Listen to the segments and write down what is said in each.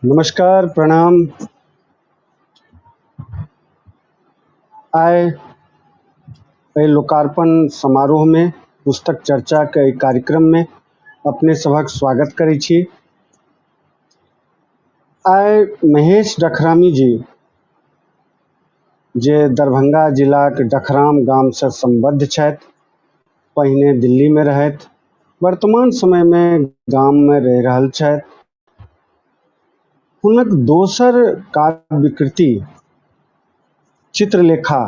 नमस्कार, प्रणाम। आइ एहि लोकार्पण समारोहमे पुस्तक चर्चाके एहि कार्यक्रममे अपने सभक स्वागत करै छी। आइ महेश डखरामी जी जे दरभंगा जिलाक डखराम गामसँ सम्बद्ध छथि, पहिने दिल्लीमे रहथि, वर्तमान समयमे गाममे रहि रहल छथि। हुनक दोसर काव्यकृति चित्रलेखा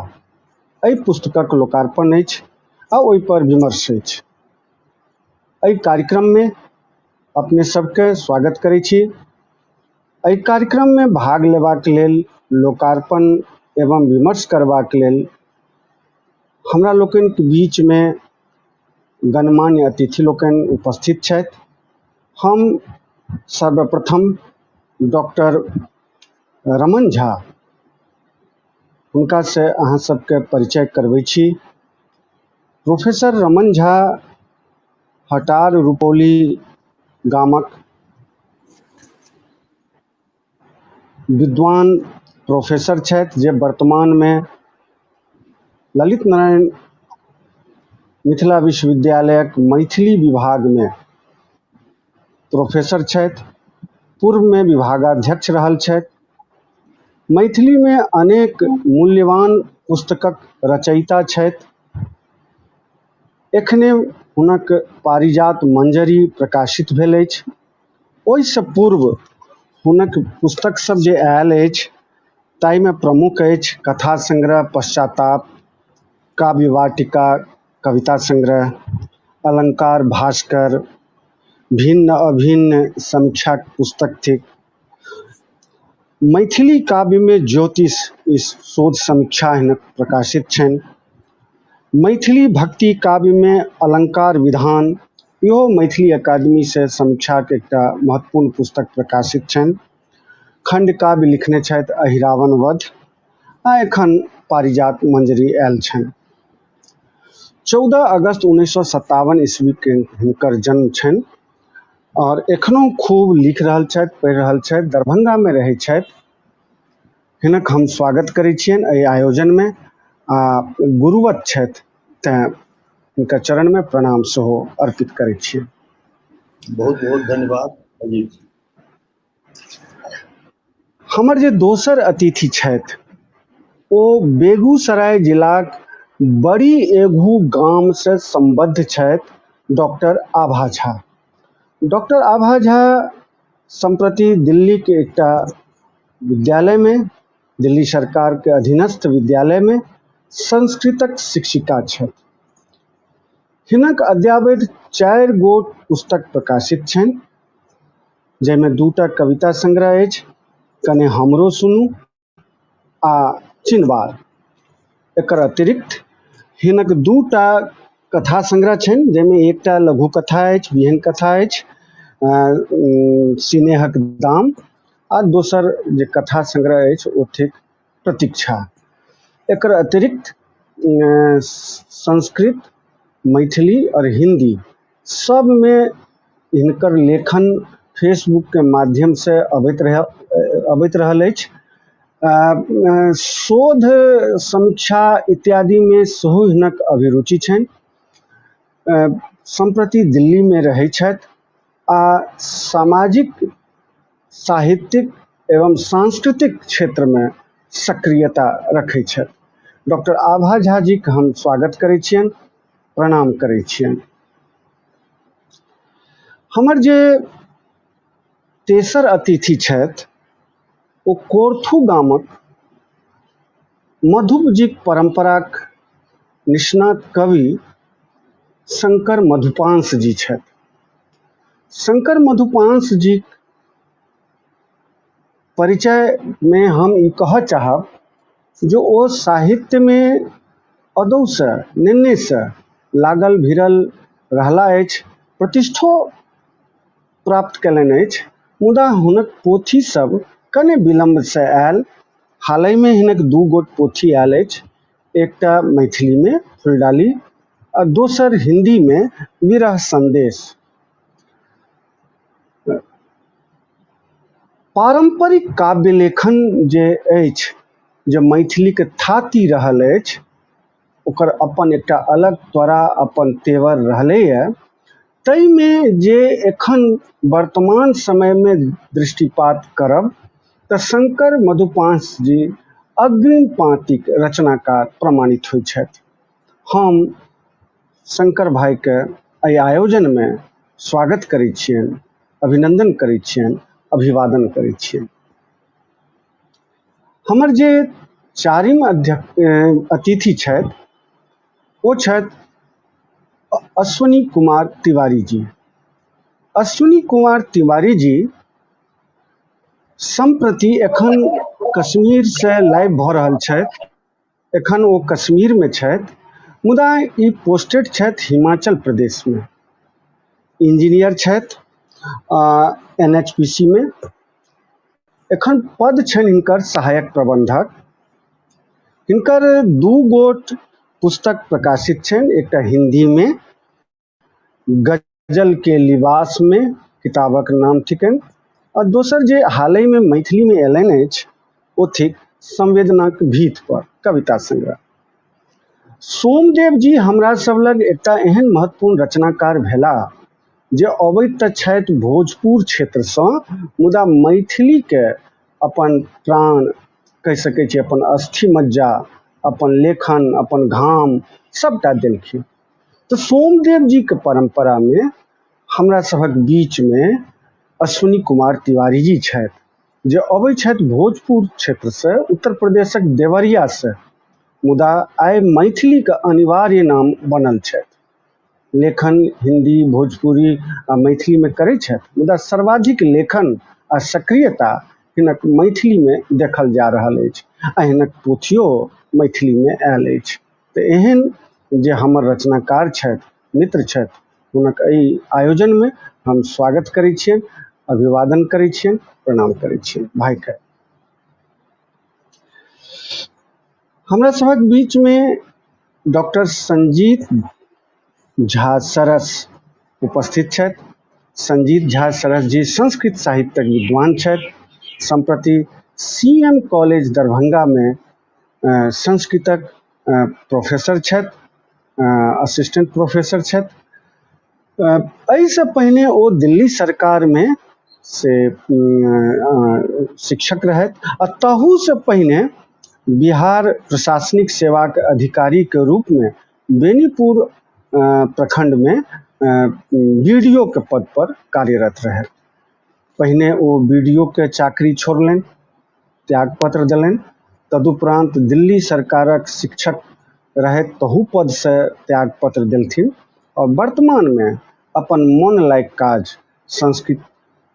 एहि पुस्तकक लोकार्पण अछि आ ओहिपर विमर्श अछि। एहि कार्यक्रममे अपने सबके स्वागत करै छी। एहि कार्यक्रममे भाग लेबाक लेल, लोकार्पण एवं विमर्श करबाक लेल हमरा लोकनिक बीचमे गणमान्य अतिथि लोकनि उपस्थित छथि। हम सर्वप्रथम डॉक्टर रमन झा हुनका से अहाँ सबके परिचय करबै छी। प्रोफेसर रमन झा हटार रुपौली गामक विद्वान प्रोफेसर छथि जे वर्तमानमे ललित नारायण मिथिला विश्वविद्यालयक मैथिली विभागमे प्रोफेसर छथि, पूर्वमे विभागाध्यक्ष रहल छथि। मैथिलीमे अनेक मूल्यवान पुस्तकक रचयिता छथि। एखने हुनक पारिजात मंजरी प्रकाशित भेल अछि। ओहिसँ पूर्व हुनक पुस्तक सब जे आयल अछि ताहिमे प्रमुख अछि कथा संग्रह पश्चाताप, काव्य वाटिका कविता संग्रह, अलंकार भास्कर, भिन्न अभिन्न समीक्षाक पुस्तक थिक। मैथिली काव्यमे ज्योतिष इस शोध समीक्षा हिनक प्रकाशित छनि। मैथिली भक्ति काव्यमे अलंकार विधान इहो मैथिली अकादमी से समीक्षाक एकटा महत्वपूर्ण पुस्तक प्रकाशित छनि। खंड काव्य लिखने छथि अहिरावण वध आ एखन पारिजात मंजरी आयल छनि। 14 अगस्त 1957 ईस्वी के हिनकर जन्म छनि और एखनो खूब लिख रहल छथि, पढ़ि रहल छथि, दरभंगामे रहै छथि। हिनक हम स्वागत करै छियनि एहि आयोजनमे आ गुरुवत छथि तैँ हुनकर चरणमे प्रणाम सेहो अर्पित करै छियनि। बहुत बहुत धन्यवाद अजीत जी। हमर जे दोसर अतिथि छथि ओ बेगूसराय जिलाक बड़ी एघू गामसँ सम्बद्ध छथि डॉक्टर आभा झा। डॉक्टर आभा झा सम्प्रति दिल्लीके एकटा विद्यालयमे, दिल्ली सरकारके अधीनस्थ विद्यालयमे संस्कृतक शिक्षिका छथि। हिनक अद्यावधि 4 गोट पुस्तक प्रकाशित छनि, जाहिमे 2टा कविता संग्रह अछि, कने हमरो सुनू आ चिनवार। एकर अतिरिक्त हिनक 2टा कथा संग्रह छनि, जाहिमे एकटा लघु कथा अछि, विहनि कथा अछि, सिनेहक दाम, आ दोसर जे कथा संग्रह अछि ओ थिक प्रतीक्षा। एकर अतिरिक्त संस्कृत, मैथिली और हिंदी सबमे हिनकर लेखन फेसबुक के माध्यम से अबैत रहल अछि। शोध समीक्षा इत्यादि में सेहो हिनक अभिरुचि छनि। सम्प्रति दिल्ली में रहै छथि आ सामाजिक, साहित्यिक एवं सांस्कृतिक क्षेत्र में सक्रियता रखै छथि। डॉक्टर आभा झा जी के हम स्वागत करै छियनि, प्रणाम करै छियनि। हमर जे तेसर अतिथि छथि ओ कोर्थू गामक मधुपजीक परंपराक निष्णात कवि शंकर मधुपांश जी छथि। शंकर मधुपांश जी परिचय में हम ई कहऽ चाहब जे ओ साहित्य में अदौसँ नेन्नेसँ लागल भिड़ल रहला अछि, प्रतिष्ठो प्राप्त कयलनि अछि, मुदा हुनक पोथी सब कने विलम्बसँ आयल। हालहिमे हिनक 2 गोट पोथी आयल अछि, एकटा मैथिलीमे फुलडाली आ दोसर हिंदीमे विरह संदेश। पारम्परिक काव्य लेखन जे अछि, जे मैथिलीके थाती रहल अछि, ओकर अपन एकटा अलग त्वरा, अपन तेवर रहलैए। ताहिमे जे एखन वर्तमान समयमे दृष्टिपात करब तऽ शंकर मधुपांश जी अग्रिम पाँतिक रचनाकार प्रमाणित होइ छथि। हम शंकर भाइके एहि आयोजनमे स्वागत करै छियनि, अभिनंदन करै छियनि, अभिवादन करै छियनि। हमर जे चारिम अतिथि छथि ओ छथि अश्विनी कुमार तिवारी जी। अश्विनी कुमार तिवारी जी सम्प्रति एखन कश्मीर से लाइव भऽ रहल छथि। एखन ओ कश्मीर में छथि, मुदा ई पोस्टेड छथि हिमाचल प्रदेश में। इंजीनियर छथि NHPC में। एखन पद छनि हिनकर सहायक प्रबंधक। हिनकर 2 गोट पुस्तक प्रकाशित छनि, एकटा हिंदी में गजल के लिबास में किताबक नाम थिकनि, और दोसर जे हालहि में मैथिली में अयलनि अछि ओ थिक संवेदनाक भीत पर कविता संग्रह। सोमदेव जी हमरा सब लग एकटा एहन महत्वपूर्ण रचनाकार भेला जे अबैत तऽ छथि भोजपुर क्षेत्रसँ, मुदा मैथिली के अपन प्राण कहि सकै छी, अपन अस्थि मज्जा, अपन लेखन, अपन घाम सबटा देलखिन। तऽ सोमदेव जी के परंपरा में हमरा सभक बीच में अश्विनी कुमार तिवारी जी छथि, जे अबै छथि भोजपुर क्षेत्रसँ, उत्तर प्रदेशक देवरियासँ, मुदा आइ मैथिलीके अनिवार्य नाम बनल छथि। लेखन हिंदी, भोजपुरी आ मैथिलीमे करै छथि, मुदा सर्वाधिक लेखन आ सक्रियता हिनक मैथिलीमे देखल जा रहल अछि आ हिनक पोथियो मैथिलीमे आयल अछि। तऽ एहन जे हमर रचनाकार छथि, मित्र छथि, हुनक एहि आयोजनमे हम स्वागत करै छियनि, अभिवादन करै छियनि, प्रणाम करै छियनि भाइके। हमरा सभक बीचमे डॉक्टर संजीत झा सरस उपस्थित छथि। संजीत झा सरस जी संस्कृत साहित्यक विद्वान छथि। सम्प्रति CM college Darbhanga में संस्कृतक प्रोफेसर छथि, असिस्टेंट प्रोफेसर छथि। एहिसँ पहिने ओ दिल्ली सरकारमे से शिक्षक रहथि आ ताहूसँ पहिने बिहार प्रशासनिक सेवाक अधिकारीके रूपमे बेनीपुर प्रखंडमे BDO के पद पर कार्यरत रहथि। पहिने ओ BDO के चाकरी छोड़लनि, त्यागपत्र देलनि, तदुपरांत दिल्ली सरकारक शिक्षक रहथि तहू पदसँ त्यागपत्र देलथिन और वर्तमानमे अपन मन लायक काज संस्कृत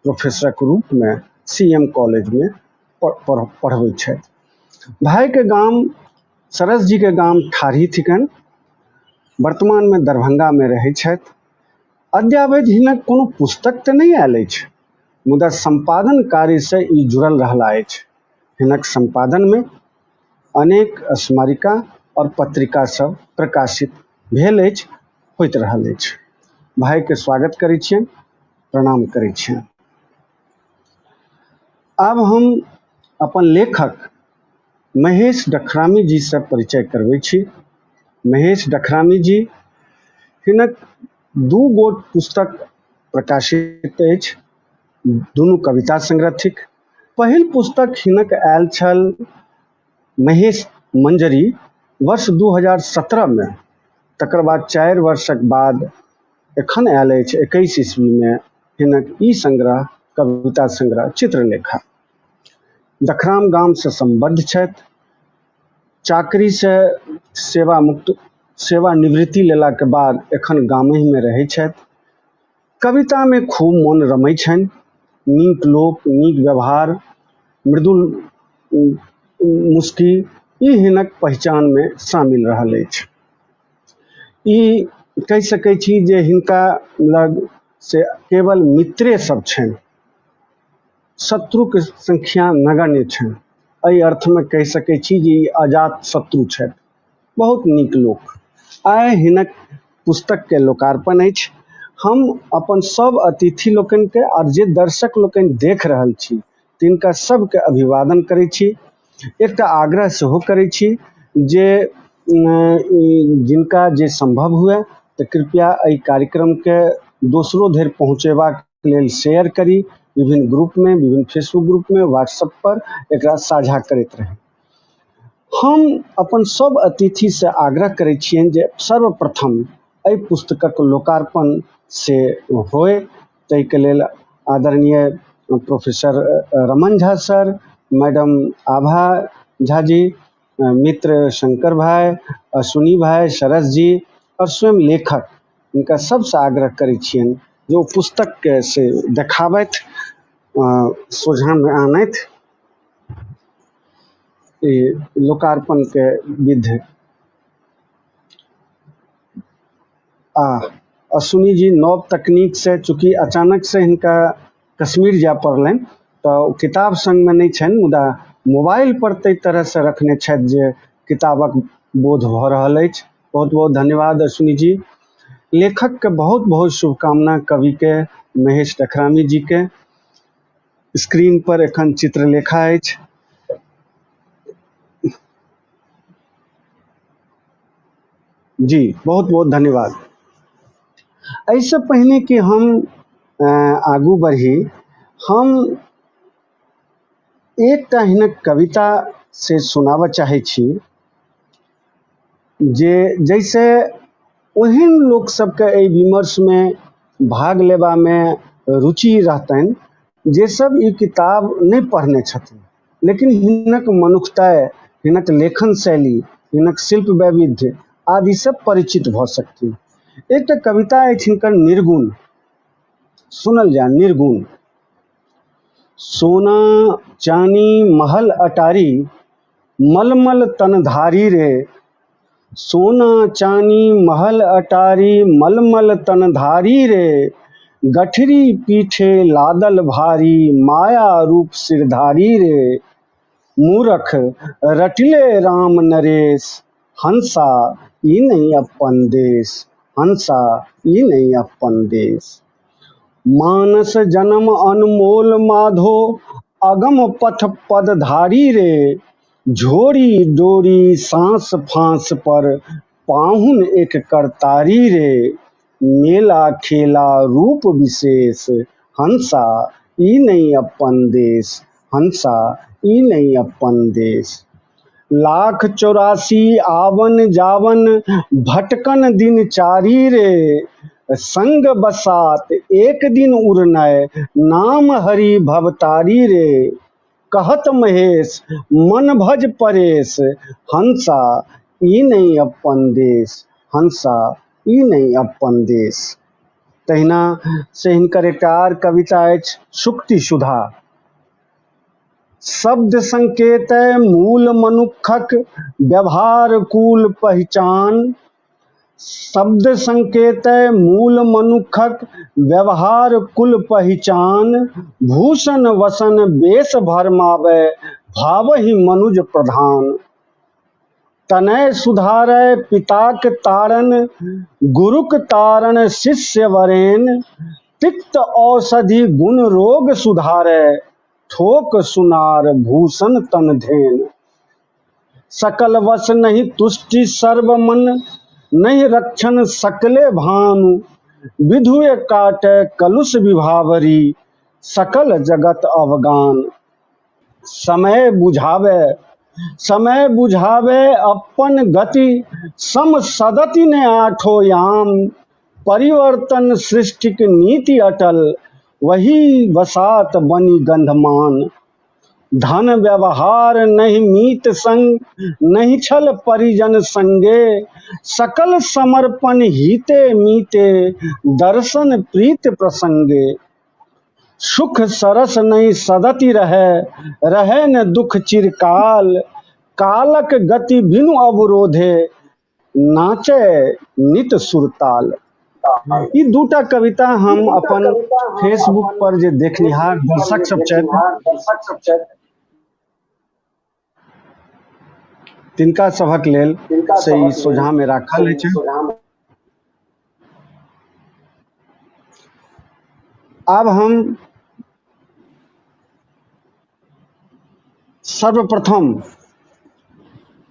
प्रोफेसरक रूपमे CM कॉलेजमे पढ़बै छथि। भाइके गाम सरस जी के गाम ठाढ़ी थिकनि, वर्तमानमे दरभंगामे रहै छथि। अद्यावधि हिनक कोनो पुस्तक तऽ नहि आयल अछि, मुदा सम्पादन कार्यसँ ई जुड़ल रहला अछि। हिनक सम्पादनमे अनेक स्मारिका और पत्रिका सब प्रकाशित भेल अछि, होइत रहल अछि। भाइके स्वागत करै छियनि, प्रणाम करै छियनि। आब हम अपन लेखक महेश डखरामी जी से परिचय करबै छी। महेश डखरामी जी हिनक 2 गोट पुस्तक प्रकाशित अछि, दुनू कविता संग्रह थिक। पहिल पुस्तक हिनक आयल छल महेश मंजरी वर्ष 2017 में, तकर बाद 4 वर्षक बाद एखन आयल अछि 21 ईस्वी में हिनक ई संग्रह कविता संग्रह चित्रलेखा। डखराम गाम से संबद्ध छथि। चाकरी से सेवानिवृत्ति लेलाके बाद एखन गामहि में रहै छथि। कविता में खूब मन रमै छनि। नीक लोक, नीक व्यवहार, मृदुल मुस्की ई हिनक पहचान में शामिल रहल अछि। ई कहि सकै छी जे हिनका लग से केवल मित्रे सब छनि, शत्रुके संख्या नगण्य छनि। एहि अर्थमे कहि सकै छी जे ई अजात शत्रु छथि, बहुत नीक लोक। आइ हिनक पुस्तकके लोकार्पण अछि। हम अपन सब अतिथि लोकनिके और जे दर्शक लोकनि देख रहल छी तिनका सबके अभिवादन करै छी। एकटा आग्रह सेहो करै छी जे जिनका जे संभव हुए तऽ कृपया एहि कार्यक्रमके दोसरो धरि पहुँचेबाक लेल शेयर करी, विभिन्न ग्रुपमे, विभिन्न फेसबुक ग्रुपमे, व्हाट्सएप पर एकरा साझा करैत रही। हम अपन सब अतिथिसँ आग्रह करै छियनि जे सर्वप्रथम एहि पुस्तकक लोकार्पण से होय। ताहिके लेल आदरणीय professor Raman Jha sir, madam Abha Jha ji, मित्र शंकर भाई, अश्विनी भाई, सरस जी और स्वयं लेखक, हिनका सबसँ आग्रह करै छियनि जे ओ पुस्तकके से देखाबथि, सोझाँमे आनथि। ई लोकार्पणके विधि। आ अश्विनी जी नव तकनीक से चूँकि अचानक से हिनका कश्मीर जाय पड़लनि तऽ ओ किताब संगमे नहि छनि, मुदा मोबाइल पर ताहि तरह से रखने छथि जे किताबक बोध भऽ रहल अछि। बहुत बहुत धन्यवाद अश्विनी जी। लेखक के बहुत बहुत शुभकामना, कवि के महेश डखरामी जी के। स्क्रीन पर एखन चित्रलेखा अछि। जी बहुत बहुत धन्यवाद। एहिसँ पहिने कि हम आगू बढ़ी, हम एकटा हिनक कविता से सुनाबऽ चाहै छी जे जैसे ओहन लोक सबके एहि विमर्शमे भाग लेबामे रुचि रहतनि जे सब ई किताब नहि पढ़ने छथिन, लेकिन हिनक मनुखता, हिनक लेखन शैली, हिनक शिल्प वैविध्य आदि सब परिचित भऽ सकथिन। एकटा कविता अछि हिनकर निर्गुण, सुनल जाय। निर्गुण। सोना चानी महल अटारी मलमल तनधारी रे, सोना चानी महल अटारी मलमल तनधारी रे, गठरी पीठे लादल भारी माया रूप सिरधारी रे, मूरख रटिले राम नरेश हंसा ई नहीं अपन देश, हंसा ई नहीं अपन देश। मानस जन्म अनमोल माधो अगम पथ पदधारी रे, झोरी डोरी सांस फांस पर पाहुन एक करतारी रे, मेला खेला रूप विशेष हंसा ई नहीं अपन देश, हंसा ई नहीं अपन देश। लाख चौरासी आवन जावन भटकन दिन चारी रे, संग बसात एक दिन उड़नय नाम हरि भवतारी रे, कहत महेश मन भज परेश हंसा ई नहीं अपन देश, हंसा ई नहीं अपन देश। तहिना से हिनकर एकटा आर कविता अछि शुक्ति सुधा। शब्द संकेत मूल मनुखक व्यवहार कुल पहिचान, शब्द संकेत मूल मनुखक व्यवहार कुल पहिचान, भूषण वसन बेस भरमावे भावहि मनुज प्रधान। तनय सुधारय पिताक तारण गुरुक तारण शिष्य वरेन, तिक्त औषधि गुण रोग सुधारय थोक सुनार भूषण तन धेन। सकल वश नहीं तुष्टि सर्व मन नहीं रक्षण सकले भानु, विधुए काटे कलुष विभावरी सकल जगत अवगान। समय बुझावे समय बुझावे अपन गति सम सदति ने आठो याम, परिवर्तन सृष्टिक नीति अटल वही बसात बनी गंधमान। धन व्यवहार नहीं मीत संग नहीं छल परिजन संगे, सकल समर्पण हिते मीते दर्शन प्रीत प्रसंगे। सुख सरस नहीं सदति रहे रहे न दुख चिरकाल, कालक गति बिनु अवरोधे नाचे नित सुरताल। ई दूटा कविता हम अपन फेसबुक पर जे देखनिहार दर्शक सब छथि तिनका सभक लेल से ई सोझाँ मे राखल अछि। आब हम सर्वप्रथम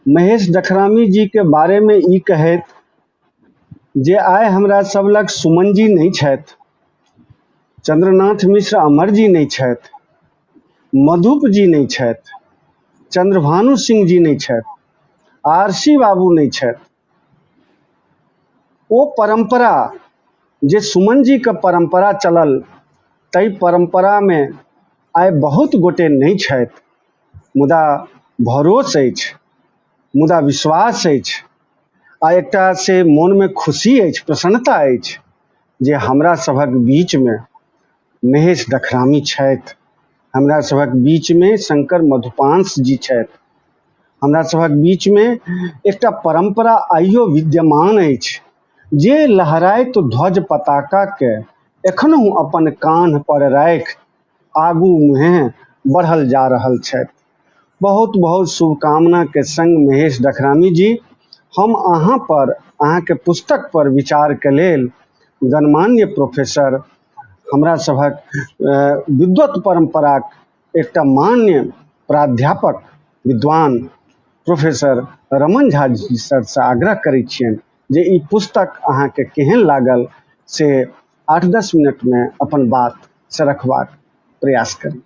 महेश डखरामी जी के बारेमे ई कहैत जे आइ हमरा सब लग सुमन जी नहि छथि, चंद्रनाथ मिश्र अमर जी नहि छथि, मधुप जी नहि छथि, चंद्रभानु सिंह जी नहि छथि, आरसी बाबू नहि छथि। ओ परंपरा जे सुमन जी के परंपरा चलल, ताहि परंपरामे आइ बहुत गोटे नहि छथि, मुदा भरोस अछि, मुदा विश्वास अछि आ एकटा से मोनमे खुशी अछि, प्रसन्नता अछि जे हमरा सभक बीचमे महेश डखरामी छथि, हमरा सभक बीचमे शंकर मधुपांश जी छथि, हमरा सभक बीचमे एकटा परंपरा आइयो विद्यमान अछि जे लहराइत ध्वज पताकाके एखनहु अपन कान्ह पर राखि आगू मुँहे बढ़ल जा रहल छथि। बहुत बहुत शुभकामना के संग महेश डखरामी जी, हम अहाँ पर, अहाँके पुस्तक पर विचार के लेल गणमान्य प्रोफेसर हमरा सभक विद्वत परंपराक एकटा मान्य प्राध्यापक विद्वान प्रोफेसर रमन झा जी सरसँ आग्रह करै छियनि जे ई पुस्तक अहाँके केहन लागल से 8-10 मिनटमे अपन बात से रखबाक प्रयास करी।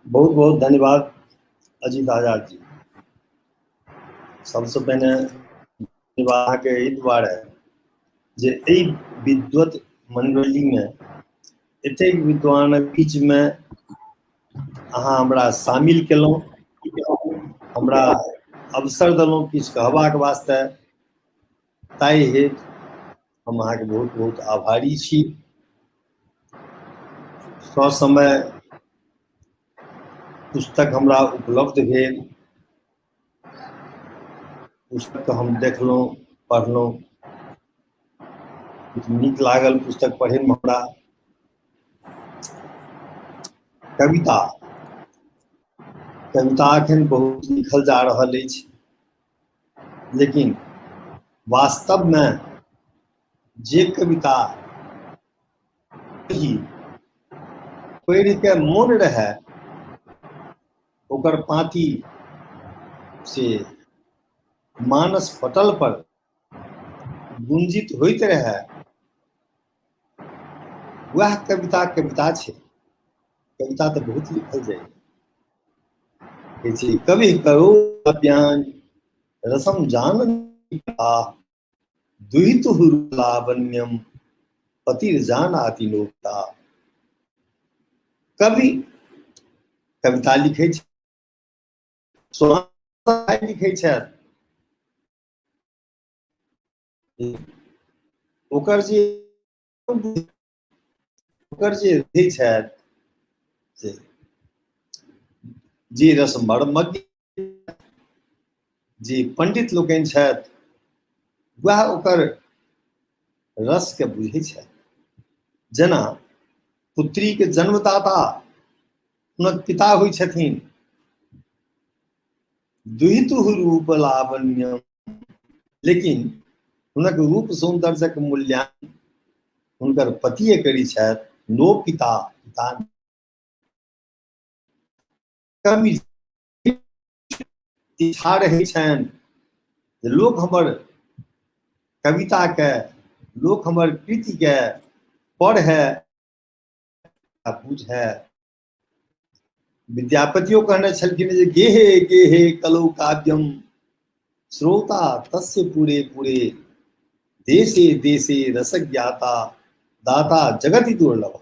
बहुत बहुत धन्यवाद अजीत आजाद जी। सबसे पहिने धन्यवाद अहाँके एहि दुआरे जे एहि विद्वत मंडलीमे एतेक विद्वानक बीचमे अहाँ हमरा शामिल केलहुँ, हमरा अवसर देलहुँ किछु कहबाक वास्ते, ताहि हेतु हम अहाँके बहुत बहुत आभारी छी। ससमय पुस्तक हमरा उपलब्ध भेल, पुस्तक हम देखलहुँ, पढ़लहुँ, नीक लागल पुस्तक पढ़ैमे हमरा। कविता कविता एखन बहुत लिखल जा रहल अछि, लेकिन वास्तवमे जे कविता पढ़ि के मोन रहै ओकर पाँति से मानस पटल पर गुंजित होइत रहै, वएह कविता कविता छै। कविता तऽ बहुत लिखल जाइए। कहै छै कवि करो अभियान रसम जान दुहित लावण्यम पतिर जान आति नोकता। कवि कविता लिखै छै, लिखै छथि, ओकर जे रहै छथि से जे रस मर्मज्ञ जे पंडित लोकनि छथि वएह ओकर रसके बुझै छथि। जेना पुत्रीके जन्मदाता हुनक पिता होइ छथिन, दुहितु रूप लावण्यम, लेकिन हुनक रूप सौंदर्यक मूल्यांकन हुनकर पतिए करै छथि, नो पिता पिता कवि इच्छा रहै छनि जे लोक हमर कविताके, लोक हमर कृतिके पढ़ै आ बुझै। विद्यापतियो कहने छलखिन जे गेहे गेहे कलौ काव्यम श्रोता तस्य पूरे पूरे देशे देशे रसज्ञाता दाता जगति दुर्लभ।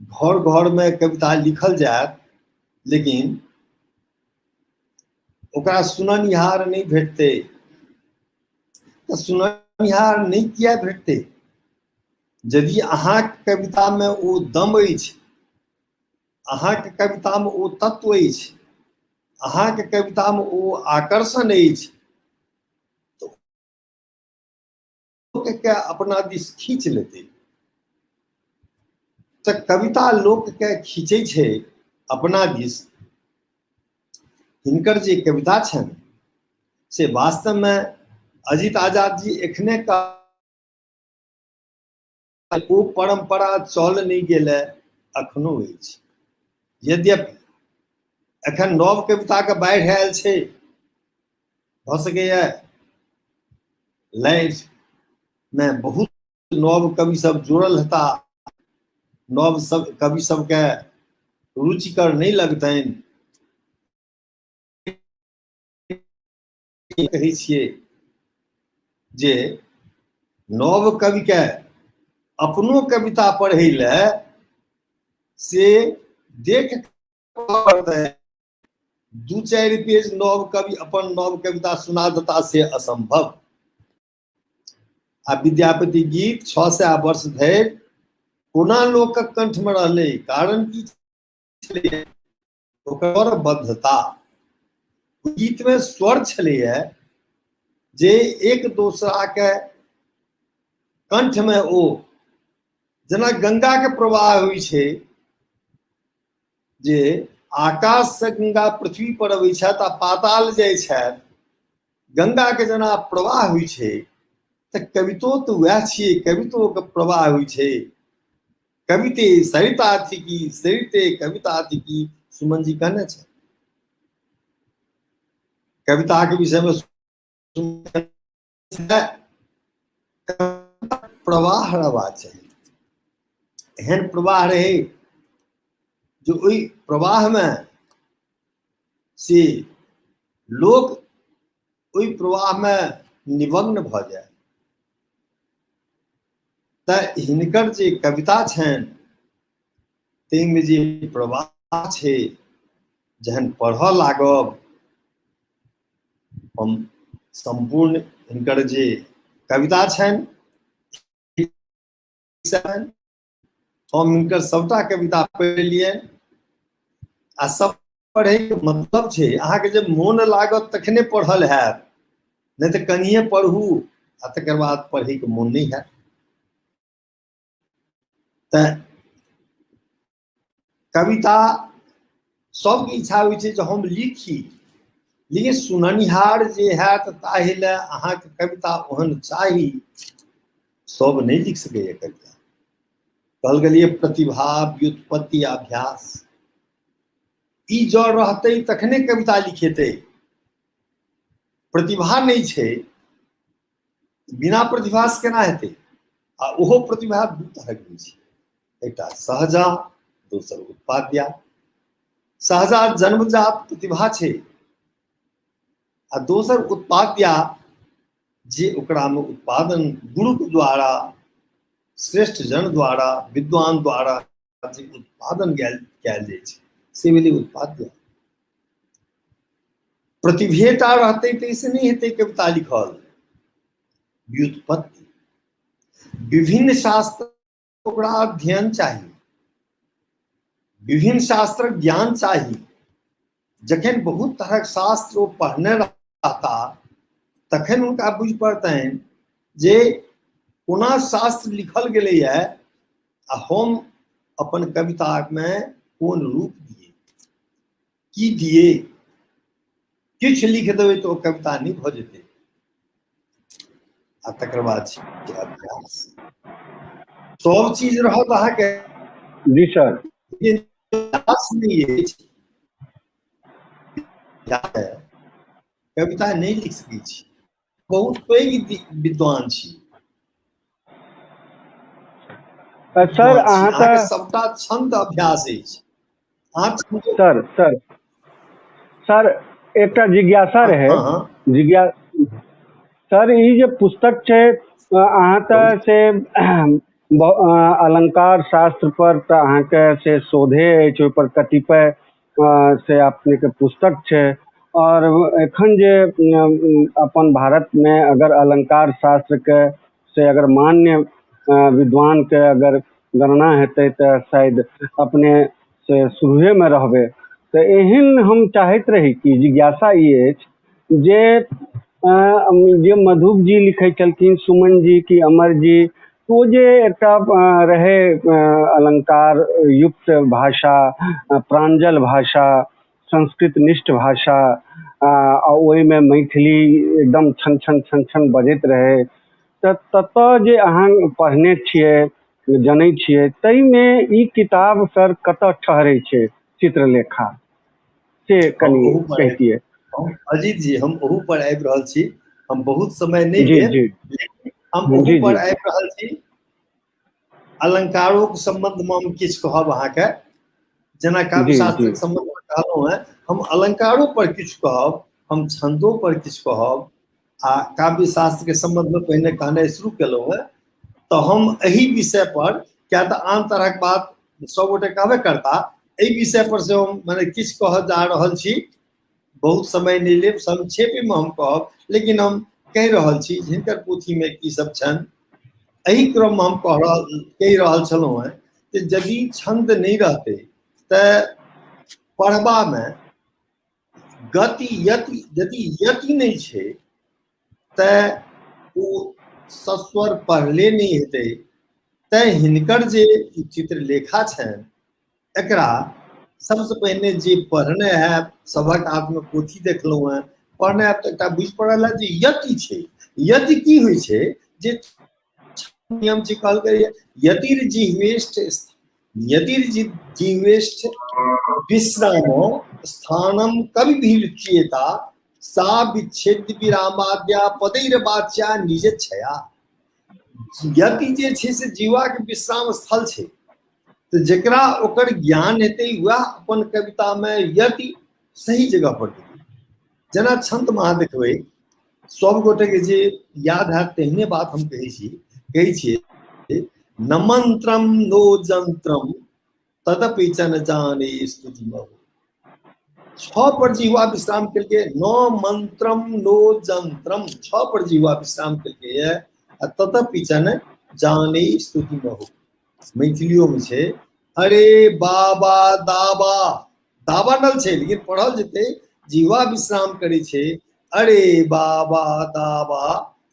घर घर में कविता लिखल जायत लेकिन ओकरा सुननिहार नहि भेटतै, तऽ सुननिहार नहि किया भेटतै? यदि अहाँके कवितामे ओ दम अछि, अहाँके कवितामे ओ तत्व अछि, अहाँके कवितामे ओ आकर्षण अछि, तऽ लोकके अपना दिस खींच लेतै। तऽ कविता लोकके खींचै छै अपना दिस। हिनकर जे कविता छनि से वास्तवमे अजित आजाद जी एखने ओ परम्परा चल नहि गेलै, अखनो अछि। यद्यपि एखन नव कविताके बाढ़ि आयल छै, भऽ सकैए लाइफमे बहुत नव कवि सब जुड़ल हेता, नव सब कवि सबके रुचिकर नहि लगतनि। कहै छियै जे नव कविके अपनो कविता पढ़ै लए से देख पड़तै। 2-4 पेज नव कवि अपन नव कविता सुना देता से असंभव। आ विद्यापति गीत 600 वर्ष धरि कोना लोकक कंठमे रहलै, कारण की छलै? ओकर बद्धता। गीतमे स्वर छलैए जे एक दोसराके कंठमे ओ जेना गंगाके प्रवाह होइ छै, जे आकाश से गंगा पृथ्वी पर अबै छथि आ पाताल जाइ छथि, गंगा के जेना प्रवाह होइ छै, तऽ कवितो तऽ वएह छियै, कवितो के प्रवाह होइ छै। कविते सरिता थिकी, सरिते कविता थिकी, सुमन जी कहने छै कविता के विषय में। प्रवाह रहबाक चाही, एहन प्रवाह रहै जे ओहि प्रवाहमे से लोक ओहि प्रवाहमे निमग्न भऽ जाय। तऽ हिनकर जे कविता छनि ताहिमे जे प्रवाह छै, जहन पढ़ऽ लागब, हम सम्पूर्ण हिनकर जे कविता छनि, हम हिनकर सबटा कविता पढ़ि लियनि। आ सब पढ़ैके मतलब छै अहाँके जे मोन लागत तखने पढ़ल हैत, नहि तऽ कनिये पढ़ू आ तकर बाद पढ़ैके मोन नहि हैत। तऽ कविता सबके इच्छा होइ छै जे हम लिखी, लेकिन सुननिहार जे हैत ताहि लए अहाँके कविता ओहन चाही। सब नहि लिख सकैए कविता। कहल गेलियै प्रतिभा, व्युत्पत्ति, अभ्यास, ई जँ रहतै तखने कविता लिखेतै। प्रतिभा नहि छै, बिना प्रतिभा से केना हेतै? आ ओहो प्रतिभा दू तरहक होइ छै, एकटा सहजा, दोसर उत्पाद्या। सहजा जन्मजात प्रतिभा छै आ दोसर उत्पाद्या जे ओकरामे उत्पादन गुरुके द्वारा, श्रेष्ठ जन द्वारा, विद्वान द्वारा जे उत्पादन कयल जाइ छै से भेलै उत्पाद्य। प्रतिभेटा रहतै तऽ नहि हेतै कविता लिखल। व्युत्पत्ति, विभिन्न शास्त्र ओकरा अध्ययन चाही, विभिन्न शास्त्रक ज्ञान चाही। जखन बहुत तरहक शास्त्र ओ पढ़ने रहता तखन हुनका बुझि पड़तनि जे कोना शास्त्र लिखल गेलैए आ हम अपन कवितामे कोन रूप दिए, की दिए। किछु लिख देबै तऽ ओ कविता नहि भऽ जेतै। आ तकर बाद छै अभ्यास। सब चीज रहत अहाँके, जी सर, अभ्यास नहि अछि, कविता नहि लिख सकै छी। बहुत पैघ विद्वान छी सर अहाँ। तऽ सबटा छंद अभ्यास अछि। सर सर सर एकटा जिज्ञासा रहै। जिज्ञा सर, ई जे पुस्तक छै अहाँ तऽ से अलंकार शास्त्र पर तऽ अहाँके से शोधे अछि, ओहिपर कतिपय से अपनेके पुस्तक छै, आओर एखन जे अपन भारतमे अगर अलंकार शास्त्रके से अगर मान्य विद्वानके अगर गणना हेतै तऽ शायद अपने से शुरुएमे रहबै। तऽ एहन हम चाहैत रही कि जिज्ञासा ई अछि जे जे मधुप जी लिखै छलखिन, सुमन जी कि अमर जी, ओ जे एकटा रहै अलंकार युक्त भाषा, प्रांजल भाषा, संस्कृतनिष्ठ भाषा, आ ओहिमे मैथिली एकदम छन छन छन छन बजैत रहै, तऽ ततऽ जे अहाँ पढ़ने छियै जनै छियै, ताहिमे ई किताब सर कतऽ ठहरै छै चित्रलेखा, से कनि कहितियै। अजीत जी, हम ओहू पर आबि रहल छी, हम बहुत समय नहि लेब, लेकिन हम ओहू पर आबि रहल छी। अलंकारोक संबंध में हम किछु कहब अहाँके, जेना काव्यशास्त्रक संबंध में कहलहुँ हेँ, हम अलंकारो पर किछु कहब, हम छंदो पर किछु कहब, आ काव्यशास्त्र के संबंध में पहिने कहनाइ शुरू केलहुँ हेँ, तऽ हम एहि विषय पर, किया तऽ आन तरहक बात सब गोटे कहबे करता, एहि विषय पर से हम मने किछु कहऽ जा रहल छी। बहुत समय नहि लेब, संक्षेपमे हम कहब, लेकिन हम कहि रहल छी हिनकर पोथीमे की सब छनि। एहि क्रममे हम कहि रहल छलहुँ हेँ जे यदि छंद नहि रहतै तऽ पढ़बामे गति यति, यदि यति नहि छै तऽ ओ सस्वर पढ़ले नहि हेतै। तैँ हिनकर जे चित्रलेखा छनि एकरा सबसँ पहिने जे पढ़ने हैब, सभक हाथमे पोथी देखलहुँ हेँ, पढ़ने हैब तऽ एकटा बुझि पड़ल है जे यति छै। यति की होइ छै जे नियम छै, कहलकै यतिर जिह्वेष्ठ, यतिर जिह्वेष्ठ विश्राम स्थानम कवि भिरुच्येता सा विच्छेद विरामाद्या पदैर वाच्या निज छया। यति जे छै से जीवाके विश्राम स्थल छै, तऽ जकरा ओकर ज्ञान हेतै वएह अपन कवितामे यति सही जगह पर देतै। जेना छन्दमे अहाँ देखबै सब गोटेके जे याद हैत तेहने बात हम कहै छी, कहै छियै न मंत्रम नो जंत्रम तदपि चन जाने स्तुति महो। 6 पर जिह्वा विश्राम केलकै, न मंत्रम नो जंत्रम, 6 पर जिह्वा विश्राम केलकै आ तदपि चन जाने स्तुति महो। मैथिलियो में छै अरे बाबा दाबा, दाबा नल छै लेकिन पढ़ल जेतै, जिह्वा विश्राम करै छै, अरे बाबा दाबा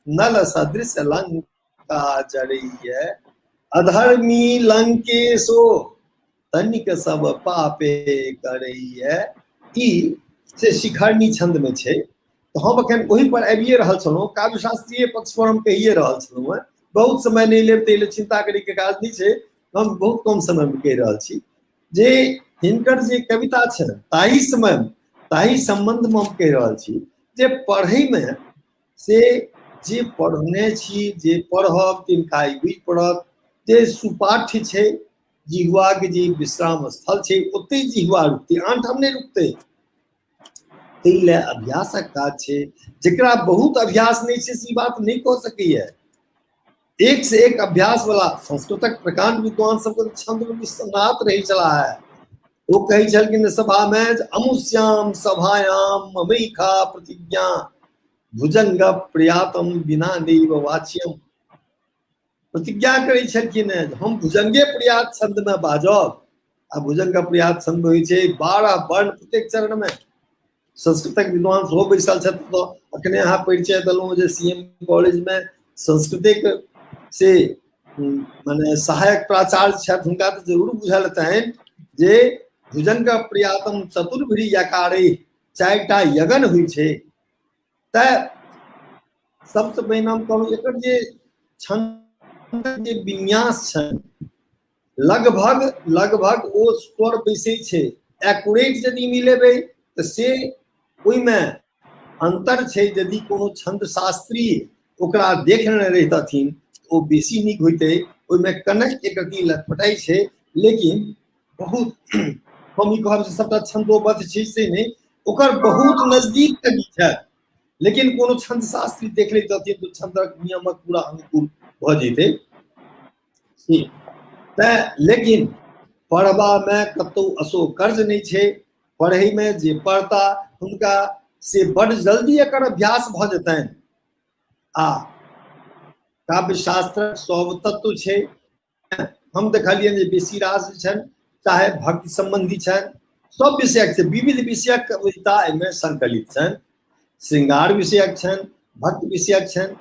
नल सदृश लंका जरैये, अधर्मी लंकेशो तनिक सब पापे करैये। ई से शिखरणी छंद में छै। तऽ हम एखन ओहि पर आबिए रहल छलहुँ, काव्यशास्त्रीय पक्ष पर हम कहिए रहल छलहुँ हेँ। बहुत समय नहि लेब ताहि लेल चिन्ता करैके काज नहि छै, हम बहुत कम समयमे कहि रहल छी जे हिनकर जे कविता छनि ताहि समय ताहि सम्बन्धमे हम कहि रहल छी जे पढ़ैमे से जे पढ़ने छी जे पढ़ब तिनका ई बुझि पड़त जे सुपाठ्य छै, जिह्वाके जे विश्राम स्थल छै ओतहि जिह्वा रुकतै, आन ठाम नहि रुकतै। ताहि लए अभ्यासक काज छै, जकरा बहुत अभ्यास नहि छै से ई बात नहि कऽ सकैया। एक से एक अभ्यास वाला संस्कृतक प्रकांड विद्वान सबके छंद में विश्वनाथ रहै छलाह है। ओ कहै छलखिन सभा में अमुष्याम सभायाम ममैखा प्रतिज्ञा भुजंग प्रयातम बिना नैव वाच्यम। प्रतिज्ञा करै छलखिन हेँ हम भुजंगे प्रयात छंद में बाजब। आ भुजंग प्रयात छंद होइ छै 12 वर्ण प्रत्येक चरण में। संस्कृतक विद्वान सेहो बैसल छथि, तऽ अखने अहाँ परिचय देलहुँ जे सी एम कॉलेज में संस्कृतिक से माने सहायक प्राचार्य छथि, हुनका तऽ जरूर बुझल हेतनि जे भुजंग प्रयातम चतुर्भिरी यकारे 4टा यगन होइ छै। तऽ सबसँ पहिने हम कहलहुँ एकर जे छंद जे विन्यास छनि लगभग लगभग ओ स्वर बैसै छै, एक्यूरेट यदि मिलेबै तऽ से ओहिमे अन्तर छै। यदि कोनो छंद शास्त्री ओकरा देख लेने रहितथिन ओ बेसी नीक होइतै, ओहिमे कनेक एक रत्ती लटपटाइ छै, लेकिन बहुत हम ई कहब जे सबटा छंदोबद्ध छै से नहि, ओकर बहुत नजदीक तक छै, लेकिन कोनो छंद शास्त्री देख लैतथिन तऽ छंदक नियमक पूरा अनुकूल भऽ जेतै। तैं लेकिन पढ़बामे कतहु अशोकर्ज नहि छै, पढ़ैमे जे पढ़ता हुनका से बड जल्दी एकर अभ्यास भऽ जेतनि। आ काव्यशास्त्रक सब तत्व छै, हम देखलियनि जे बेसी रास जे छनि चाहे भक्ति सम्बन्धी छनि, सब विषयक छै, विविध विषयक कविता एहिमे संकलित छनि, श्रृंगार विषयक छनि, भक्ति विषयक छनि,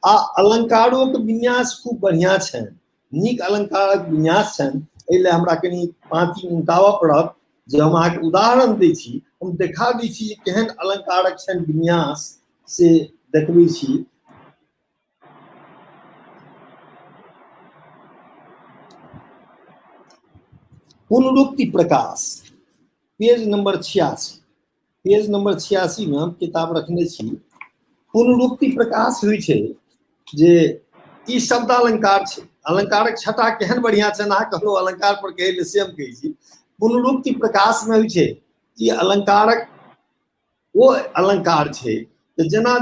आ अलंकारोक विन्यास खूब बढ़िआँ छनि, नीक अलंकारक विन्यास छनि। एहि लए हमरा कनि पाँति उनटाबऽ पड़त जे हम अहाँके उदाहरण दै छी, हम देखा दै छी जे केहन अलंकारक छनि विन्यास, से देखबै छी। पुनरुक्ति प्रकाश, पेज नंबर 86, पेज नंबर 86 में हम किताब रखने छी। पुनरुक्ति प्रकाश होइ छै जे ई शब्दालंकार छै। अलंकारक छटा केहन बढ़िया छै, अहाँ कहलहुँ अलंकार पर कहै लए, से हम कहै छी। पुनरुक्ति प्रकाश में होइ छै कि अलंकारक ओ अलंकार छै तऽ जेना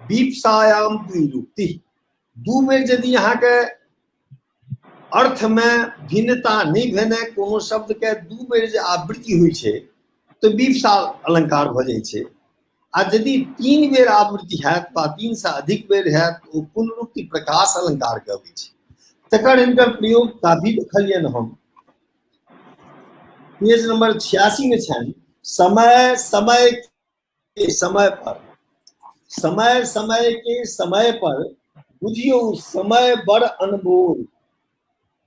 दीपसायाम द्विरुक्ति, दू बेर यदि अहाँके अर्थमे भिन्नता नहि भेने कोनो शब्दके दू बेर जे आवृत्ति होइ छै तऽ बीपसा अलंकार भऽ जाइ छै। आ यदि तीन बेर आवृत्ति हैत वा तीन से अधिक बेर हैत, ओ पुनरुक्ति प्रकाश अलंकार कहबै छै। तकर हिनकर प्रयोग काफी देखलियनि हम। पेज नंबर 86 में छनि, समय समय के समय पर, समय समय के समय पर बुझियौ समय बड़ अनमोल,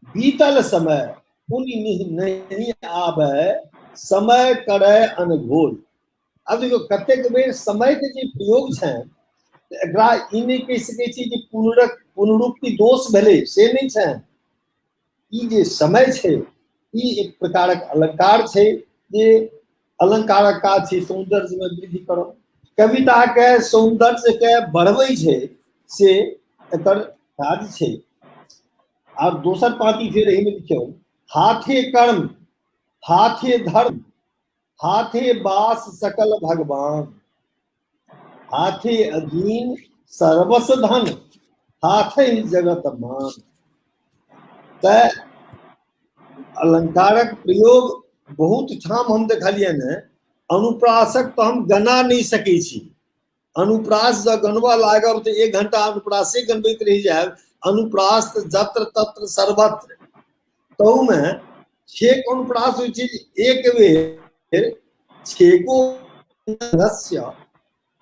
बीतल समय पुनि नहीं आबै, समय करै अनघोल। आब देखियौ कतेक बेर समय के जे प्रयोग छनि, एकरा ई नहि कहि सकै छी जे पुनरुक्ति दोष भेलै, से नहि छनि। ई जे समय छै ई एक प्रकारक अलंकार छै, जे अलंकारक काज छै सौंदर्यमे वृद्धि करब, कविताके सौंदर्यके बढ़बै छै, से एकर काज छै। आर दोसर पाँति फेर एहिमे देखियौ, हाथे कर्म हाथे धर्म हाथे बास सकल भगवान, हाथे अधीन सर्वस धन हाथे जगत मान। तऽ अलंकारक प्रयोग बहुत ठाम हम देखलियनि हेँ। अनुप्रासक तऽ हम गना नहि सकै छी। अनुप्रास जँ गनबऽ लागब तऽ एक घंटा अनुप्रासे गनबैत रहि जायब। अनुप्रास तऽ जत्र तत्र सर्वत्र, तहूमे छेक अनुप्रास होइ छै, एक बेर छेको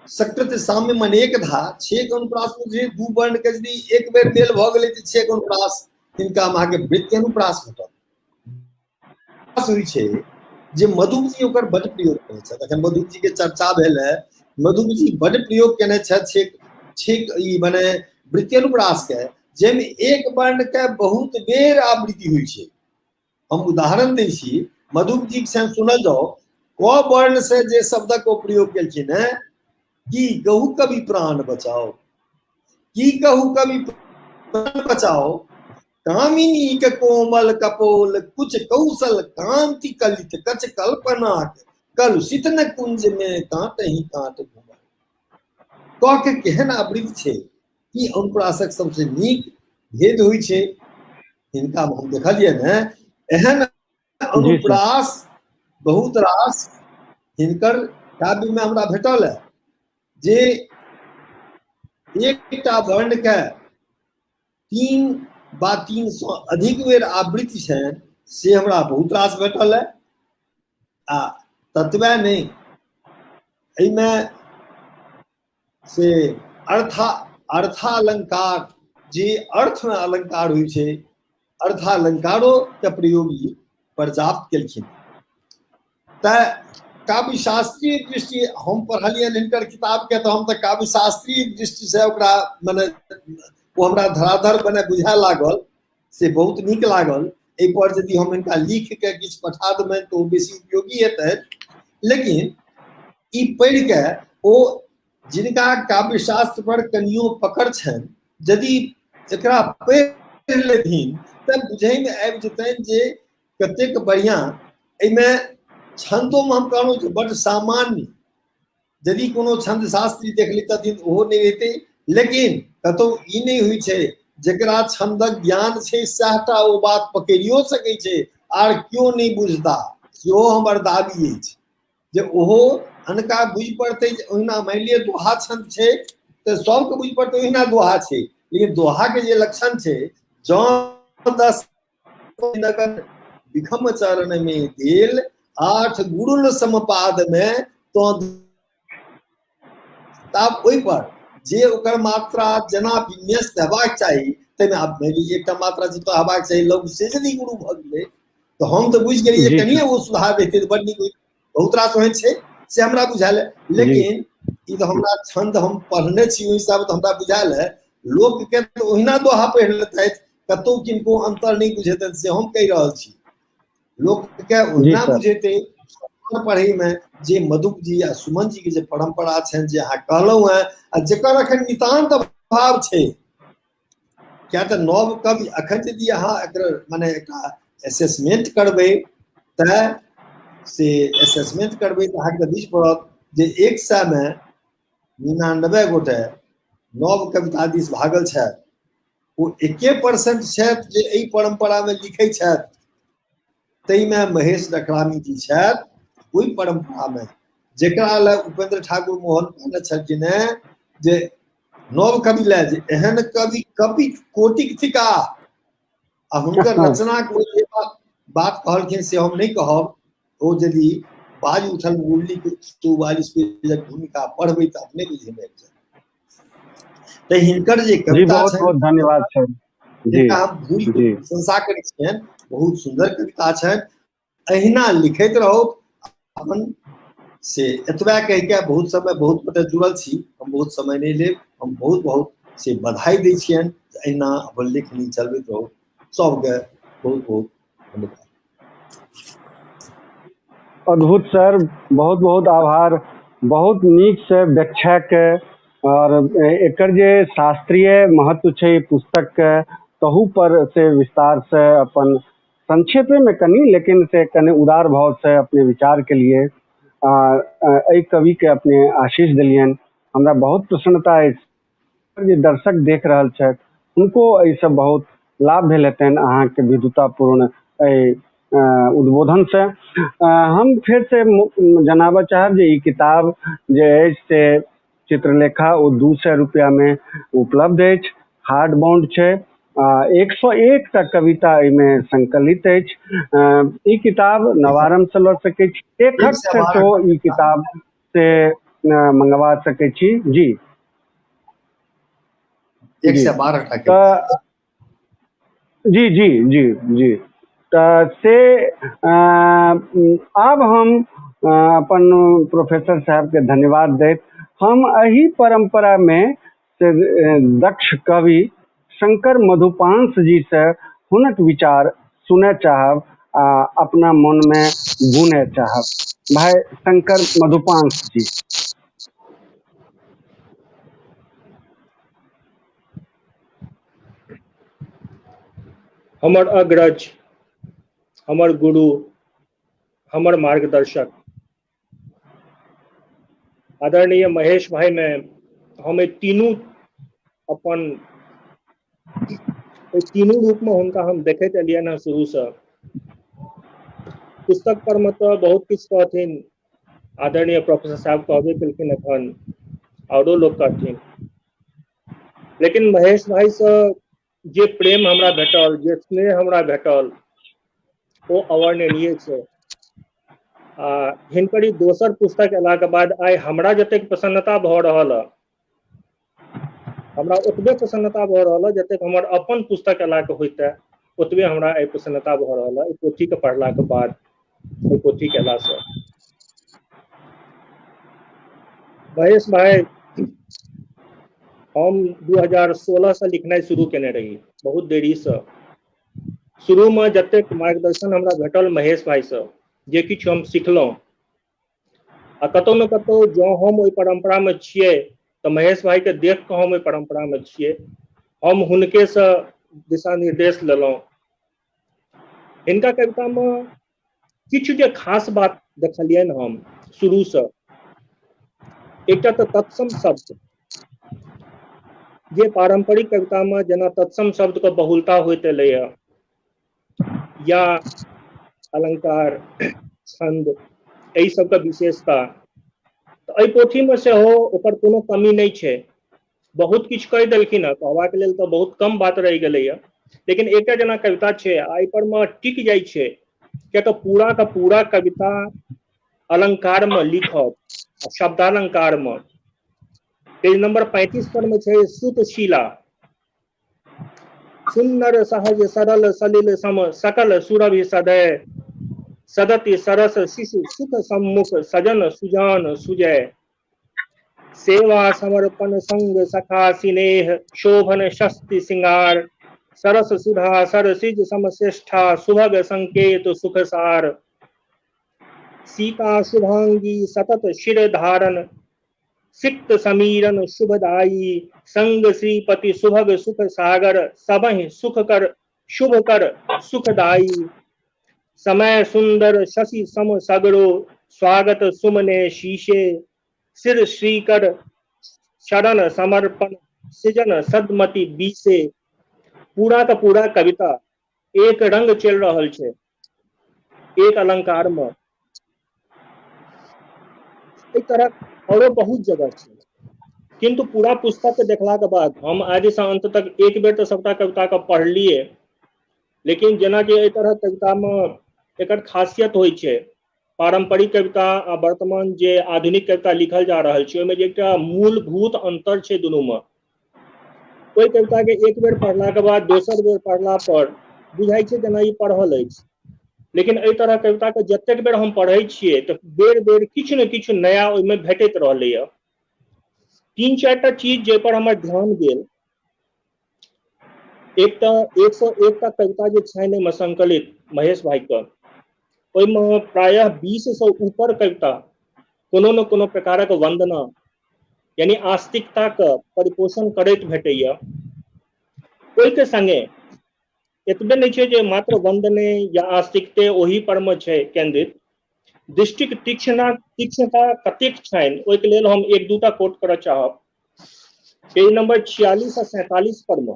सकृत साम्य मन एक धा। छेक अनुप्रास मे जे दू वर्ण के यदि एक बेर मेल भऽ गेलै तऽ छेक अनुप्रास, तिनका अहाँके वृत्ति अनुप्रास भेटत। होइ छै जे मधुप जी ओकर बड प्रयोग केने छथि। अखन मधुप जी के चर्चा भेल है, मधुप जी बड प्रयोग केने छथि छेक छेक ई मने वृत्ति अनुप्रास के, जाहिमे एक वर्ण के बहुत बेर आवृत्ति होइ छै। हम उदाहरण दै छी मधुप जी के, सुनल जाओ। क वर्ण से जे शब्दक ओ प्रयोग केलखिन है, की कहू कवि प्राण बचाओ, की कहू कवि प्राण बचाओ, कामिनी के कोमल कपोल कुछ कौशल कांति कलित कच कल्पना कलुषित न कुंज में कांट ही कांट घुमल। क के केहन आवृत्ति छै, ई अनुप्रासक सबसे नीक भेद होइ छै। हिनका हम देखलियै ने एहन अनुप्रास बहुत रास हिनकर काव्य में हमरा भेटल है, जे एकटा वर्ण के 3 वा 3 से अधिक बेर आवृत्ति छनि, से हमरा बहुत रास भेटल है। आ ततबे नहि, एहिमे से अर्थालंकार, जे अर्थ में अलंकार होइ छै, अर्थालंकारो के प्रयोग ई पर्याप्त केलखिन। तऽ काव्यशास्त्रीय दृष्टि हम पढ़लियनि हिनकर किताब के, तऽ हम तऽ काव्यशास्त्रीय दृष्टि से ओकरा मने ओ हमरा धराधर मने बुझाय लागल, से बहुत नीक लागल। एहि पर यदि हम हिनका लिख के किछु पठा देबनि तऽ ओ बेसी उपयोगी हेतनि। लेकिन ई पढ़ि के ओ जिनका काव्यशास्त्र पर कनियो पकड़ छनि, यदि एकरा पढ़ि लेथिन तऽ बुझैमे आबि जेतनि जे कतेक बढ़िआँ। एहिमे छन्दोमे हम कहलहुँ जे बड्ड सामान्य, यदि कोनो छन्द शास्त्री देख लितथिन ओहो नहि रहितै। लेकिन कतहु ई नहि होइ छै, जकरा छन्दक ज्ञान छै सएहटा ओ बात पकड़ियो सकै छै, आर केओ नहि बुझता, सेहो हमर दाबी अछि जे ओहो अनका बुझि पड़तै। जे ओहिना मानि लिअ दोहा छन्द छै तऽ सबके बुझि पड़तै ओहिना दोहा छै, लेकिन दोहाके जे लक्षण छै, जँ 10 नगर विखम चरण में देल 8 गुरुल समपाद में, तो तब ओहि पर जे ओकर मात्रा जेना विन्यस्त हेबाक चाही, ताहिमे आब मानि लिअ एकटा मात्रा जतऽ हेबाक चाही लघु, से यदि गुरु भऽ गेलै तऽ हम तऽ बुझि गेलियै कनिये ओ सुधार रहितै तऽ बड नीक होइत। बहुत रास ओहन छै से हमरा बुझायल है, लेकिन ई तऽ हमरा छंद हम पढ़ने छी ओहि हिसाब तऽ हमरा बुझायल है। लोकके तऽ ओहिना दोहा पढ़ि लेतथि, कतहु किनको अंतर नहि बुझेतनि, से हम कहि रहल छी। लोकके ओहिना बुझेतै पढ़ैमे जे मधुप जी आ सुमन जी के जे परम्परा छनि जे अहाँ कहलहुँ हेँ आ जकर अखन नितान्त अभाव छै। किया तऽ नव कवि अखन यदि अहाँ एकर मने एकटा असेसमेंट करबै तऽ से असेसमेंट करबै तऽ अहाँके बुझि पड़त जे 100 मे 99 गोटे नव कविता दिस भागल छथि, ओ 1% छथि जे एहि परम्परामे लिखै छथि। ताहिमे महेश डखरामी जी छथि ओहि परम्परामे, जकरा लए उपेंद्र ठाकुर मोहन कहने छलखिन हेँ जे नव कवि लए जे एहन कवि कवि कोटिक थिका, आ हुनकर रचनाक ओ जे बात कहलखिन से हम नहि कहब। ओ यदि बाज उठल मुरली के 44 पेजक भूमिका पढ़बै तऽ अपने बुझेमे आबि जायत। तऽ हिनकर जे कविता बहुत बहुत धन्यवाद सर जी, हम भूल प्रशंसा करै छियनि, बहुत सुन्दर कविता छनि, अहिना लिखैत रहू अपन। से एतबा कहि के बहुत समय बहुत गोटे जुड़ल छी, हम बहुत समय नहि लेब। हम बहुत बहुत से बधाई दै छियनि, अहिना अपन लेखनी चलबैत रहू। सबके बहुत बहुत धन्यवाद। अद्भुत सर, बहुत बहुत आभार। बहुत नीक से व्याख्या के और एकर जे शास्त्रीय महत्व छै पुस्तक के तहू पर से विस्तार से अपन संक्षेपे में कनि लेकिन से कनि उदार भाव से अपने विचार के लिए एहि कवि के अपने आशीष देलियनि। हमरा बहुत प्रसन्नता अछि जे दर्शक देख रहल छथि हुनको एहिसँ बहुत लाभ भेल हेतनि अहाँके विद्वतापूर्ण एहि उद्बोधन से। हम फेर से जनाबऽ चाहब जे ई किताब जे अछि से चित्रलेखा ओ 200 रुपया में उपलब्ध अछि, हार्ड बाउंड छै, 101टा कविता एहिमे संकलित अछि। ई किताब नवारम्भ से लऽ सकै छी, लेखक से सेहो ई किताब से मंगवा सकै छी। जी 112 टा। जी जी जी जी। तऽ से आब हम अपन प्रोफेसर साहबके धन्यवाद दैत हम एहि परम्परामे से दक्ष कवि शंकर मधुपांश जी से हुनक विचार सुनय चाहब आ अपना मनमे बुनय चाहब। भाई शंकर मधुपांश जी। हमर अग्रज, हमर गुरु, हमर मार्गदर्शक आदरणीय महेश भाई में हम तीनू अपन तीनू रूप में हुनका हम देखैत एलियनि हँ शुरू से। पुस्तक पर में तऽ बहुत किछु कहथिन आदरणीय प्रोफेसर साहब, कहबे केलखिन एखन औरो लोग कहथिन, लेकिन महेश भाई से जे प्रेम हमरा भेटल, जे स्नेह हमरा भेटल, ओ अवर्णनीय छै। आ हिनकर ई दोसर पुस्तक अयलाके बाद आइ हमरा जतेक प्रसन्नता भऽ रहल हँ, हमरा ओतबे प्रसन्नता भऽ रहल हँ जतेक हमर अपन पुस्तक अयलाके होइते, ओतबे हमरा आइ प्रसन्नता भऽ रहल हँ एहि पोथीके पढ़लाके बाद, एहि पोथीके अयलासँ। महेश भाई, हम 2016 से लिखनाइ शुरू केने रही, बहुत देरीसँ। शुरूमे जतेक मार्गदर्शन हमरा भेटल महेश भाईसँ, जे किछु हम सिखलहुँ, आ कतहु ने कतहु जँ हम ओहि परम्परामे छियै तऽ महेश भाईके देख कऽ हम ओहि परम्परामे छियै। हम हुनकेसँ दिशा निर्देश लेलहुँ। हिनका कवितामे किछु जे खास बात देखलियनि हम शुरूसँ, एकटा तऽ तत्सम शब्द, जे पारम्परिक कवितामे जेना तत्सम शब्दके बहुलता होइत एलैए या अलंकार छंद एहि सबके विशेषता, तऽ एहि पोथीमे सेहो ओकर कोनो कमी नहि छै। बहुत किछु कहि देलखिन हँ, कहबाक लेल तऽ बहुत कम बात रहि गेलैए, लेकिन एकटा जेना कविता छै आ एहि पर मे टिक जाइ छै, किया तऽ पूरा का पूरा कविता अलंकार मे लिखब, शब्दालंकार मे। पेज नंबर 35 पर मे छै सुतशीला, सुन्दर सहज सरल सलिल सम सकल सुरभि सदय, सदति सरस शिशु सुख सम्मुख सजन सुजान सुजय, सेवा समर्पण संग सखा सिनेह शोभन शस्ति सिंगार, सरस सुधा सरसिज समश्रेष्ठा सुभग संकेत सुखसार। सीता शुभांगी सतत शिर धारण सिक्त समीरन शुभदायी संग श्रीपति सुभग सुख सागर सबहि सुख कर शुभ कर सुखदायी। समय सुंदर शशि सम सगरो स्वागत सुमने शीशे सिर श्रीकर शरण समर्पण सृजन सदमति बीसे। पूरा का पूरा कविता एक रंग चलि रहल छै, एक अलंकार में। एहि तरह औरो बहुत जगह छै, किंतु पूरा पुस्तक के देखला के बाद हम आदि से अंत तक एक बेर तो सबटा कविता के पढ़लिए, लेकिन जेनाकि एहि तरह कविता में एकर खासियत होइ छै, पारंपरिक कविता आ वर्तमान जे आधुनिक कविता लिखल जा रहल छै ओहिमे जे एकटा मूलभूत अंतर छै दुनू में, ओहि कविता के एक बेर पढ़ला के बाद दोसर बेर पढ़ला पर बुझाइ छै जेना ई पढ़ल अछि। लेकिन एहि तरह कविता के जतेक बेर हम पढ़ै छियै तऽ बेर बेर किछु ने किछु नया ओहिमे भेटैत रहलैया। 3-4 टा चीज जाहि पर हमर ध्यान गेल, एकटा 101टा कविता जे छनि एहिमे संकलित महेश भाई के, ओहिमे प्रायः 20 से ऊपर कविता कोनो न कोनो प्रकारक वंदना यानी आस्तिकता के परिपोषण करैत भेटैया। ओहिके संगे एतबे नहि छै जे मात्र वंदने या आस्तिकते ओहि पर मे छै केंद्रित, दृष्टिक तीक्ष्णता कतेक छनि ओहिके लेल हम 1-2 टा कोट करऽ चाहब। पेज नंबर 46 आ 47 पर मे,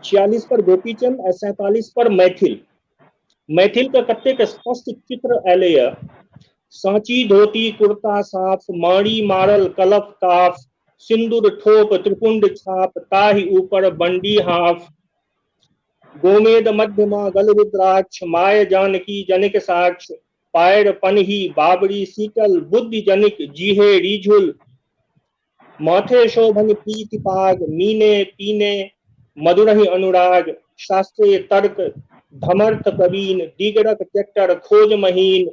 46 पर गोपीचंद आ 47 पर मैथिल, मैथिल के कतेक स्पष्ट चित्र एलैया। साँची धोती कुर्ता साफ मारी मारल कलफ काफ सिंदूर ठोप त्रिपुंड छाप ताहि ऊपर बंडी हाफ गोमेद मध्यमा गल रुद्राक्ष my Janaki जनिक साक्ष पायर पनही बाबरी शीतल बुद्धि जनिक जीहे रीझुल माथे शोभन प्रीति पाग मीने पीने मधुरहि अनुराग शास्त्रीय तर्क धमर्थ प्रवीण दिगरक ट्रैक्टर खोज महीन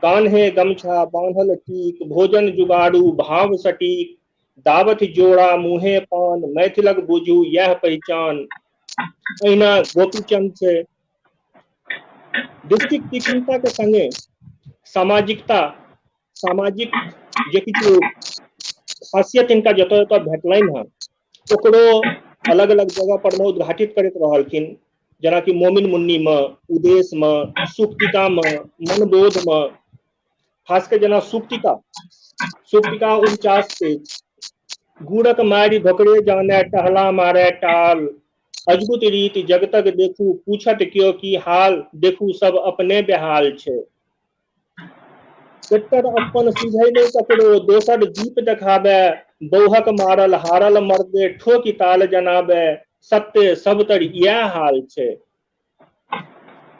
कान्हे गमछा बांधल टीक भोजन जुगाड़ू भाव सटीक दावत जोड़ा मुहे पान मैथिलक बुझू यह पहचान। अहिना गोपीचंद छै। दृष्टिक तीक्ष्णता के संगे सामाजिकता, सामाजिक जे किछु खासियत हिनका जतऽ जतऽ भेटलनि हँ ओकरो अलग अलग जगह पर मे उद्घाटित करैत रहलखिन, जेनाकि मोमिन मुन्नी में, उदेश में, सुक्तिका में, मनबोध में, खास कर जेना सुक्तिका, सुक्तिका 49 पेज, गुड़क मारि धोकरे जाने टहला मारे टाल अजगुत रीति जगतक देखू पूछत क्यों की हाल देखू सब अपने बेहाल छे। ट्रैक्टर अपन सुझै नहि ककरो दोसर जीप देखाबे बौहक मारल हारल मर्दे ठोकी ताल जनाबे सत्य सब तर इएह हाल छै।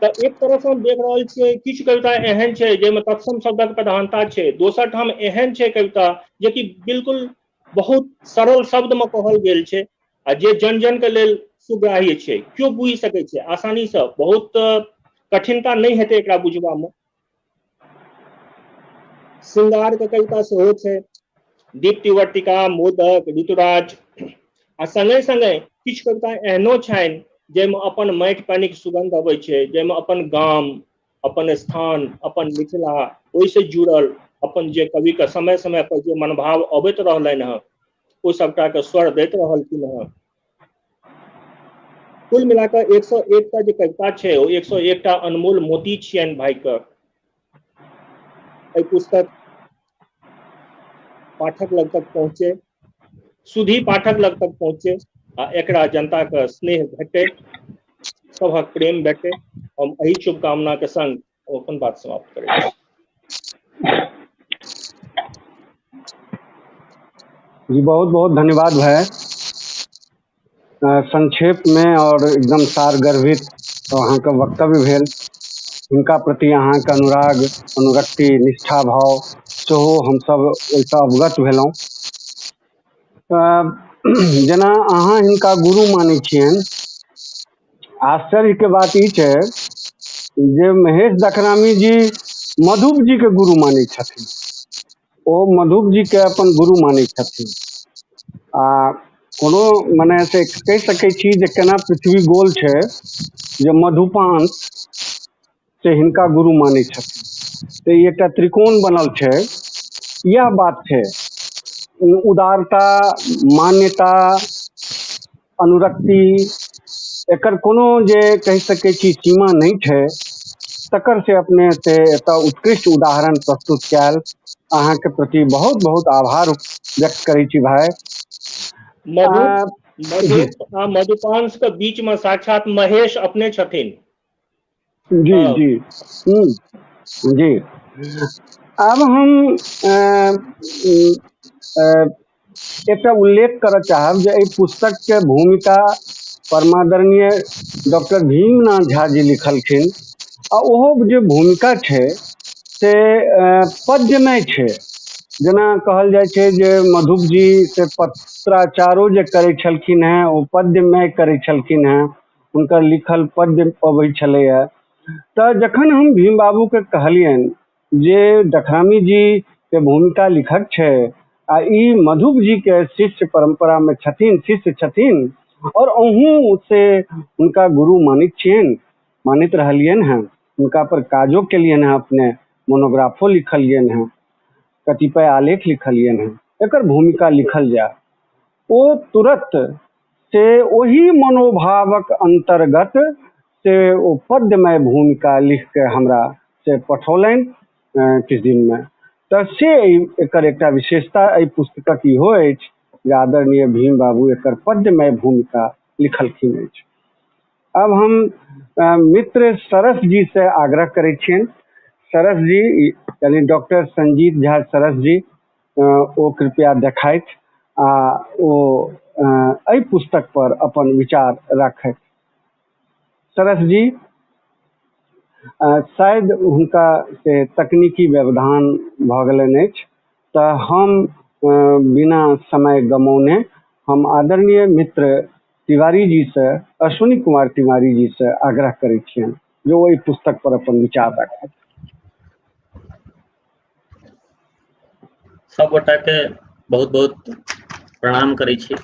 तऽ एक तरफ हम देख रहल छियै किछु कविता एहन छै जाहिमे तत्सम शब्दक प्रधानता छै, दोसर ठाम एहन छै कविता जेकि बिल्कुल बहुत सरल शब्दमे कहल गेल छै आ जे जन जन के लेल सुग्राह्य छै, केओ बुझि सकै छै आसानीसँ, बहुत कठिनता नहि हेतै एकरा बुझबामे। श्रृंगार के कविता सेहो छै, दीप्तिवर्तिका, मोदक, ऋतुराज, आ संगे संगे किछु कविता एहनो छनि जाहिमे अपन माटि पानिक सुगंध अबै छै, जाहिमे अपन गाम, अपन स्थान, अपन मिथिला, ओहिसँ जुड़ल अपन जे कविके समय समय पर जे मनोभाव अबैत रहलनि हँ ओ सबटाके स्वर दैत रहलखिन हँ। कुल मिलाकऽ 101टा जे कविता छै ओ 101टा अनमोल मोती छियनि भाइके। एहि पुस्तक पाठक लग तक पहुँचे, सुधी पाठक लग तक पहुँचे आ एकरा जनता के स्नेह भेटे, सभक प्रेम भेटे। हम एहि शुभकामना के संग अपन बात समाप्त करै छी। जी बहुत बहुत धन्यवाद भाई। संक्षेप में और एकदम सारगर्भित अहाँके वक्तव्य भेल। हिनका प्रति अहाँके अनुराग, अनुरक्ति, निष्ठा भाव सेहो हमसब ओहिसँ अवगत भेलहुँ। जेना अहाँ हिनका गुरु मानै छियनि, आश्चर्यके बात ई छै जे महेश दखरामी जी मधुप जी के गुरु मानै छथिन, ओ मधुप जी के अपन गुरु मानै छथिन। आ कोनो मने से कहि सकै छी जे केना पृथ्वी गोल छै जे मधुपान से हिनका गुरु मानै छथिन। तऽ ई एकटा त्रिकोण बनल छै। इएह बात छै, उदारता, मान्यता, अनुरक्ति, एकर कोनो जे कहि सकै छी सीमा नहि छै, तकर से अपने से एतऽ उत्कृष्ट उदाहरण प्रस्तुत कयल। अहाँके प्रति बहुत बहुत आभार व्यक्त करै छी भाय। मधु आ मधुपांश के बीच में साक्षात महेश अपने छथिन। जी जी जी। आब हम एकटा उल्लेख करऽ चाहब जे एहि पुस्तकके भूमिका परमादरणीय डॉक्टर भीमनाथ झा जी लिखलखिन, आ ओहो जे भूमिका छै से पद्यमय छै। जेना कहल जाइ छै जे मधुप जी से पत्राचारो जे करै छलखिन हेँ ओ पद्यमय करै छलखिन हेँ, हुनकर लिखल पद्य अबै छलैए। तऽ जखन हम भीम बाबूके कहलियनि जे डखरामी जीके भूमिका लिखक छै आ ई मधुप जीके शिष्य परम्परामे छथिन, शिष्य छथिन, आओर अहूँ से हुनका गुरु मानैत छियनि, मानैत रहलियनि हेँ, हुनका पर काजो केलियनि हेँ, अपने मोनोग्राफो लिखलियनि हेँ, कतिपय आलेख लिखलियनि हेँ, एकर भूमिका लिखल जाय। ओ तुरत से ओही मनोभावक अन्तर्गत से ओ पद्यमय भूमिका लिखके हमरा से पठौलनि किछु दिनमे। तऽ से एकर एकटा विशेषता एहि पुस्तकक इहो अछि जे आदरणीय भीम बाबू एकर पद्यमय भूमिका लिखलखिन अछि। आब हम मित्र सरस जी से आग्रह करै छियनि, सरस जी यानी डॉक्टर संजीत झा सरस जी, ओ कृपया देखाथि आ ओ एहि पुस्तक पर अपन विचार राखथि। सरस जी, शायद हुनका से तकनीकी व्यवधान भऽ गेलनि अछि, तऽ हम बिना समय गमौने हम आदरणीय मित्र तिवारी जी से, अश्विनी कुमार तिवारी जी से आग्रह करै छियनि जे ओ एहि पुस्तक पर अपन विचार राखथि। सब गोटा के बहुत बहुत प्रणाम करै छी,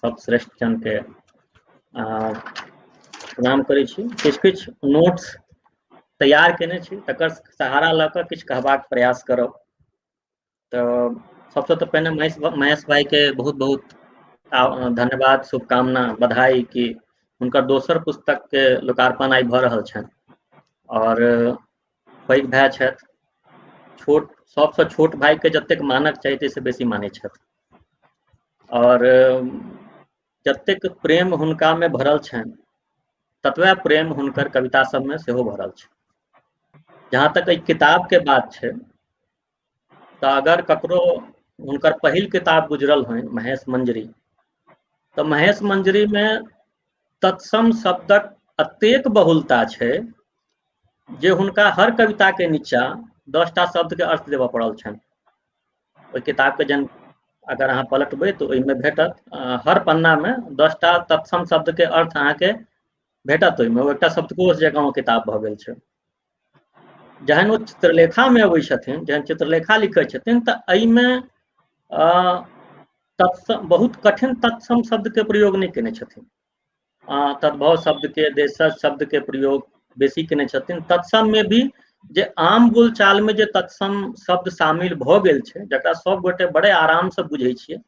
सब श्रेष्ठ जन के प्रणाम करै छी। किछु किछु नोट्स तैयार केने छी, तकर सहारा लऽ कऽ किछु कहबाक प्रयास करब। तऽ सबसँ तऽ पहिने महेश भाई के बहुत बहुत धन्यवाद, शुभकामना, बधाई कि हुनकर दोसर पुस्तक के लोकार्पण आइ भऽ रहल छनि। और पैघ भाय छथि, छोट सबसँ छोट भाई के जतेक मानक चाही ताहिसँ बेसी मानै छथि, और जतेक प्रेम हुनका में भरल छनि ततबे प्रेम हुनकर कविता सबमे सेहो भरल छै। जहाँ तक एहि किताब के बात छै तऽ अगर ककरो हुनकर पहिल किताब गुजरल होइन महेश मंजरी, तऽ महेश मंजरी में तत्सम शब्दक अतेक बहुलता छै जे हुनका हर कविता के नीचा 10टा शब्द के अर्थ देबऽ पड़ल छनि। ओहि किताब के जन अगर अहाँ पलटबै तऽ ओहिमे भेटत, हर पन्ना में 10टा तत्सम शब्द के अर्थ अहाँके भेटत। ओहिमे ओ एकटा शब्दकोश जकाँ ओ किताब भऽ गेल छै। जहन ओ चित्रलेखा में अबै छथिन, जहन चित्रलेखा लिखै छथिन तऽ एहिमे तत्सम बहुत कठिन तत्सम शब्द के प्रयोग नहि केने छथिन। तद्भव शब्द के, देशज शब्द के प्रयोग बेसी केने छथिन। तत्सम में भी जे आम बोलचाल में जे तत्सम शब्द शामिल भऽ गेल छै, जकरा सब गोटे बड़े आराम से बुझै छियै,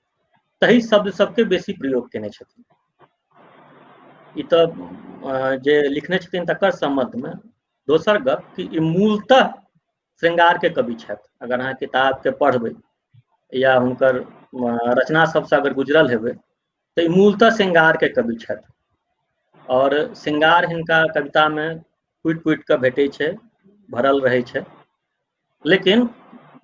तही शब्द सबके बेसी प्रयोग केने छथिन। ई तऽ जे लिखने छथिन तकर सम्बन्ध में। दोसर गप कि ई मूलतः श्रृंगार के कवि छथि। अगर अहाँ किताब के पढ़बै या हुनकर रचना सबसँ अगर गुजरल हेबै तऽ ई मूलतः श्रृंगार के कवि छथि। और श्रृंगार हिनका कविता में कुटि कुटि कऽ भेटै छै, भरल रहै छै। लेकिन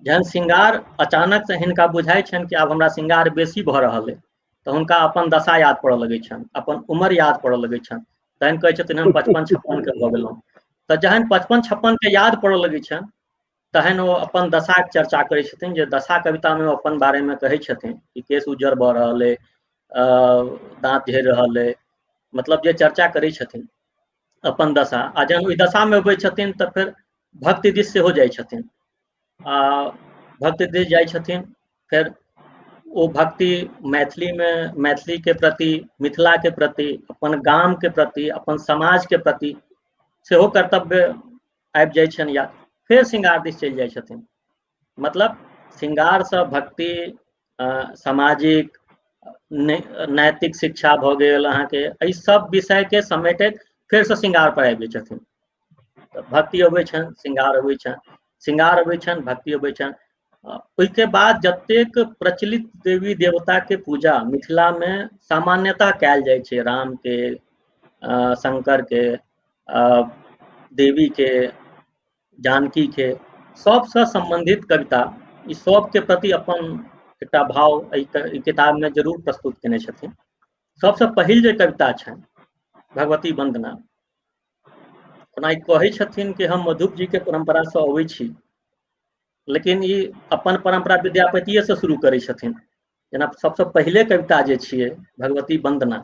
जहन श्रृंगार अचानक से हिनका बुझाइ छनि कि आब हमरा श्रृंगार बेसी भऽ रहल अइ, तऽ हुनका अपन दशा याद पड़ऽ लगै छनि, अपन उमर याद पड़ऽ लगै छनि। तहन कहै छथिन हम 55-56 के भऽ गेलहुँ। तऽ जहन 55-56 के याद पड़ऽ लगै छनि तहन ओ अपन दशाके चर्चा करै छथिन, जे दशा कवितामे ओ अपन बारेमे कहै छथिन कि केश उज्जर भऽ रहल अइ, दाँत झड़ि रहल अइ, मतलब जे चर्चा करै छथिन अपन दशा। आ जहन ओहि दशामे अबै छथिन तऽ फेर भक्ति दिस सेहो जाइ छथिन, आ भक्ति दिस जाइ छथिन फेर ओ भक्ति मैथिलीमे, मैथिलीके प्रति, मिथिलाके प्रति, अपन गामके प्रति, अपन समाजके प्रति सेहो कर्तव्य आबि जाइ छनि, या फेर श्रृंगार दिस चलि जाइ छथिन। मतलब श्रृंगारसँ भक्ति, सामाजिक नैतिक शिक्षा भऽ गेल अहाँके, एहि सब विषयके समेटैत फेरसँ श्रृंगार पर आबि जाइ छथिन। तऽ भक्ति अबै छनि, श्रृंगार अबै छनि, श्रृंगार अबै छनि, भक्ति अबै छनि। ओहिके बाद जतेक प्रचलित देवी देवताके पूजा मिथिलामे सामान्यतः कयल जाइ छै, रामके, शंकरके, देवीके, जानकीके, सबसँ सम्बन्धित कविता, ई सबके प्रति अपन एकटा भाव एहि किताबमे जरूर प्रस्तुत केने छथिन। सबसँ पहिल जे कविता छनि भगवती वन्दना, ओना ई कहै छथिन कि हम मधुप जी के परम्परासँ अबै छी, लेकिन ई अपन परम्परा विद्यापतिये से शुरू करै छथिन। जेना सबसँ पहिले कविता जे छियै भगवती वन्दना,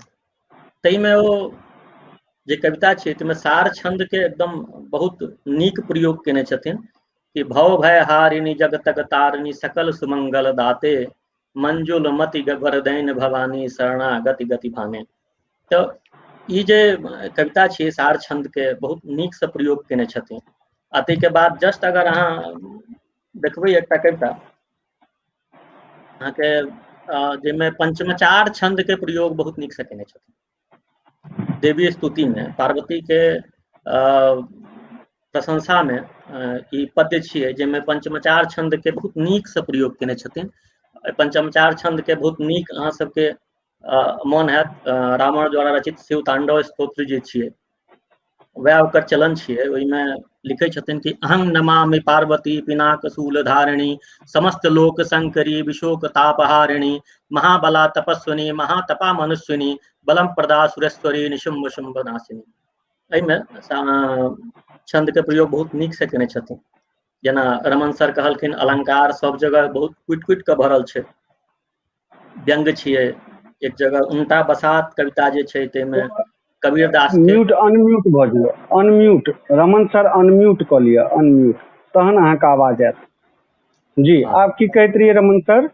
ताहिमे ओ जे कविता छै ताहिमे सार छंद के एकदम बहुत नीक प्रयोग केने छथिन कि भव भय हारिणी जगतक तारिणी सकल सुमंगल दाते, मंजुल मति वरदैन भवानी शरणागति गति भाने। तऽ ई जे कविता छियै सार छंद के बहुत नीक से प्रयोग केने छथिन। आ ताहिके बाद जस्ट अगर अहाँ देखबै एकटा कविता अहाँके जाहिमे पंचमचार छंद के प्रयोग बहुत नीक से केने छथिन। देवी स्तुति में पार्वती के प्रशंसा में ई पद्य छियै जाहिमे पंचमचार छंद के बहुत नीक से प्रयोग केने छथिन। पंचमचार छंद के बहुत नीक अहाँ सबके मोन हैत, रावण द्वारा रचित शिव तांडव स्तोत्र जे छियै वएह ओकर चलन छियै। ओहिमे लिखै छथिन कि अहं नमामि पार्वती पिनाक शूल धारिणी, समस्त लोक शंकरी विशोक तापहारिणी, महाबला तपस्विनी महातपा मनुष्विनी, बलम प्रदा सुरेश्वरी निशुम्भ शुम्भ नाशिनी। एहिमे छंद के प्रयोग बहुत नीक से केने छथिन। जेना रमन सर कहलखिन अलंकार सब जगह बहुत कुटि कुटि कऽ भरल छै, व्यंग्य छियै। एक जगह उनटा बसात कविता जे छै ताहिमे कबीर दास के म्यूट अनम्यूट भऽ जइयौ, अनम्यूट रमन सर अनम्यूट कऽ लिअ, अनम्यूट, तहन अहाँके आवाज आयत। जी आब की कहैत रहियै रमन सर?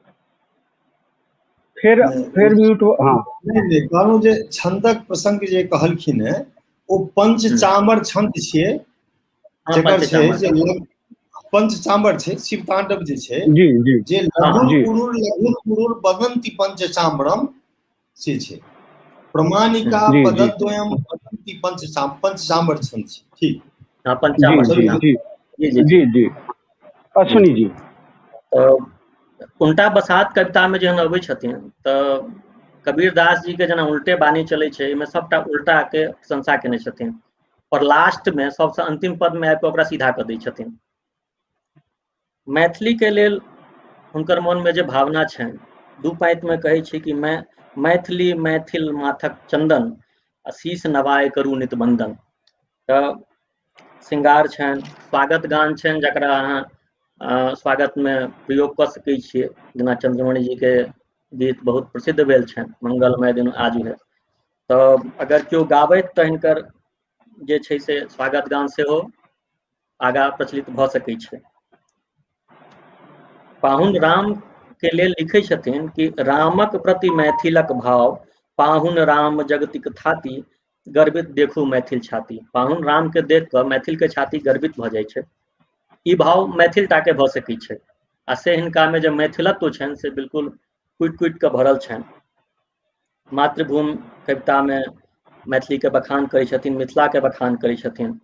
फेर फेर म्यूट। हँ नहि नहि, कहलहुँ जे छंदक प्रसंग जे कहलखिन हेँ ओ पंचचामर छंद छियै, जकर छै जे पंचचामर छै, शिव तांडव जे छै जी जी जे लघु कुरुर लघु कुरुर वदंती पंचचामरम से छै, प्रमाणिका पदद्वयम वदंती पंचचामर छंद छै। ठीक, हां पंचचामर। जी जी जी जी जी अश्विनी जी। तऽ उनटा बसात कविता में जहन अबै छथिन तऽ कबीर दास जी के जेना उल्टे बानी चलै छै, एहिमे सबटा उल्टा के प्रशंसा केने छथिन और लास्ट में सबसे अंतिम पद में आबि कऽ ओकरा सीधा कऽ दै छथिन। मैथिली के लेल हुनकर मन में जे भावना छनि, दू पाँति में कहै छै कि मैं मैथिली मैथिल माथक चंदन आ शीश नवाय करू नित बंदन। तऽ श्रृंगार छनि, स्वागत गान छनि, जकरा अहाँ स्वागत में प्रयोग कऽ सकै छियै। जेना चंद्रमणि जी के गीत बहुत प्रसिद्ध भेल छनि, मंगलमय दिन आज है। तऽ अगर केओ गाबैत तऽ हिनकर जे छै से स्वागत गान सेहो आगाँ प्रचलित भऽ सकै छै। पाहुन राम के लेल लिखै छथिन कि रामक प्रति मैथिलक भाव, पाहुन राम जगतिक थाती, गर्वित देखू मैथिल छाती। पाहुन राम के देख कऽ मैथिल के छाती गर्वित भऽ जाइ छै। ई भाव मैथिल टा के भऽ सकै छै आ से हिनका में जे मैथिलत्व छनि से बिल्कुल कुटि कुटि कऽ भरल छनि। मातृभूमि कविता में मैथिली के बखान करै छथिन, मिथिला के बखान करै छथिन।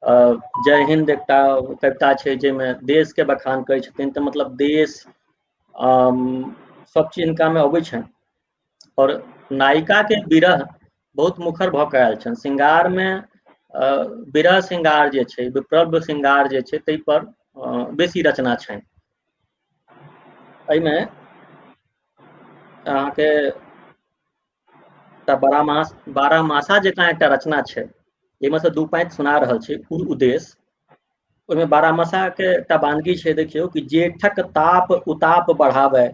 जय हिंद एकटा कविता छै जाहिमे देश के बखान करै छथिन। तऽ मतलब देश सब चीज हिनका में अबै छनि और नायिका के विरह बहुत मुखर भऽ के आयल छनि। श्रृंगार में विरह श्रृंगार जे छै, विप्रभ श्रृंगार जे छै, ताहि पर बेसी रचना छनि। एहिमे अहाँके एकटा बारहमासा जकाँ एकटा रचना छै, जाहिमे से दू पाँति सुना रहल छी। कुल उद्देश्य ओहिमे बारहमासा के एकटा बानगी छै, देखियौ कि जेठक ताप उताप बढ़ावे,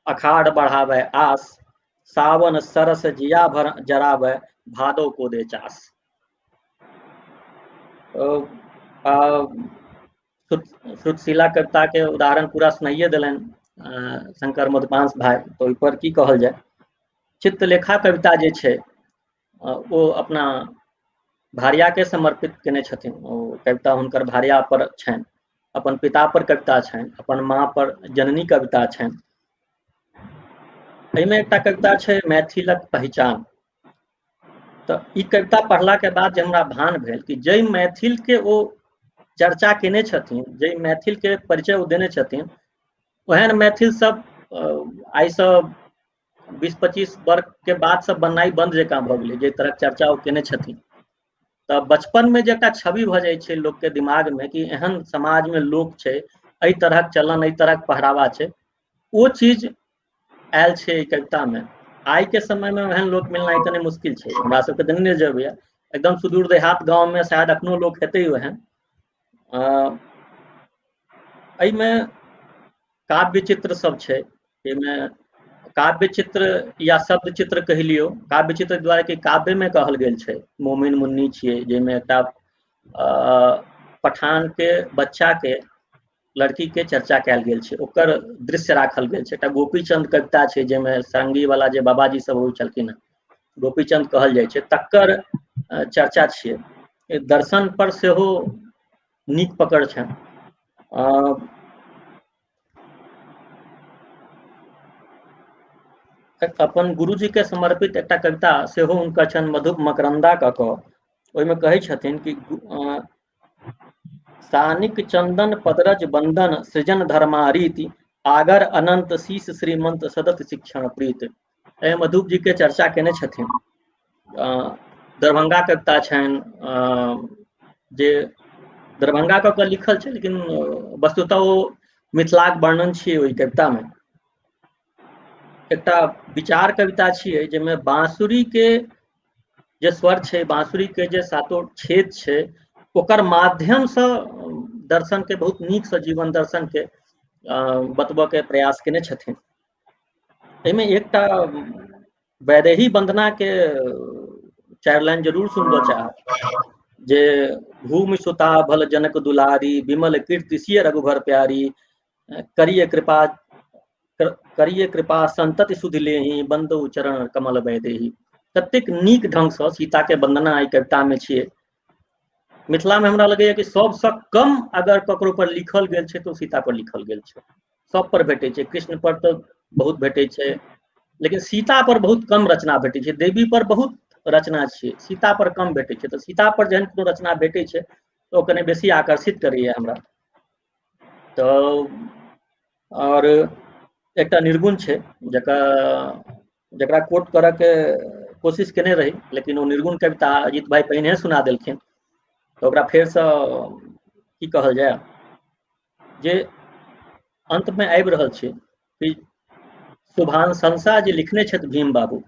अखाड़ बढ़ावे आस, सावन सरस जिया भर जरावे, भादो को दे चास। श्रुतशीला कविता के उदाहरण पूरा सुनाइए देलनि शंकर मधुपांश भाई, तऽ ओहिपर की कहल जाय। चित्रलेखा कविता जे छै ओ अपना भार्याके समर्पित केने छथिन। ओ कविता हुनकर भार्या पर छनि, अपन पिता पर कविता छनि, अपन माँ पर जननी कविता छनि। एहिमे एकटा कविता छै मैथिलक पहिचान। तऽ ई कविता पढ़लाके बाद जे हमरा भान भेल कि जाहि मैथिलके ओ चर्चा केने छथिन, जाहि मैथिलके परिचय ओ देने छथिन, ओहन मैथिल सब आइसँ 20-25 वर्ष के बाद सब बननाइ बन्द जकाँ भऽ गेलै, जाहि तरहक चर्चा ओ केने छथिन। तऽ बचपनमे जे एकटा छवि भऽ जाइ छै लोकके दिमागमे कि एहन समाजमे लोक छै, एहि तरहक चलन, एहि तरहक पहरावा छै, ओ चीज आयल छै एहि कवितामे। आइ के समयमे एहन लोक मिलनाइ कने मुश्किल छै, हमरा सबके तऽ नहि जबैया। एकदम सुदूर देहात गाँवमे शायद अखनो लोक हेतै ओहन। एहिमे काव्य चित्र सब छै, एहिमे काव्य चित्र या शब्द चित्र कहि लियौ। काव्य चित्र द्वारा कि काव्यमे कहल गेल छै मोमिन मुन्नी छियै, जाहिमे एकटा पठान के बच्चा के लड़की के चर्चा कयल गेल छै, ओकर दृश्य राखल गेल छै। एकटा गोपीचंद कविता छै जाहिमे संगी वाला जे बाबाजी सब होइ छलखिन हेँ, गोपीचंद कहल जाइ छै, तकर चर्चा छियै। दर्शन पर सेहो नीक पकड़ छनि। अपन गुरुजी के समर्पित एकटा कविता सेहो हुनकर छनि मधुप मकरन्दा कऽ कऽ, ओहिमे कहै छथिन कि सानिक चंदन पदरज बंदन सृजन धर्मारीति आगर अनंत शीश श्रीमंत सदत शिक्षण प्रीत। एहि मधुप जी के चर्चा केने छथिन। दरभंगा कविता छनि जे दरभंगा कऽ कऽ लिखल छै, लेकिन वस्तुतः ओ मिथिलाक वर्णन छियै। ओहि कवितामे एकटा विचार कविता छियै जाहिमे बाँसुरी के जे स्वर छै, बाँसुरी के जे सातो छेद छै, ओकर माध्यमसँ दर्शन के बहुत नीकसँ जीवन दर्शन के बतबऽ के प्रयास केने छथिन। एहिमे एकटा वैदेही वंदना के 4 लाइन जरूर सुनबऽ चाहब, जे भूमि सुता भल जनक दुलारी, विमल कीर्ति सिय रघुभर प्यारी, करिय कृपा करिय कृपा संतति सुधि लेही, बंदो चरण कमल वैदेही। कतेक नीक ढंगसँ सीता के वंदना एहि कविता में छियै। मिथिला में हमरा लगैया कि सबसँ कम अगर ककरो पर लिखल गेल छै तऽ सीता पर लिखल गेल छै। सब पर भेटै छै, कृष्ण पर तऽ बहुत भेटै छै, लेकिन सीता पर बहुत कम रचना भेटै छै। देवी पर बहुत रचना छियै, सीता पर कम भेटै छै। तऽ सीता पर जहन कोनो रचना भेटै छै तऽ ओ कने बेसी आकर्षित करैया हमरा। तऽ आओर एकटा निर्गुण छै जकरा कोट करऽके कोशिश केने रही, लेकिन ओ निर्गुण कविता अजीत भाई पहिने सुना देलखिन, तऽ ओकरा फेरसँ की कहल जाय। जे अन्तमे आबि रहल छै कि शुभाशंसा जे लिखने छथि भीम बाबू,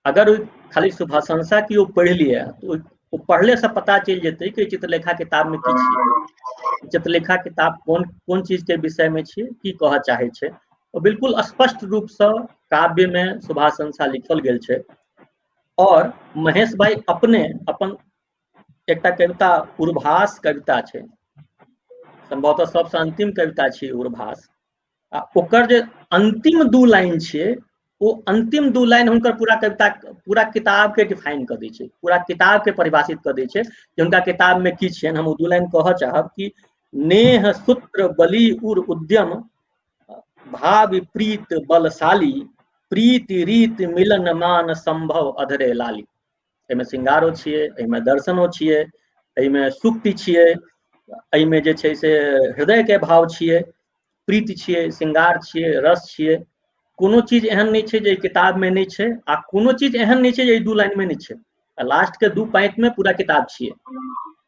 अगर खाली शुभाशंसा केओ पढ़ि लिअ तऽ ओ पढ़लेसँ पता चलि जेतै कि चित्रलेखा किताबमे की छियै, चित्रलेखा किताब कोन कोन चीजके विषयमे छियै, की कहऽ चाहै छै। ओ बिल्कुल स्पष्ट रूपसँ काव्यमे शुभाशंसा लिखल गेल छै। और महेश भाई अपने अपन एकटा कविता उर्भास कविता छै, संभवतः सबसँ अंतिम कविता छै उर्भास, आ ओकर जे अंतिम 2 लाइन छै, ओ अंतिम 2 लाइन हुनकर पूरा कविता पूरा किताब के डिफाइन कऽ दै छै, पूरा किताब के परिभाषित कऽ दै छै जे हुनका किताब में की छियनि। हम ओ 2 लाइन कहऽ चाहब कि नेह सूत्र बलि उर उद्यम भावि प्रीत बलशाली, प्रीति रीत मिलन मान संभव अधरे लाली। एहिमे श्रृंगारो छियै, एहिमे दर्शनो छियै, एहिमे सूक्ति छियै, एहिमे जे छै से हृदय के भाव छियै, प्रीति छियै, श्रृंगार छियै, रस छियै। कोनो चीज एहन नहि छै जे एहि किताब में नहि छै, आ कोनो चीज एहन नहि छै जे एहि 2 लाइन में नहि छै। आ लास्ट के 2 पाँति में पूरा किताब छियै,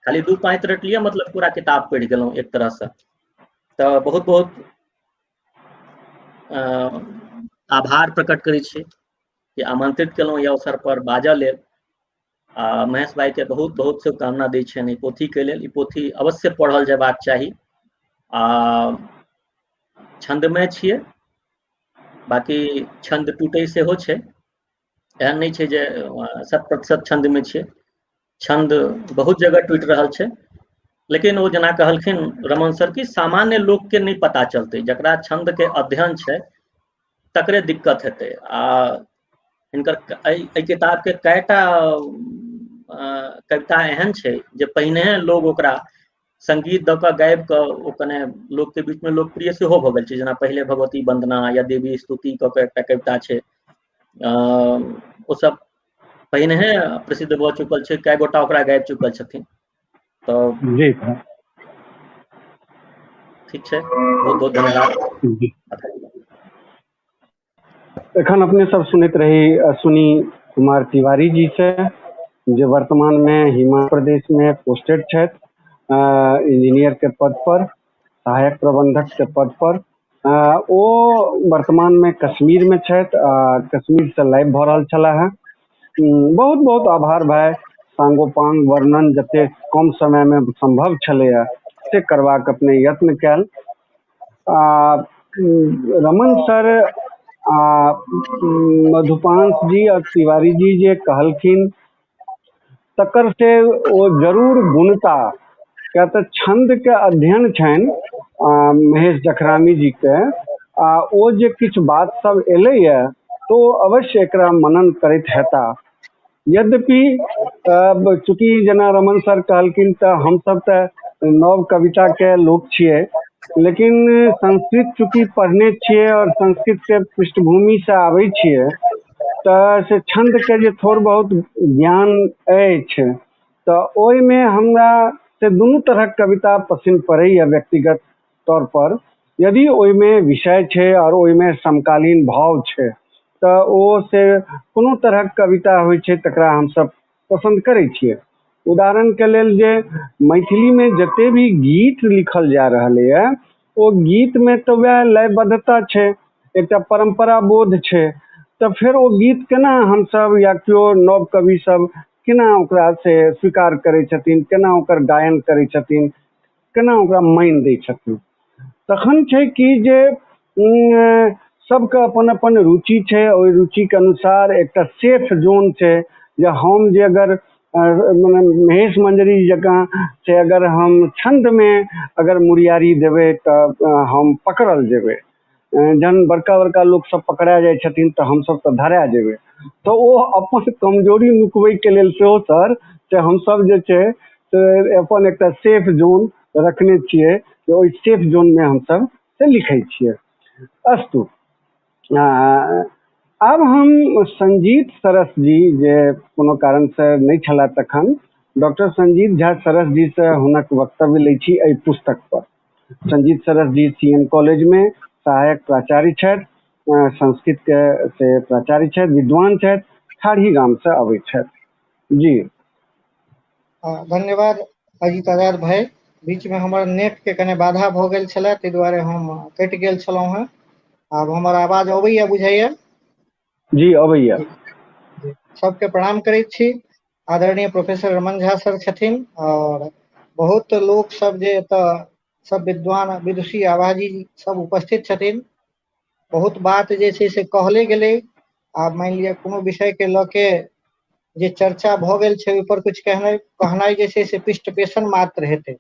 खाली 2 पाँति रटलियै मतलब पूरा किताब पढ़ि गेलहुँ एक तरहसँ। तऽ बहुत बहुत आभार प्रकट करै छी कि आमंत्रित केलहुँ एहि अवसर पर बाजऽ लेल। आ महेश भाई के बहुत बहुत शुभकामना दै छियनि ई पोथी के लेल। ई पोथी अवश्य पढ़ल जेबाक चाही। आ छंदमय छियै, बाकी छंद टूटै सेहो छै, एहन नहि छै जे 100% छंदमे छियै, छंद बहुत जगह टूटि रहल छै। लेकिन ओ जेना कहलखिन रमन सर कि सामान्य लोकके नहि पता चलतै, जकरा छन्दके अध्ययन छै तकरे दिक्कत हेतै। आ हिनकर एहि किताबके कएटा कविता एहन छै जे पहिने लोग ओकरा संगीत दऽ कऽ गाबि कऽ ओ कने लोकके बीचमे लोकप्रिय सेहो भऽ गेल छै, जेना पहिले भगवती वन्दना या देवी स्तुति कऽ कऽ एकटा कविता छै, ओ सब पहिने प्रसिद्ध भऽ चुकल छै, कए गोटा ओकरा गाबि चुकल छथिन। तऽ जी ठीक छै, बहुत बहुत धन्यवाद। एखन अपने सब सुनैत रही अश्विनी कुमार तिवारी जी से, जे वर्तमान में हिमाचल प्रदेश में पोस्टेड छथि इंजीनियर के पद पर, सहायक प्रबंधक के पद पर। ओ वर्तमान में कश्मीर में छथि आ कश्मीर से लाइव भऽ रहल छलाह हेँ। बहुत बहुत आभार भाय, सांगोपांग वर्णन जते कम समय में संभव छलैया से करबाक अपने यत्न कयल। आ रमन सर आ मधुपांश जी आ तिवारी जी जे कहलखिन तकर से ओ जरूर गुणता, किया तऽ छंद के अध्ययन छनि महेश जखरामी जी के, आ ओ जे किछु बात सब एलैया तो ओ अवश्य एकरा मनन करैत हेता। यद्यपि चूँकि जेना रमन सर कहलखिन तऽ हमसब तऽ नव कविता के लोक छियै, लेकिन संस्कृत चूँकि पढ़ने छियै और संस्कृत के पृष्ठभूमि से आबै छियै तऽ से छंद के जे थोड़ बहुत ज्ञान अछि तऽ ओहिमे हमरा से दुनू तरहक कविता पसिन पड़ैया व्यक्तिगत तौर पर। यदि ओहिमे विषय छै और ओहिमे समकालीन भाव छै तऽ ओ से कोनो तरहक कविता होइ छै तकरा हमसब पसन्द करै छियै। उदाहरण के लेल जे मैथिली में जते भी गीत लिखल जा रहलैए ओ गीत में तऽ वएह लयबद्धता छै, एकटा परम्परा बोध छै, तऽ फेर ओ गीत केना हमसब या केओ नव कवि सब केना ओकरा से स्वीकार करै छथिन, केना ओकर गायन करै छथिन, केना ओकरा मानि दै छथिन। तखन छै कि जे सबके अपन अपन रुचि छै, ओहि रुचिके अनुसार एकटा सेफ जोन छै जे हम जे अगर मने महेश मंजरी जकाँ से अगर हम छन्दमे अगर मुरियारी देबै तऽ हम पकड़ल जेबै, जहन बड़का बड़का लोक सब पकड़ा जाइ छथिन तऽ हमसब तऽ धरा जेबै। तऽ ओ अपन कमजोरी नुकबैके लेल सेहो सर से हमसब जे छै से अपन एकटा सेफ जोन रखने छियै जे ओहि सेफ जोनमे हमसब से लिखै छियै। अस्तु, आब हम संजीत सरस जी जे कोनो कारणसँ नहि छलाह तखन, डॉक्टर संजीत झा सरस जी से हुनक वक्तव्य लै छी एहि पुस्तक पर। संजीत सरस जी सी एम कॉलेज में सहायक प्राचार्य छथि, संस्कृत के से प्राचार्य छथि, विद्वान छथि, ठाढ़ी गाम से अबै छथि। जी धन्यवाद अजित आजाद भाई। बीच में हमर नेट के कने बाधा भऽ गेल छलै ताहि दुआरे हम कटि गेल छलहुँ हेँ। आब हमर आवाज अबैया बुझाइया? जी अबैया। सबके प्रणाम करैत छी। आदरणीय प्रोफेसर रमन झा सर छथिन और बहुत लोक सब जे एतऽ सब विद्वान विदुषी आवाजी सब उपस्थित छथिन। बहुत बात जे छै से कहले गेलै। आब मानि लिअ कोनो विषय के लऽ के जे चर्चा भऽ गेल छै ओहिपर किछु कहनाइ जे छै से पृष्ठपेशन मात्र हेतै।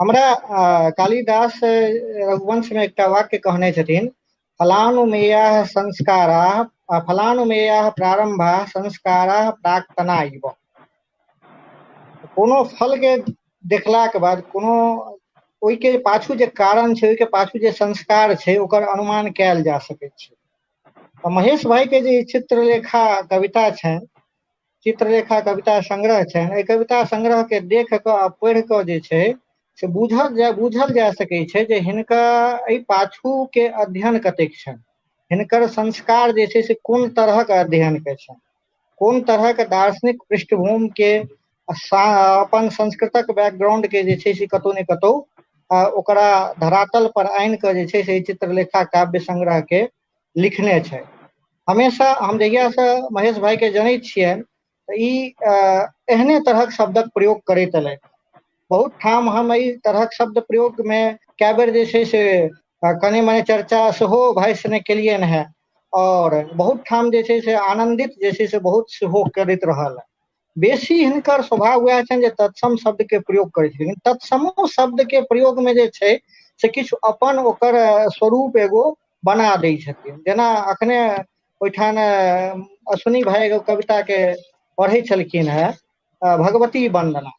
हमरा कालिदास रघुवंश में एकटा वाक्य कहने छथिन, फलानुमेयाः संस्काराः फलानुमेयाः प्रारंभाः संस्काराः प्राक्तना इव। कोनो फल के देखलाक बाद कोनो ओहिके पाछू जे कारण छै, ओहिके पाछू जे संस्कार छै, ओकर अनुमान कयल जा सकैत छै। तऽ महेश भाई के जे चित्रलेखा कविता छनि, चित्रलेखा कविता संग्रह छनि, एहि कविता संग्रह के देख कऽ आ पढ़ि कऽ जे छै से बुझल जा सकै छै जे हिनका एहि पाछू के अध्ययन कतेक छनि, हिनकर संस्कार जे छै से कोन तरहक अध्ययन के छनि, कोन तरहक दार्शनिक पृष्ठभूमि के अपन संस्कृतक बैकग्राउंड के जे छै से कतौ ने कतौ ओकरा धरातल पर आनि कऽ जे छै से चित्रलेखा काव्य संग्रह के लिखने छै। हमेशा हम जहियासँ महेश भाई के जनै छियनि तऽ ई एहने तरहक शब्दक प्रयोग करैत एलथि। बहुत ठाम हम एहि तरहक शब्द प्रयोग मे कए बेर जे छै से कने मने चर्चा सेहो भाई सने केलियनि हेँ और बहुत ठाम जे छै से आनंदित जे छै से बहुत सेहो करैत रहल। बेसी हिनकर स्वभाव वएह छनि जे तत्सम शब्द के प्रयोग करै छथिन। लेकिन तत्समो शब्द के प्रयोग मे जे छै से किछु अपन ओकर स्वरूप एगो बना दै छथिन। जेना अखने ओहिठाम अश्विनी भाई एगो कविता के पढ़ै छलखिन हेँ, भगवती वंदना,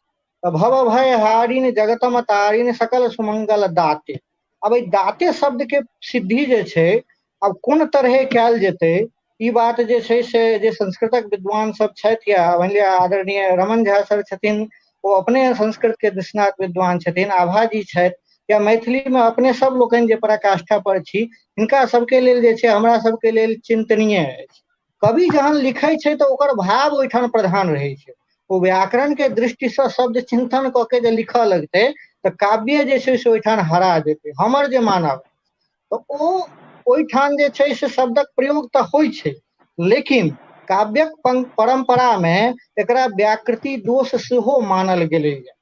तऽ भव भय हारिन जगतम तारिन सकल सुमंगल दाते। आब एहि दाते शब्द के सिद्धि जे छै आब कोन तरहे कयल जेतै, ई बात जे छै से जे संस्कृतक विद्वान सब छथि या मानि लिअ आदरणीय रमन झा सर छथिन, ओ अपने संस्कृत के निष्णात विद्वान छथिन, आभा जी छथि, या मैथिली मे अपने सब लोकनि जे पराकाष्ठा पर छी, हिनका सबके लेल जे छै हमरा सबके लेल चिन्तनीय अछि। कवि जहन लिखै छै तऽ ओकर भाव ओहिठाम प्रधान रहै छै। ओ व्याकरण के दृष्टिसँ शब्द चिन्तन कऽ के जे लिखऽ लगतै तऽ काव्य जे छै से ओहिठाम हरा जेतै, हमर जे मानब। तऽ ओ ओहिठाम जे छै से शब्दक प्रयोग तऽ होइ छै, लेकिन काव्यक परम्परा मे एकरा व्याकृति दोष सेहो मानल गेलैए।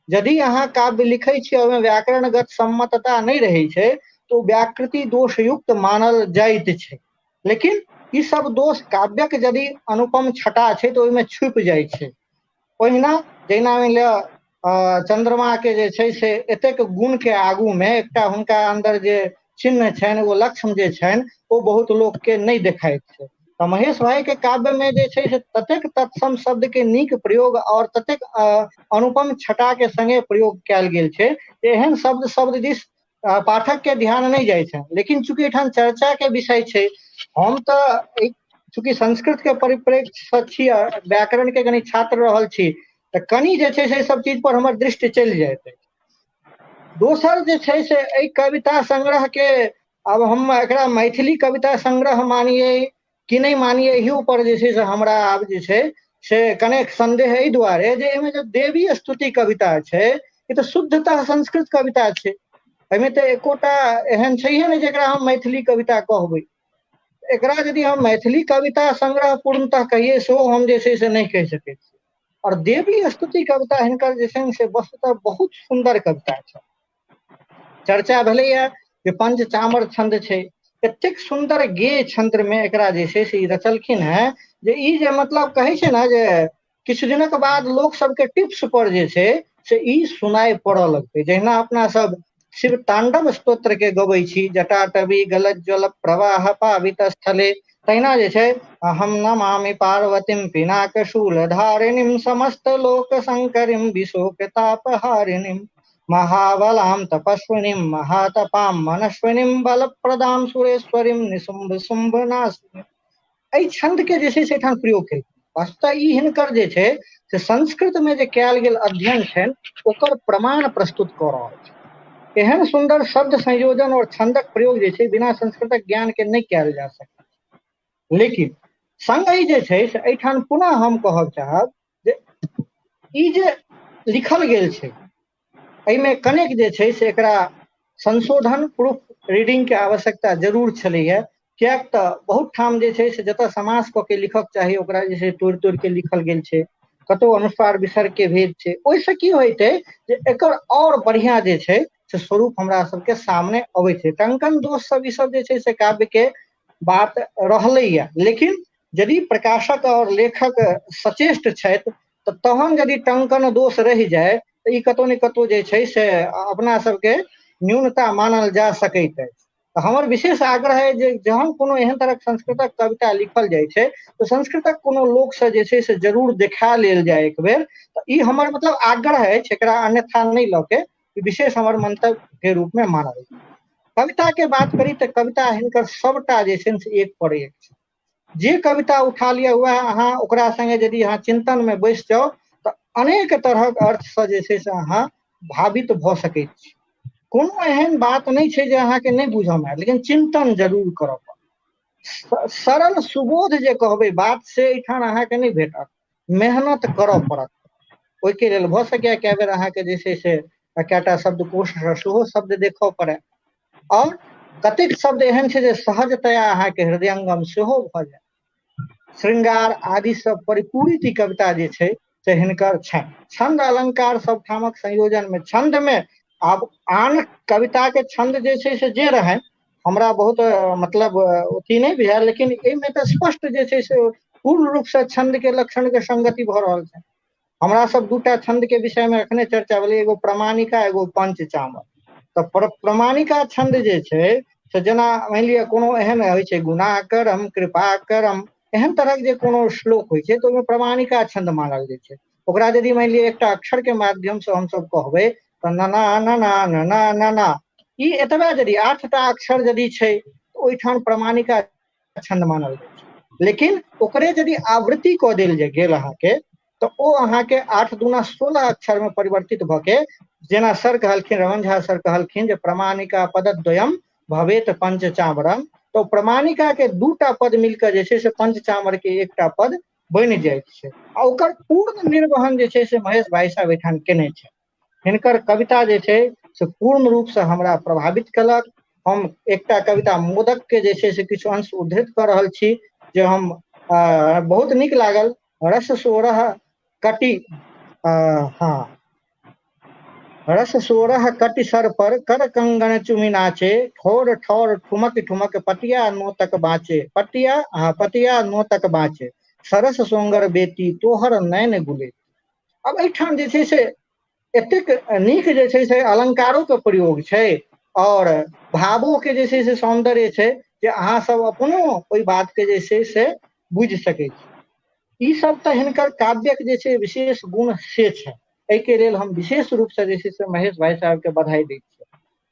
यदि अहाँ काव्य लिखै छी ओहिमे व्याकरणगत सम्मतता नहि रहै छै तऽ ओ व्याकृति दोषयुक्त मानल जाइत छै। लेकिन ई सब दोष काव्यक यदि अनुपम छटा छै तऽ ओहिमे छुपि जाइ छै। ओहिना जहिना मानि लिअ चन्द्रमा के जे छै से एतेक गुण के आगू मे एकटा हुनका अन्दर जे चिन्ह छनि, ओ लक्ष्य जे छनि, ओ बहुत लोक के नहि देखाइत छै। तऽ महेश भाई के काव्य मे जे छै से ततेक तत्सम शब्द के नीक प्रयोग और ततेक अनुपम छटा के संगे प्रयोग कयल गेल छै, एहन शब्द शब्द दिस पाठक के ध्यान नहि जाइ छै। लेकिन चूंकि एठाम चर्चा के विषय छै, हम तऽ चूंकि संस्कृत के परिप्रेक्ष्य छी, व्याकरण के कनि छात्र रहल छी, तऽ कनि जे छै से सब चीज पर हमर दृष्टि चलि जाइत अछि। दोसर जे छै से एहि कविता संग्रह के आब हम एकरा मैथिली कविता संग्रह मानियै कि नहि मानियै, एहियो पर जे छै से हमरा आब जे छै से कनेक संदेह एहि दुआरे जे एहिमे जे देवी स्तुति कविता छै ई तऽ शुद्धतः संस्कृत कविता छै, एहिमे तऽ एकोटा एहन छैहे नहि जेकरा हम मैथिली कविता कहबै। एकरा यदि हम मैथिली कविता संग्रह पूर्णतः कहियै सेहो हम जे छै से नहि कहि सकै छी। और देवी स्तुति कविता हिनकर जे छै से वस्तुतः बहुत सुन्दर कविता छै। चर्चा भेलैया जे पंचचामर छंद छै, एतेक सुन्दर गेय छंद मे एकरा जे छै से ई रचलखिन हेँ जे ई जे मतलब कहै छै ने जे किछु दिनक बाद लोक सबके टिप्स पर जे छै से ई सुनाइ पड़ऽ लगतै। जहिना अपना सब शिव तांडव स्तोत्र के गबै छी, जटाटवी गलज्ज्वल प्रवाह पावित स्थले, तहिना जे छै अहम नमामि पार्वतीम पिनाक शूल धारिणीम समस्त लोक शंकरीम विशोक तापहारिणीम महाबलाम तपस्विनीम महातपाम मनस्विनीम बलप्रदाम सुरेश्वरीम निशुंभ शुंभ नाशिनीम। एहि छंद के जे छै से एहिठाम प्रयोग केलखिन। वस्तुतः ई हिनकर जे छै से संस्कृत मे जे कयल गेल अध्ययन छनि ओकर प्रमाण प्रस्तुत कऽ रहल छै। एहन सुन्दर शब्द संयोजन और छंदक प्रयोग जे छै बिना संस्कृतक ज्ञान के नहि कयल जा सकैत। लेकिन संगहि जे छै से एहिठाम पुनः हम कहब चाहब जे ई जे लिखल गेल छै एहिमे कनेक जे छै से एकरा संशोधन प्रूफ रीडिंग के आवश्यकता जरूर छलैया, किएक तऽ बहुत ठाम जे छै से जतऽ समास कऽ के लिखक चाही ओकरा जे छै तोड़ि तोड़ि के लिखल गेल छै, कतौ अनुस्वार विसर्ग के भेद छै। ओहिसँ की होइतै जे एकर और बढ़िया जे छै से स्वरूप हमरा सबके सामने अबै छै। टंकन दोष सब ई सब जे छै से काव्य के बात रहलैया, लेकिन यदि प्रकाशक और लेखक सचेष्ट छथि तऽ तहन यदि टंकन दोष रहि जाय तऽ ई कतौ ने कतौ जे छै से अपना सबके न्यूनता मानल जा सकैत अछि। तऽ हमर विशेष आग्रह है जे जहन कोनो एहन तरहक संस्कृतक कविता लिखल जाइ छै तऽ संस्कृतक कोनो लोकसँ जे छै से जरूर देखा लेल जाय एक बेर। तऽ ई हमर मतलब आग्रह अछि, एकरा अन्यथा नहि लऽ के विशेष हमर मंतव्य के रूप में मानल। कविता के बात करी तऽ कविता हिनकर सबटा जे छै से एक पर एक छै। जे कविता उठा लिअ वएह अहाँ ओकरा संगे यदि अहाँ चिंतन में बैस जाउ तऽ अनेक तरहक अर्थसँ जे छै से अहाँ भावित भऽ सकैत छी। कोनो एहन बात नहि छै जे अहाँके नहि बुझऽ मे आयत, लेकिन चिंतन जरूर करऽ पड़त। सरल सुबोध जे कहबै बात से एहिठाम अहाँके नहि भेटत, मेहनत करऽ पड़त। ओहिके लेल भऽ सकैए कए बेर अहाँके जे छै से कएटा शब्दकोश सेहो शब्द देखऽ पड़य, और कतेक शब्द एहन छै जे सहजतया अहाँके हृदयंगम सेहो भऽ जाय। श्रृंगार आदि सब परिपूरित ई कविता जे छै से हिनकर छनि। छंद अलंकार सब ठामक संयोजन में छंद में आब आन कविता के छंद जे छै से जे रहनि हमरा बहुत मतलब अथी नहि बुझायल, लेकिन एहिमे तऽ स्पष्ट जे छै से पूर्ण रूप से छंद के लक्षण के संगति भऽ रहल छै। हमरा सब दूटा छंद के विषय मे एखने चर्चा भेलै, एगो प्रमाणिका, एगो पंचचामर। तऽ प्रमाणिका छंद जे छै से जेना मानि लिअ कोनो एहन होइ छै गुणा करम कृपा करम, एहन तरहक जे कोनो श्लोक होइ छै तऽ ओहिमे प्रमाणिका छंद मानल जाइ छै। ओकरा यदि मानि लिअ एकटा अक्षर के माध्यम से हमसब कहबै तऽ नना नना नना नना, ई एतबा यदि 8टा अक्षर यदि छै तऽ ओहिठाम प्रमाणिका छंद मानल जाइ छै। लेकिन ओकरे यदि आवृत्ति कऽ देल गेल अहाँके तऽ ओ अहाँके 8 दूना 16 अक्षर में परिवर्तित भऽ के, जेना सर कहलखिन, रमन झा सर कहलखिन जे प्रमाणिका पदद्वयम भवेत पंचचामरम, तऽ प्रमाणिका के 2टा पद मिलके जे छै से पंचचामर के एकटा पद बनि जाइत छै। आ ओकर पूर्ण निर्वहन जे छै से महेश भाई साहब एहिठाम केने छै। हिनकर कविता जे छै से पूर्ण रूपसँ हमरा प्रभावित केलक। हम एकटा कविता मोदक के जे छै से किछु अंश उद्धृत कऽ रहल छी जे हम बहुत नीक लागल। रस सोरह कटि, हँ, रस सोरह कटि सर पर कर कंगन चुमि नाचे, ठोर ठोर ठुमक ठुमक पटिया नोतक बाँचे, पटिया, हँ, पटिया नोतक बाँचे, सरस सोंगर बेटी तोहर नैन गुले। अब एहिठाम जे छै से एतेक नीक जे छै से अलंकारो के प्रयोग छै और भावो के जे छै से सौंदर्य छै जे अहाँ सब अपनो ओहि बात के जे छै से बुझि सकै छी। ई सब तऽ हिनकर काव्यक जे छै विशेष गुण से छै। एहिके लेल हम विशेष रूप से जे छै से महेश भाई साहब के बधाई दै छियै।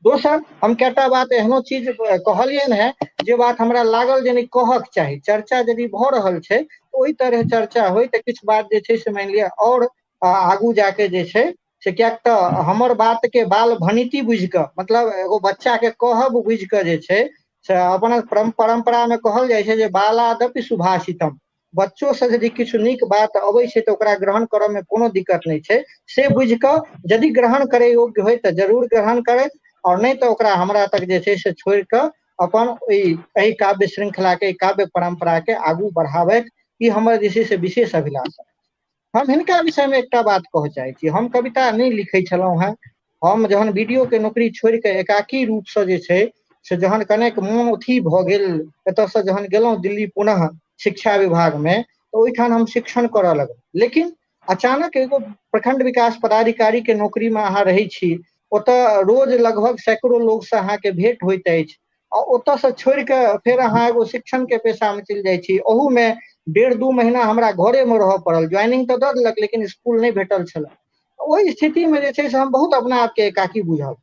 दोसर, हम कएटा बात एहनो चीज कहलियनि हेँ जे बात हमरा लागल जे नहि कहक चाही। चर्चा यदि भऽ रहल छै तऽ ओहि तरह चर्चा होइ तऽ किछु बात जे छै से मानि लिअ आओर आगू जाके जे छै से, किएक तऽ हमर बात के बाल भणिति बुझि कऽ, मतलब एगो बच्चा के कहब बुझि कऽ जे छै से अपना परम्परा मे कहल जाइ छै जे बालादपि सुभाषितम, बच्चो से यदि किछु नीक बात अबै छै तऽ ओकरा ग्रहण करऽ मे कोनो दिक्कत नहि छै। से बुझि कऽ यदि ग्रहण करै योग्य होइ तऽ जरूर ग्रहण करैत, आओर नहि तऽ ओकरा हमरा तक जे छै से छोड़ि कऽ अपन एहि काव्य श्रृंखला के, काव्य परम्परा के आगू बढ़ाबैत, ई हमर जे छै से विशेष अभिलाषा। हम हिनका विषय मे एकटा बात कहऽ चाहै छी। हम कविता नहि लिखै छलहुँ हेँ। हम जहन बीडीओ के नौकरी छोड़ि कऽ एकाकी रूपसँ जे छै से जहन कनेक मोन अथी भऽ गेल, एतऽसँ जहन गेलहुँ दिल्ली पुनः शिक्षा विभागमे, तऽ ओहिठाम हम शिक्षण करऽ लगलहुँ। लेकिन अचानक एगो प्रखंड विकास पदाधिकारी के नौकरीमे अहाँ रहै छी, ओतऽ रोज लगभग सैकड़ो लोकसँ अहाँके भेंट होइत अछि, आ ओतऽसँ छोड़ि कऽ फेर अहाँ एगो शिक्षण के पेशामे चलि जाइ छी। ओहूमे 1.5-2 महीना हमरा घरेमे रहऽ पड़ल। ज्वाइनिंग तऽ दऽ देलक लेकिन स्कूल नहि भेटल छलए। ओहि स्थितिमे जे छै से हम बहुत अपना आपके एकाकी बुझल,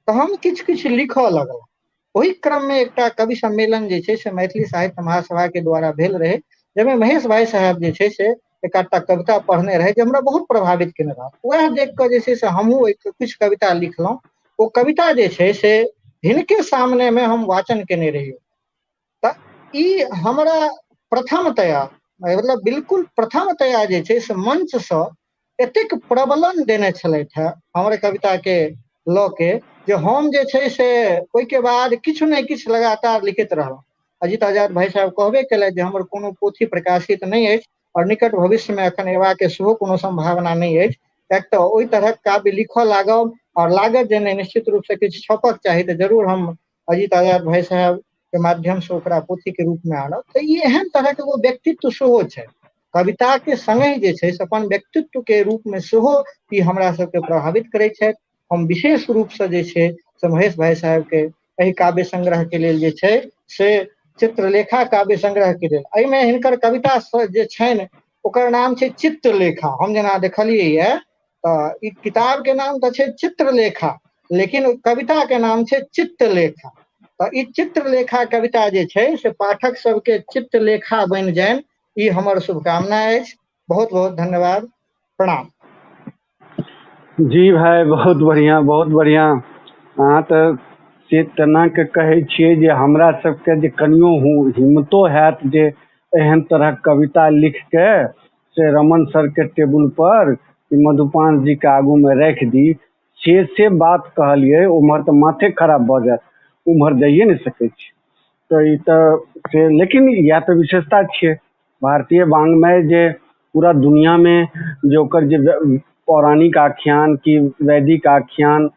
तऽ हम किछु किछु लिखऽ लगलहुँ। ओहि क्रममे एकटा कवि सम्मेलन जे छै से मैथिली साहित्य महासभा के द्वारा भेल रहै, जाहिमे महेश भाई साहेब जे छै से एक आधटा कविता पढ़ने रहै जे हमरा बहुत प्रभावित केने रहै। वएह देख कऽ जे छै से हमहूँ किछु कविता लिखलहुँ। ओ कविता जे छै से हिनके सामने मे हम वाचन केने रहियै। तऽ ई हमरा प्रथमतया, मतलब बिल्कुल प्रथमतया जे छै से मंचसँ एतेक प्रबलन देने छलथि हेँ हमर कविता के लऽ के जे हम जे छै से ओहिके बाद किछु ने किछु लगातार लिखैत रहलहुँ। अजित आजाद भाई साहब कहबे केलथि जे हमर कोनो पोथी प्रकाशित नहि अछि और निकट भविष्य मे एखन एबाक सेहो कोनो सम्भावना नहि अछि, किएक तऽ ओहि तरहक काव्य लिखऽ लागब और लागत जे नहि निश्चित रूप से किछु छपक चाही तऽ जरूर हम अजित आजाद भाई साहब के माध्यम से ओकरा पोथी के रूप मे आनब। तऽ ई एहन तरहक एगो व्यक्तित्व सेहो छै। कविता के संगहि जे छै से अपन व्यक्तित्व के रूप मे सेहो ई हमरा सबके प्रभावित करै छथि। हम विशेष रूप से जे छै से महेश भाई साहब के एहि काव्य संग्रह के लेल जे छै से चित्रलेखा काव्य संग्रह के लेल, एहिमे हिनकर कविता जे छनि ओकर नाम छै चित्रलेखा। हम जेना देखलियै ये तऽ ई किताब के नाम तऽ छै चित्रलेखा, लेकिन ओहि कविता के नाम छै चित्रलेखा। तऽ ई चित्रलेखा कविता जे छै से पाठक सबके चित्रलेखा बनि जानि, ई हमर शुभकामना अछि। बहुत बहुत धन्यवाद, प्रणाम। जी भाई, बहुत बढ़िया, बहुत बढ़िया। अहाँ तऽ से तेना के कहै छियै जे हमरा सबके जे कनियो हिम्मतो हैत जे एहन तरहक कविता लिख के से रमन सर के टेबुल पर मधुपान जी के आगू में राखि दी, से बात कहलियै, उम्हर तऽ माथे खराब भऽ जायत, उम्हर जाइए नहि सकै छी। तऽ ई तऽ से, लेकिन इएह तऽ विशेषता छियै भारतीय वाङ्मय जे पूरा दुनियामे जे ओकर जे पौराणिक आख्यान कि वैदिक आख्यान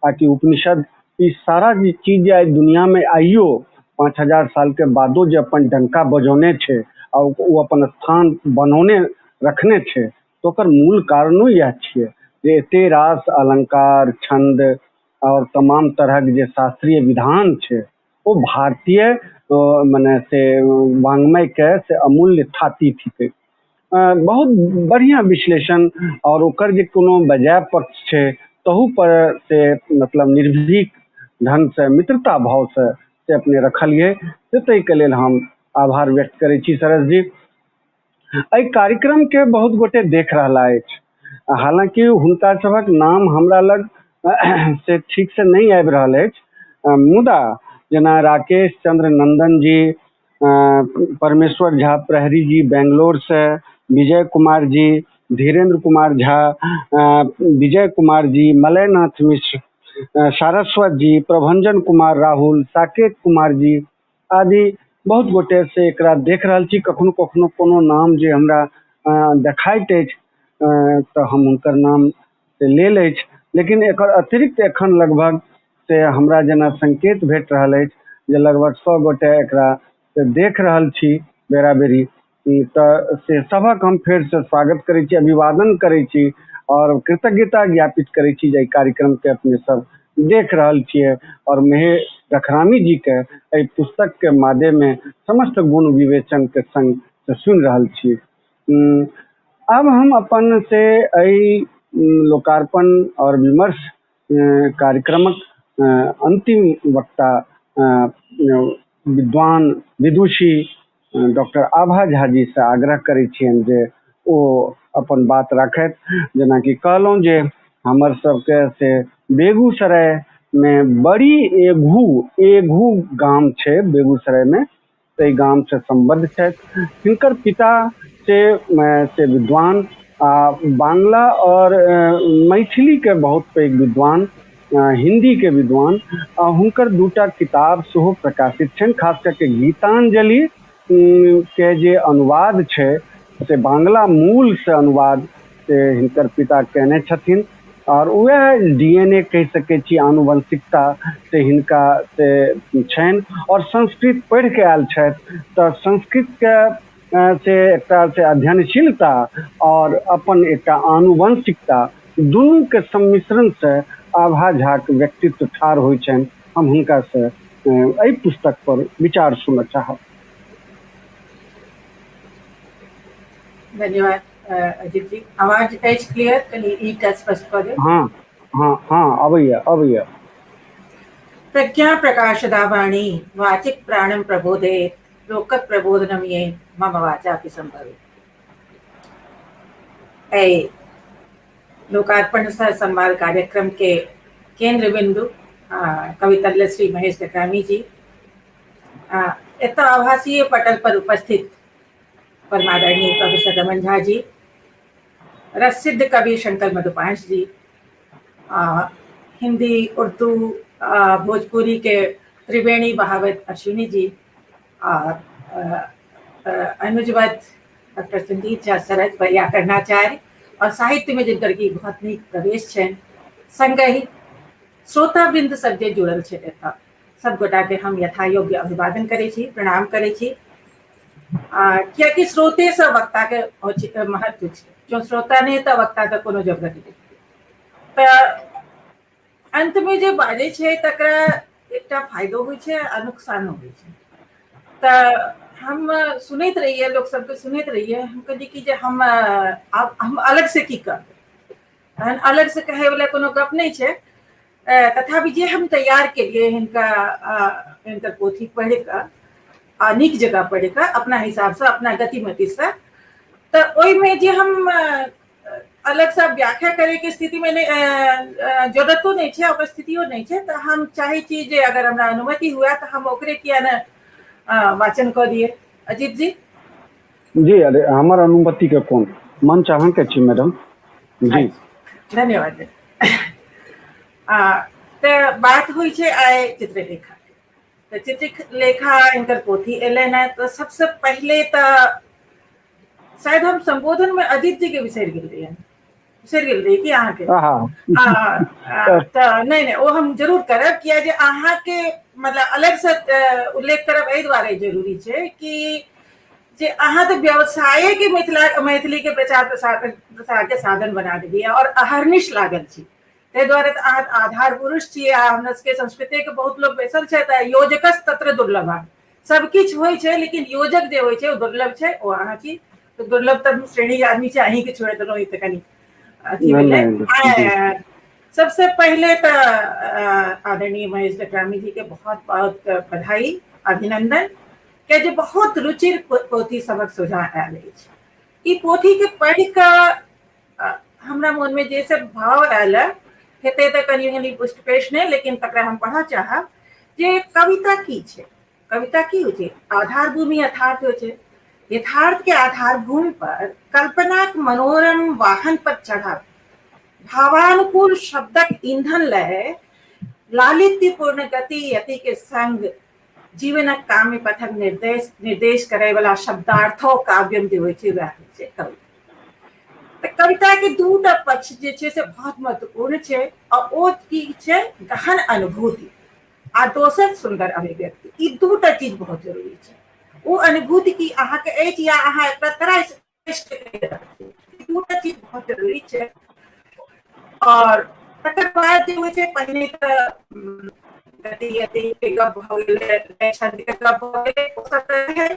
आ कि उपनिषद, ई सारा जे चीज जे आइ दुनियामे आइयो 5000 सालके बादो जे अपन डंका बजौने छै आ ओ अपन स्थान बनौने रखने छै, तऽ ओकर मूल कारणो इएह छियै जे एते रास अलंकार, छंद आओर तमाम तरहक जे शास्त्रीय विधान छै ओ भारतीय मने से वाङ्मयके से अमूल्य थाती थिकै। बहुत बढ़िआँ विश्लेषण आओर ओकर जे कोनो बजाय पक्ष छै तहू पर से मतलब निर्भीक ढङ्गसँ मित्रता भावसँ से अपने रखलियै, से ताहिके लेल हम आभार व्यक्त करै छी सरस जी। एहि कार्यक्रमके बहुत गोटे देख रहला अछि, हालाँकि हुनका सभक नाम हमरा लग से ठीकसँ नहि आबि रहल अछि, मुदा जेना राकेश चंद्र नंदन जी, परमेश्वर झा प्रहरी जी बेंगलोरसँ, विजय कुमार जी, धीरेन्द्र कुमार झा, विजय कुमार जी, मलयनाथ मिश्र, सारस्वत जी, प्रभंजन कुमार राहुल, साकेत कुमार जी आदि बहुत गोटे से एकरा देख रहल छी। कखनो कखनो कोनो नाम जे हमरा देखाइत अछि तऽ हम हुनकर नाम से लेल अछि, लेकिन एकर अतिरिक्त एखन लगभग से हमरा जेना संकेत भेट रहल अछि जे लगभग 100 गोटे एकरा से देख रहल छी बेराबेरी। तऽ से सभक हम फेरसँ स्वागत करै छी, अभिवादन करै छी आओर कृतज्ञता ज्ञापित करै छी जे एहि कार्यक्रमके अपने सब देख रहल छियै आओर महेश डखरामी जीके एहि पुस्तकके माध्यममे समस्त गुण विवेचनके संग से सुनि रहल छी। आब हम अपन से एहि लोकार्पण आओर विमर्श कार्यक्रमक अंतिम वक्ता विद्वान विदुषी डॉक्टर आभा झा जी से आग्रह करै छियनि जे ओ अपन बात राखथि। जेनाकि कहलहुँ जे हमर सबके से बेगूसराय मे बड़ी एघू एघू गाम छै बेगूसराय मे, ताहि गाम से सम्बद्ध छथि। हिनकर पिता से विद्वान आ बांग्ला और मैथिली के बहुत पैघ विद्वान, हिंदी के विद्वान, आ हुनकर दूटा किताब सेहो प्रकाशित छनि, खास करके गीतांजलि के जे अनुवाद छै से बांग्ला मूल से अनुवाद से हिनकर पिता केने छथिन और वएह DNA कहि सकै छी, आनुवंशिकता से हिनका से छनि और संस्कृत पढ़ि के आयल छथि, तऽ संस्कृत के से एकटा से अध्ययनशीलता और अपन एकटा आनुवंशिकता दुनू के सम्मिश्रण से आभा झा के व्यक्तित्व ठाढ़ होइ छनि। हम हुनका से एहि पुस्तक पर विचार सुनऽ चाहब। धन्यवाद अजीत जी। आवाज अछि क्लियर? कनि ई स्पष्ट कऽ देब। हाँ हाँ हाँ, अबैया अबैया। प्रज्ञा प्रकाशदा वाणी वाचिक प्राणम प्रबोधयेत् लोक प्रबोधनम ये मम वाचापि संभवे। एहि लोकार्पण सह संवाद कार्यक्रम के केंद्र बिंदु कवितल्य श्री महेश डखरामी जी, एतऽ आभासीय पटल पर उपस्थित परमादरणीय प्रोफेसर रमन झा जी, रससिद्ध कवि शंकर मधुपांश जी, हिंदी उर्दू भोजपुरी के त्रिवेणी बहावत अश्विनी जी और अनुजवत डॉक्टर संदीप झा सरज व्याकरणाचार्य और साहित्य में जिनकर की बहुत नीक प्रवेश छनि, संगहि श्रोतावृंद सब जे जुड़ल छथि एतऽ सब गोटा के हम यथायोग्य अभिवादन करै छी, प्रणाम करै छी। कियाकि श्रोते से वक्ता के महत्व छै, जो श्रोता नहि तऽ वक्ता के कोनो जरूरत नहि। तऽ अंत में जे बाजै छै तकरा एकटा फायदो होइ छै आ नुकसानो होइ छै। तऽ हम सुनैत रहियै, लोक सबके सुनैत रहियै, हम कहलियै कि जे हम आब हम अलग से की करबै, तहन अलग से कहै वला कोनो गप नहि छै। तथापि जे हम तैयार केलियै हिनका हिनकर पोथी पढ़ि कऽ आ नीक जकाँ पढ़ि कऽ अपना हिसाबसँ अपना गतिमतिसँ, तऽ ओहिमे जे हम अलगसँ व्याख्या करैके स्थितिमे नहि, जरूरतो नहि छै, ओकर स्थितियो नहि छै, तऽ हम चाहै छी जे अगर हमरा अनुमति हुए तऽ हम ओकरे किया ने वाचन कऽ दियै। अजीत जी। जी, अरे हमर अनुमति के कोन मंच अहाँके छी मैडम जी। धन्यवाद। तऽ बात होइ छै आइ चित्रलेखा, तऽ चित्रलेखा हिनकर पोथी एलनि हेँ, तऽ सबसँ पहिले तऽ शायद हम संबोधन में अजीत जी के बिसरि गेल रहियै, बिसरि गेल रहियै कि अहाँके? तऽ नहि नहि, ओ हम जरूर करब, किया जे अहाँके मतलब अलग से उल्लेख करब एहि दुआरे जरूरी छै कि जे अहाँ तऽ व्यवसाये के मिथिला मैथिली के प्रचार प्रसार प्रसार के साधन बना देलियै और अहर्निश लागल छी। ताहि दुआरे तऽ अहाँ आधार पुरुष छियै आ हमरा सबके संस्कृते के बहुत लोग बैसल छै तऽ योजकस तत्र दुर्लभ। सब किछु होइ छै लेकिन योजक जे होइ छै ओ दुर्लभ छै, ओ अहाँ छी। तऽ दुर्लभ तऽ श्रेणी के आदमी छै, अहीं के छोड़ि देलहुँ, ई तऽ कनि अथी भेलै। सबसे पहिले तऽ आदरणीय महेश डकरामी जी के बहुत बहुत बधाई, अभिनंदन, के जे बहुत रुचिर पोथी सबक सोझाँ आयल अछि। ई पोथी के पढ़ि कऽ हमरा मोन में जे सब भाव आयल हेतै तऽ कनि कनि पुष्टपेश नहि, लेकिन तकरा हम पढ़ऽ चाहब जे कविता की छै, कविता की होइ छै। आधार भूमि यथार्थ होइ छै। यथार्थ के आधार भूमि पर कल्पनाक मनोरम वाहन पर चढ़ब, भावानुकूल शब्दक ईंधन लय लालित्यपूर्ण गति यति के संग जीवनक काम्य पथक निर्देश निर्देश करे वाला शब्दार्थो काव्यम जे होइ छै वएह होइ छै कविता। तऽ कविता के दूटा पक्ष जे छै से बहुत महत्वपूर्ण छै, आ ओ की छै, गहन अनुभूति आ दोसर सुन्दर अभिव्यक्ति। ई दूटा चीज बहुत जरूरी छै। ओ अनुभूति की अहाँके अछि या अहाँ एकरा तराश दूटा चीज बहुत जरूरी छै। और तकर बाद जे होइ छै, पहिने तऽ गति यति के गप भऽ गेलै, छंद के गप भऽ गेलै, ओ सब तऽ रहै,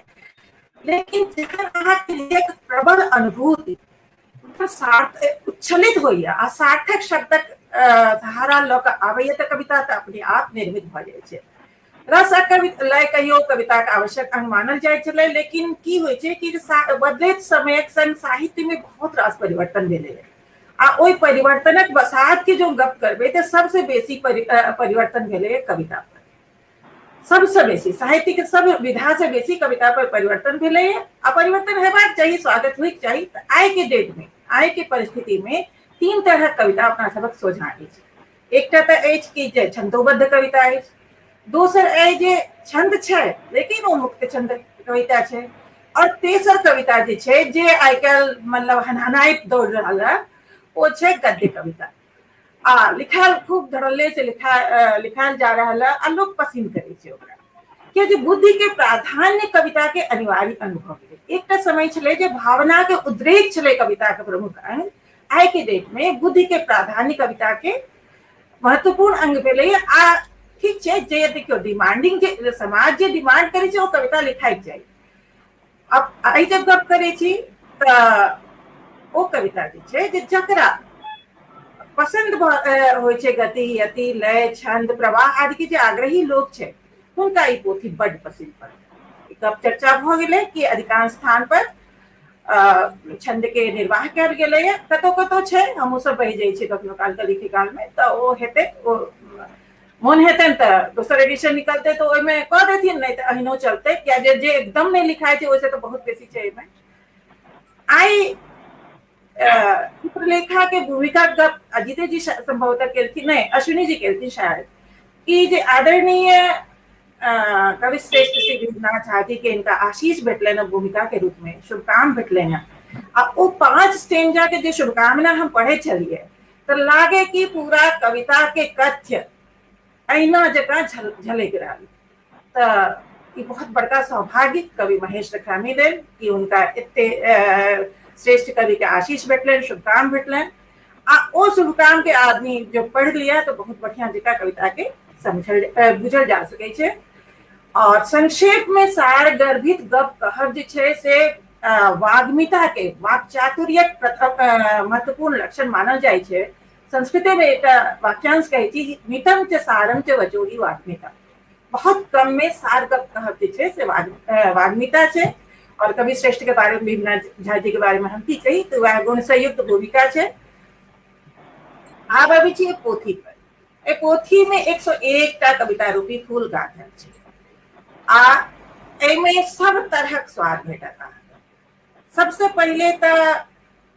लेकिन जखन अहाँके एक प्रबल अनुभूति सार्थ उच्छलित होइया आ सार्थक शब्दक सहारा लऽ कऽ आबैया तऽ कविता तऽ अपने आप निर्मित भऽ जाइ छै। रस आ कवि लय कहियो कविताके आवश्यक अंग मानल जाइत छलै, लेकिन की होइ छै कि बदलैत समयक संग साहित्यमे बहुत रास परिवर्तन भेलैए आ ओहि परिवर्तनक बसात के जो गप करबै तऽ सबसे बेसी परिवर्तन भेलैए कविता पर। सबसे बेसी साहित्य के सब विधा से बेसी कविता पर परिवर्तन भेलैए आ परिवर्तन हेबाक चाही, स्वागत होइके चाही। तऽ आइ के डेट में, आइ के परिस्थिति में तीन तरहक कविता अपना सबक सोझाँ अछि। एकटा तऽ अछि कि जे छंदोबद्ध कविता अछि, दोसर अछि जे छंद छै लेकिन ओ मुक्त छंद कविता छै, और तेसर कविता जे छै जे आइ काल्हि मतलब हनहनाइत दौड़ रहल है ओ छै गद्य कविता। आ लिखायल खूब धड़ल्ले से लिखायल जा रहल है आ लोक पसंद करै छै ओकरा, कियाकि बुद्धि के प्राधान्य कविता के अनिवार्य अनुभव भेलै। एकटा समय छलै जे भावना के उद्रेक छलै कविता के प्रमुख अंग, आइ के डेट में बुद्धि के प्राधान्य कविता के महत्वपूर्ण अंग भेलै। आ ठीक छै जे देखियौ डिमांडिंग जे समाज जे डिमांड करै छै ओ कविता लिखाइके चाही। आब आइ जब गप करै छी तऽ ओ कविता जे छै जे जकरा पसन्द होइ छै गति यति लय छंद प्रवाह आदि के जे आग्रही लोक छै हुनका ई पोथी बड्ड पसन्द पड़तै। गप चर्चा भऽ गेलै कि अधिकांश स्थान पर छंद के निर्वाह कयल गेलैए, कतौ कतौ छै, हमहूँ सब बहि जाइ छियै कखनो काल के लिखै काल मे, तऽ ओ हेतै, ओ मोन हेतनि तऽ दोसर एडिशन निकलतै तऽ ओहिमे कऽ देथिन, नहि तऽ अहिनो चलतै, किया जे जे एकदम नहि लिखाइ छै ओहिसँ तऽ बहुत बेसी छै एहिमे। आइ चित्रलेखा के भूमिका गप अजिते जी संभवतः केलखिन, नहि अश्विनी जी केलखिन शायद, कि जे आदरणीय कवि श्रेष्ठ श्री भीमनाथ झा जी के इनका आशीष भेटलनि भूमिका के रूप में, शुभकाम भेटलनि, आ ओ 5 स्टेंजा के जे शुभकामना हम पढ़े छलियै तऽ लागे कि पूरा कविता के कथ्य अहिना जकाँ झलकि रहल। तऽ ई बहुत बड़का सौभाग्य कवि महेश लखामी लेल कि हुनका एते श्रेष्ठ कवि के आशीष भेटलनि, शुभकाम भेटलनि, आ ओ शुभकाम के आदमी जो पढ़ लिया तो बहुत बढ़िया जकाँ कविता के समझल बुझल जा सकै छै। और संक्षेप में सार गर्भित गप कहब जे छै से वाग्मिता के वाक्चातुर्यक प्रथम महत्वपूर्ण लक्षण मानल जाइ छै। संस्कृते में एकटा वाक्यांश कहै छी, मितम च सारम च वचोही वाग्मिता। बहुत कम में सार गप कहब जे छै से वाग्मिता छै। और कवि श्रेष्ठ के बारे में, भीमनाथ झा जी के बारे में हम की कही, तऽ वएह गुण से युक्त भूमिका छै। आब अबै छी पोथी पर। एहि पोथी में 101 टा कविता रूपी फूल गाँथल छै आ एहिमे सब तरहक स्वाद भेटत अहाँके। सबसे पहिले तऽ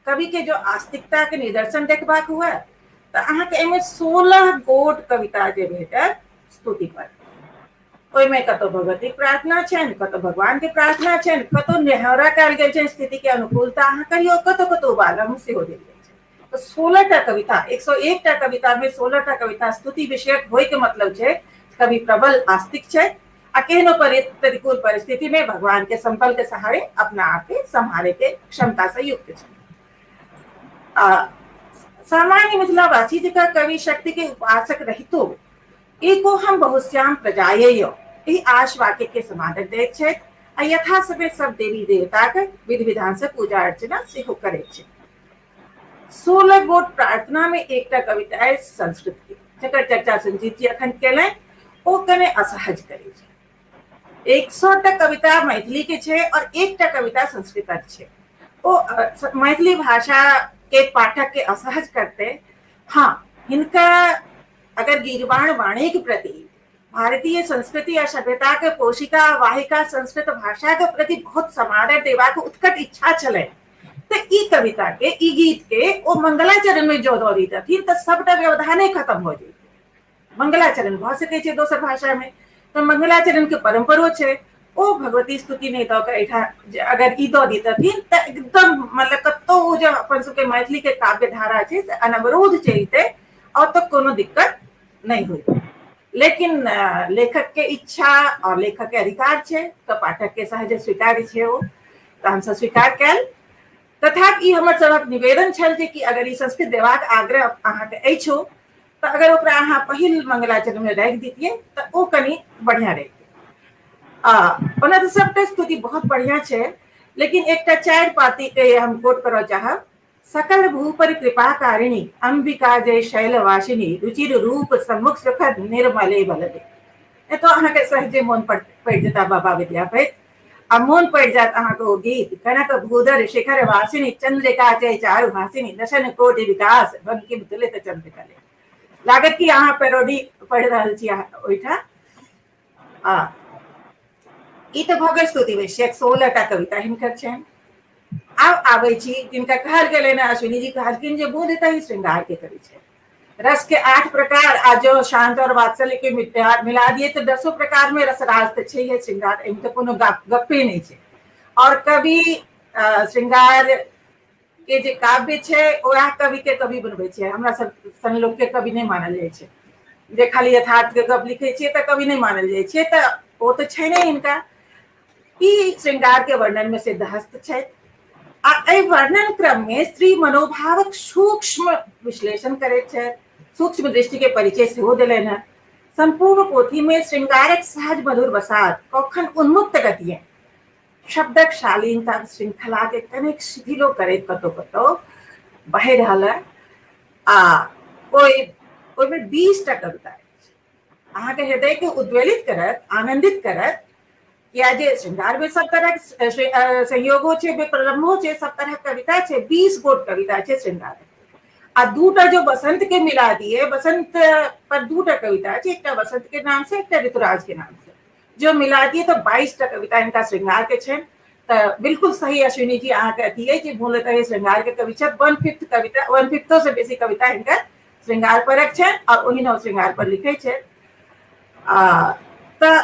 कवि के जो आस्तिकता के निदर्शन देखबाक हुए तऽ अहाँके एहिमे 16 गोट कविता जे भेटत स्तुति पर। ओहिमे कतौ भगवती के प्रार्थना छनि, कतौ भगवान के प्रार्थना छनि, कतौ नेहरा कयल गेल छनि स्थिति के अनुकूलता अहाँ कहियौ, कतौ कतौ उबालम सेहो देल गेल छै। तऽ 16 टा कविता, 101 टा कविता में 16 टा कविता स्तुति विषयक होय के मतलब छै कवि प्रबल आस्तिक छै आ केहनो प्रतिकूल परिस्थिति में भगवान के संबल के सहारे अपना आप के सम्हारे के क्षमता से युक्त छै। आ सामान्य मिथिलावासी जकाँ कवि शक्ति के उपासक रहितो एको हम बहुश्याम प्रजायेय एहि आश वाक्य के समादर दैत छथि आ यथा समय सब देवी देवताक विधि विधान से पूजा अर्चना सेहो करैत छथि। 16 गोट प्रार्थना में एकटा कविता अछि संस्कृत के, जकर चर्चा संजीत जी अखन केलनि, ओ कने असहज करै छै। 100 टा कविता मैथिली के छै और एकटा कविता संस्कृतक छै। ओ मैथिली भाषा के पाठक के असहज करते। हाँ, हिनका अगर गीर्वाण वाणी के प्रति, भारतीय संस्कृति आ सभ्यता के पोषिका वाहिका संस्कृत भाषा के प्रति बहुत समादर देबाक उत्कट इच्छा छलै, तऽ ई कविता के, ई गीत के ओ मंगलाचरण में जो दऽ दैतथिन तऽ सबटा व्यवधाने खत्म हो जैतै। मंगलाचरण भऽ सकै छै दोसर भाषा में, तऽ मंगलाचरण के परंपरो छै, ओ भगवती स्तुति नहि दऽ कऽ एहिठाम अगर ई दऽ दैतथिन तऽ एकदम मतलब कतहु जे अपन सबके मैथिली के काव्य धारा छै से अनवरोध चलितै और तऽ कोनो दिक्कत नहि होइतै। लेकिन लेखक के इच्छा और लेखक के अधिकार छै तऽ पाठक के सहज स्वीकार्य छै ओ, तऽ हमसब स्वीकार कयल। तथापि ई हमर सबक निवेदन छल जे कि अगर ई संस्कृत देबाक आग्रह अहाँके अछि तऽ अगर ओकरा अहाँ पहिल मंगलाचरण में राखि दितियै तऽ ओ कनि बढ़िआँ रहितै। आ ओना तऽ सबटा स्तुति बहुत बढ़िआँ छै, लेकिन एकटा 4 पाती के हम कोट करऽ चाहब। सकल भूपर कृपा कारिणी अंबिका जय शैलवासिनी रुचिर रूप सम्मुख सुखद निर्मले बलदे। एतऽ अहाँके सहजे मोन पड़ि जेता बाबा विद्यापति, आ मोन पड़ि जायत अहाँके ओ गीत कनक भूधर शिखर वासिनी चंद्रिका जय चारु भासिनी दशन कोटि विकास बंकिम तुलित चंद्रकले। लागत कि अहाँ पैरोडी पढ़ि रहल छी ओहिठाम। आ ई तऽ भऽ गेल स्तुति विषयक 16टा कविता हिनकर छनि। आब आबै छी जिनका कहल गेलै ने, अश्विनी जी कहलखिन जे बोधतः ही श्रृंगार के कवि छै। रस के 8 प्रकार आ जो शांत और वात्सल्य के मिला दिए तो 10 प्रकार में रसराज तो छै है श्रृंगार, एहिमे तो कोनो गप्पे नहीं छै। और कवि श्रृंगार के जे काव्य छै वएह कवि के कवि बनबै छै। हमरा सब सन लोक के कवि नहि मानल जाइ छै, जे खाली यथार्थ के गप लिखै छियै तऽ कवि नहि मानल जाइ छै, तऽ ओ तऽ छै नहि हिनका। ई श्रृंगार के वर्णन में सिद्धहस्त छथि आ एहि वर्णन क्रम में स्त्री मनोभावक सूक्ष्म विश्लेषण करैत छथि, सूक्ष्म दृष्टि के परिचय सेहो देलनि हेँ। संपूर्ण पोथी में श्रृंगारक सहज मधुर बसात कखन उन्मुक्त गतिये शब्दक शालीनता श्रृंखला के कनेक शिथिलो करैत कतौ कतौ बहि रहल है। आ ओहिमे 20टा कविता अछि, अहाँके हृदय के उद्वेलित करत, आनंदित करत, किया जे श्रृंगार में सब तरह संयोगो छै, विप्रलम्भो छै, सब तरह कविता छै। 20 गोट कविता छै श्रृंगार। आ 2टा जो बसंत के मिला दिए, बसंत पर 2टा कविता छै, एकटा बसंत के नाम से, एकटा ऋतुराज के नाम से, जो मिला दिए तो 22टा कविता इनका श्रृंगार के छनि। तऽ बिल्कुल सही अश्विनी जी अहाँके अथी अछि जे मूलतः श्रृंगार के कवि छथि। 1/5 कविता, 1/5 से बेसी कविता हिनकर श्रृंगार परक छनि और ओहिना श्रृंगार पर लिखै छथि। आ तऽ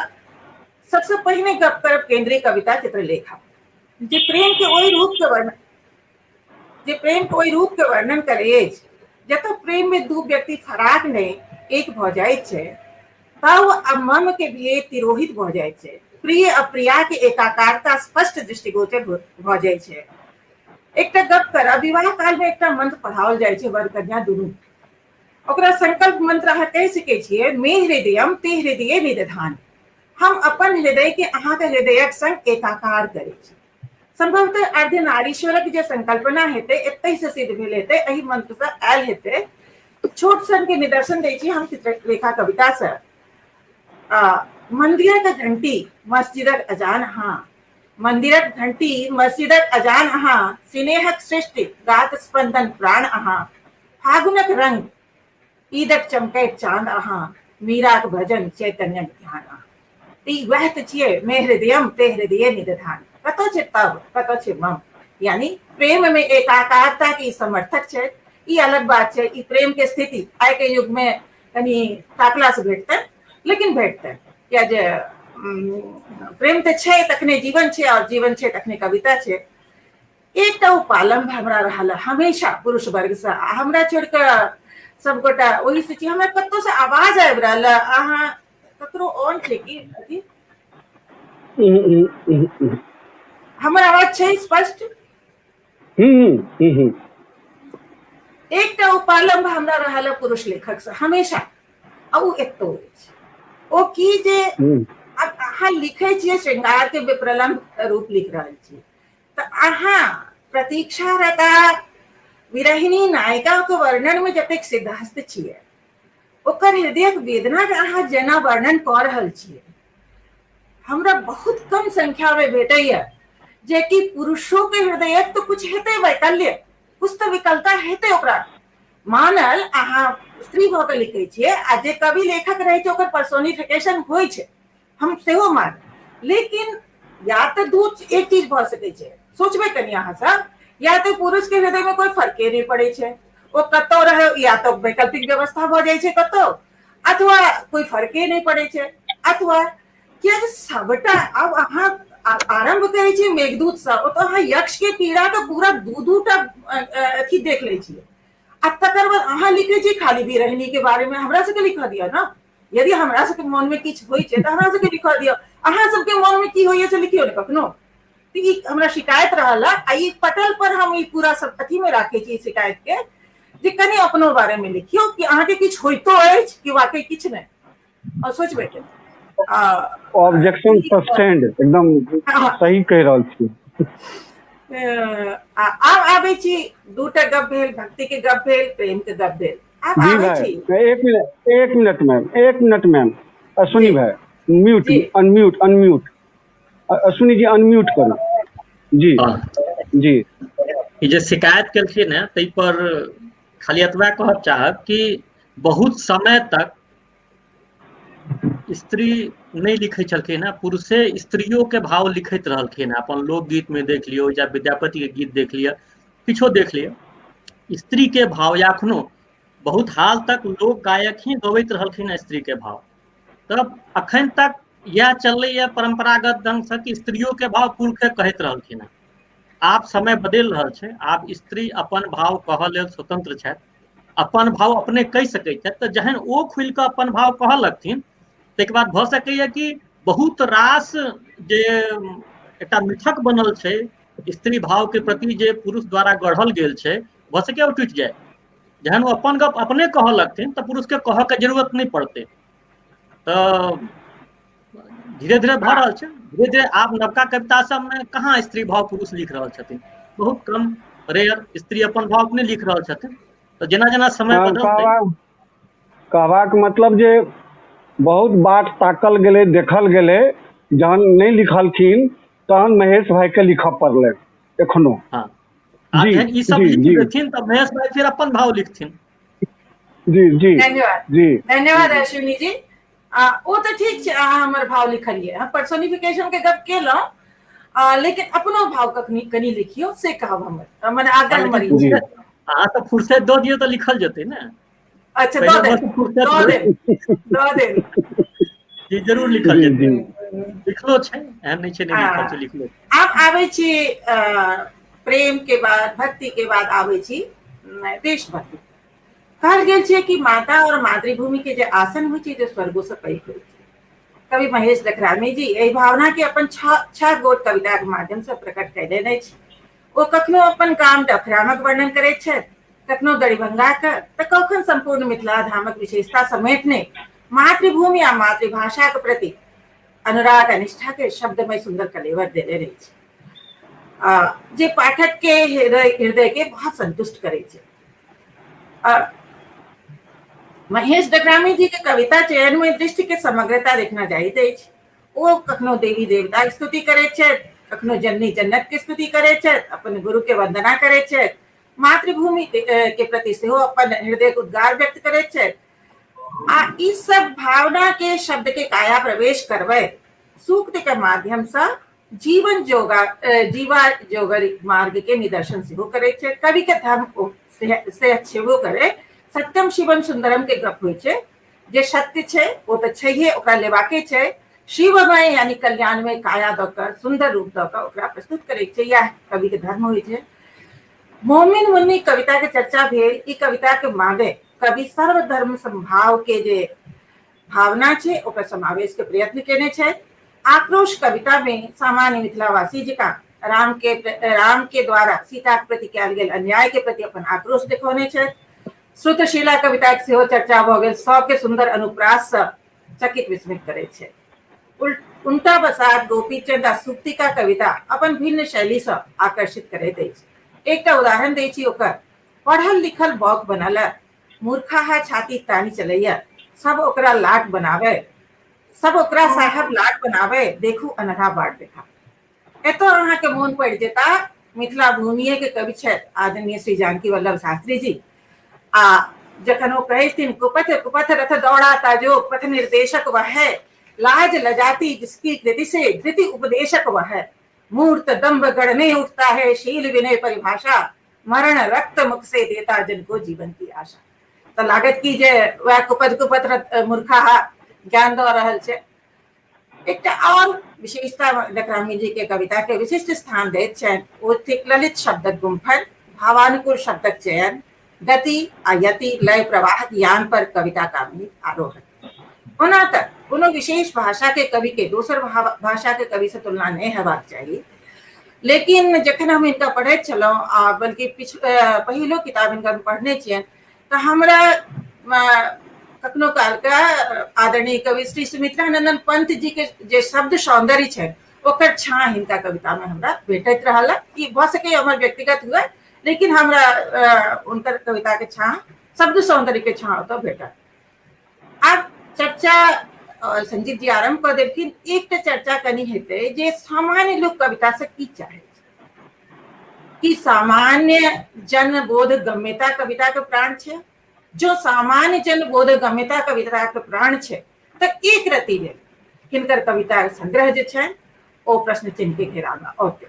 सबसे पहिने गप करब केंद्रीय कविता चित्रलेखा, जे प्रेम के ओहि रूप के वर्णन, जे प्रेम के ओहि रूप के वर्णन करै अछि जतऽ प्रेम में दू व्यक्ति फराक नहि एक भऽ जाइत छै, तब आ मम के भेद तिरोहित भऽ जाइत छै, प्रिय आ प्रिया के एकाकारता स्पष्ट दृष्टिगोचर भऽ जाइ छै। एकटा गप करब, विवाह काल में एकटा मंत्र पढ़ाओल जाइ छै वर कन्या दुनू, ओकरा संकल्प मंत्र अहाँ कहि सकै छियै, मे हृदयम ते हृदय निदधान, हम अपन हृदय के अहाँके हृदयक संग एकाकार करै छी। संभवतः अर्धनारीश्वरक जे संकल्पना हेतै एतहि से सिद्ध भेल हेतै, एहि मंत्र से आयल हेतै। छोट सन के निदर्शन दै छी हम चित्रलेखा कविता से। मंदिरक घंटी मस्जिदक अजान अहाँ, मंदिरक घंटी मस्जिदक अजान अहाँ, स्नेहक सृष्टि गात स्पंदन प्राण अहाँ, फागुनक रंग ईदक चमकैत चांद अहाँ, मीराक भजन चैतन्यक ध्यान अहाँ। ई वएह तऽ छियै मे हृदयम ते हृदय निदधान, कतौ छै तब कतौ छै मम, यानी प्रेम में एकाकारता के समर्थक छै। ई अलग बात छै, ई प्रेम के स्थिति आइ के युग में कनी ताकला से भेटतै, लेकिन भेटतै, किया जे प्रेम तऽ छै तखने जीवन छै, और जीवन छै तखने कविता छै। एकटा उपालम्भ हमरा रहल हमेशा पुरुष वर्ग से, आ हमरा छोड़ कऽ सबगोटा ओहि से छी। हमरा कतौ से आवाज आबि रहल, अहाँ ककरो ऑन छै की अथी? हमर आवाज छै स्पष्ट? हूँ। एकटा उपालम्भ हमरा रहल पुरुष लेखक से हमेशा, आ ओ एतो अछि। ओ की जे अहाँ लिखै छियै श्रृंगार के विप्रलम्भ रूप लिख रहल छी, तऽ अहाँ प्रतीक्षारता विरहिणी नायिका के वर्णन में जतेक सिद्धहस्त छियै, ओकर हृदयक वेदना के अहाँ जेना वर्णन कऽ रहल छियै, हमरा बहुत कम संख्या में भेटैया जे कि पुरुषो के हृदयक तो कुछ हेतै वैकल्य, कुछ तऽ विकलता हेतै ओकरा। मानल अहाँ स्त्री भऽ कऽ लिखै छियै आ जे कवि लेखक रहै छै ओकर पर्सोनिफिकेशन होइ छै, हम सेहो मान, लेकिन या तऽ दू एक चीज भऽ सकै छै, सोचबै कनि अहाँ सब, या तऽ पुरुष के हृदय में कोई फर्के नहि पड़ै छै, ओ कतौ रहै, या तऽ वैकल्पिक व्यवस्था भऽ जाइ छै कतौ, अथवा कोई फर्के नहि पड़ै छै, अथवा किया सबटा आब अहाँ आरंभ करै छियै मेघदूत सँ, ओतऽ अहाँ यक्ष के पीड़ा के पूरा दू दू टा अथी देख लै छियै, आ तकर बाद अहाँ लिखै छियै खाली विरहिणी के बारे में। हमरा सबके लिखऽ दिअ ने, यदि हमरा सबके मन में किछु होइ छै तऽ हमरा सबके लिखऽ दिअ, अहाँ सबके मन में की होइया से लिखियौ ने कखनो। तऽ ई हमरा शिकायत रहल है, आ ई पटल पर हम ई पूरा सब अथी में राखै छी शिकायत के, जे कनि अपनो बारे में लिखियौ कि अहाँके किछु होइतो अछि कि वाकई किछु नहि, और सोचबै के ऑब्जेक्शन सस्टेंड, एकदम सही कहि रहल छी। आब आबै छी, दूटा गप भेल, भक्ति के गप भेल, प्रेम के गप भेल, आब जी आबै भाई छी। एक मिनट, एक मिनट मैम, एक मिनट मैम, अश्विनी जी। भाई म्यूट, जी। Unmute, unmute, Ashwini ji unmute करू। जी। हाँ। जी। ई जे शिकायत केलखिन हेँ ताहि पर खाली एतबा कहब चाहब कि बहुत समय तक स्त्री नहि लिखै छलखिन हेँ, पुरुषे स्त्रियों के भाव लिखैत रहलखिन हेँ। अपन लोकगीत में देख लियौ या विद्यापति के गीत देख लिअ, किछो देख लिअ, स्त्री के भाव या अखनो बहुत हाल तक लोक गायक ही गबैत रहलखिन हेँ स्त्री के भाव। तब अखन तक इएह चललैए परम्परागत ढंगसँ कि स्त्रियों के भाव पुरुषे कहैत रहलखिन हेँ। आब समय बदलि रहल छै, आब स्त्री अपन भाव कहऽ लेल स्वतंत्र छथि, अपन भाव अपने कहि सकैत छथि। तऽ जहन ओ खुलि कऽ अपन भाव कहऽ लगथिन ताहिके बाद भऽ सकैए कि बहुत रास जे एकटा मिथक बनल छै स्त्री भाव के प्रति जे पुरुष द्वारा गढ़ल गेल छै, भऽ सकैए ओ टूटि जाय। जहन ओ अपन गप अपने कहऽ लगथिन तऽ पुरुषके कहऽके जरूरत नहि पड़तै। तऽ धीरे धीरे भऽ रहल छै, धीरे धीरे आब नवका कविता सबमे कहाँ स्त्री भाव पुरुष लिख रहल छथिन, बहुत कम रेयर स्त्री अपन भाव अपने लिख रहल छथिन। तऽ जेना जेना समय बदलतै। कहबाक मतलब जे बहुत बाट ताकल गेलै, देखल गेलै, जहन नहि लिखलखिन तहन महेश भाई के लिखऽ पड़लै एखनो। हाँ। आ जी। जहन ई सब जी। लिख जी। देथिन तऽ महेश भाई फेर अपन भाव लिखथिन। जी जी। धन्यवाद। जी। धन्यवाद अश्विनी जी। आ ओ तऽ ठीक छै, अहाँ हमर भाव लिखलियै, हम पर्सोनिफिकेशन के गप केलहुँ, लेकिन अपनो भाव कखनी कनि लिखियौ से कहब हमर, मने आग्रह हमर ई जी। छै। अहाँ तऽ फुर्सत दऽ दियौ तऽ लिखल जेतै ने। अच्छा, पहिले दऽ देब, बस फुर्सत दऽ दऽ देब, दऽ देब। जी, जरूर लिखल जी। जेतै। जी। लिखलो छै, एहन नहि छै नहि लिखल छै, लिखलो छै। आब आबै छी प्रेम के बाद, भक्ति के बाद आबै छी देशभक्ति। कहल गेल छै कि माता और मातृभूमि के जे आसन होइ छै जे स्वर्गो से पैघ होइ छै। कवि महेश लखरामी जी एहि भावना के अपन छह गोट कविता के माध्यम से प्रकट कयलनि अछि। ओ कखनो अपन गाम डफरामक वर्णन करैत छथि, कखनो दड़िभंगा के, तऽ कखन सम्पूर्ण मिथिला धामक विशेषता समेटने मातृभूमि आ मातृभाषा के प्रति अनुराग आ निष्ठा के शब्दमय सुंदर कलेवर देने रहै छै, जे पाठक के हृदय के बहुत संतुष्ट करै छै। महेश डकरामी जी के कविता चयन में दृष्टि के समग्रता देखना जाइत अछि। ओ कखनो देवी देवता के स्तुति करैत छथि, कखनो जननी जन्नत के स्तुति करैत छथि, अपन गुरु के वंदना करैत छथि, मातृभूमि के प्रति सेहो अपन हृदय के उद्गार व्यक्त करैत छथि। आ ई सब भावना के शब्द के काया प्रवेश करबै सूक्त के माध्यम से जीवन जोगा जीवा जोगर मार्ग के निदर्शन सेहो करैत छै। कवि के धर्म से छेबो करे, सत्यम शिवम सुंदरम के गप होइ छै, जे सत्य छै ओ तऽ छैहे, ओकरा लेबाके छै, शिवमय यानी कल्याणमय काया दऽ कऽ सुंदर रूप दऽ कऽ ओकरा प्रस्तुत करै छै, इएह कवि के धर्म होइ छै। मोमिन मुन्नी कविता के चर्चा भेल। ई कविता के मादे कवि सर्वधर्म संभाव के जे भावना छै ओकर समावेश के प्रयत्न केने छथि। आक्रोश कविता में सामान्य मिथिलावासी जकाँ राम के द्वारा सीता के प्रति कयल गेल अन्याय के प्रति अपन आक्रोश देखौने छथि। श्रुतशीला कविता के सेहो चर्चा भऽ गेल, सबके सुंदर अनुप्रास सँ चकित विस्मित करैत छै। उनटा बसात, गोपीचंद आ सुक्तिका कविता अपन भिन्न शैली सँ आकर्षित करैत अछि। एकटा उदाहरण दै छी ओकर, पढ़ल लिखल बौक बनल, मूर्खाहा छाती तानि चलैया, सब ओकरा लाट बनावे, सब ओकरा साहब लाट बनावे, देखू अनहा बाट देखा। एतऽ अहाँके मोन पड़ि जेता मिथिला भूमिये के कवि छथि आदरणीय श्री जानकी वल्लभ शास्त्री जी, आ जखन ओ कहै छथिन कुपथ कुपथ रथ दौड़ाता जो पथ निर्देशक वह है, लाज लजाती जिसकी कृति से धृति उपदेशक वह है, मूर्त दम्भ गढ़ने उठता है शील विनय परिभाषा, मरण रक्त मुख से देता जिनको जीवन की आशा। तऽ लागत की जे वएह कुपथ कुपथ रथ मूर्खा ज्ञान दऽ रहल छै। एकटा और विशेषता डकरामी जी के कविता के विशिष्ट स्थान दैत छनि, ओ थिक ललित शब्दक गुम्फन, भावानुकूल शब्दक चयन, गति आ यति लय प्रवाह ज्ञान पर कविता कामिनी आरोहण। ओना तऽ कोनो विशेष भाषा के कवि के दोसर भाषा के कवि से तुलना नहि हेबाक चाही, लेकिन जखन हम हिनका पढ़ैत छलहुँ आ बल्कि पहिलो किताब हिनका हम पढ़ने छियनि, तऽ हमरा कखनो कालके आदरणीय कवि श्री सुमित्रा नंदन पंत जी के जे शब्द सौंदर्य छै ओकर छाँ हिनका कविता में हमरा भेटैत रहल। ई भऽ सकैए हमर व्यक्तिगत हुए, लेकिन हमरा हुनकर कविता के छाँ, शब्द सौंदर्य के छाँ ओतऽ भेटल। आब चर्चा संजीत जी आरम्भ कऽ देलखिन। एकटा चर्चा कनि हेतै जे सामान्य लोक कविता से की चाहै छै, कि सामान्य जन बोध गम्यता कविता के प्राण छै। जो सामान्य जन बोध गम्यता कविता के प्राण छै तऽ एक रति लेल हिनकर कविता संग्रह जे छै ओ प्रश्न चिन्ह के घेरा में औते।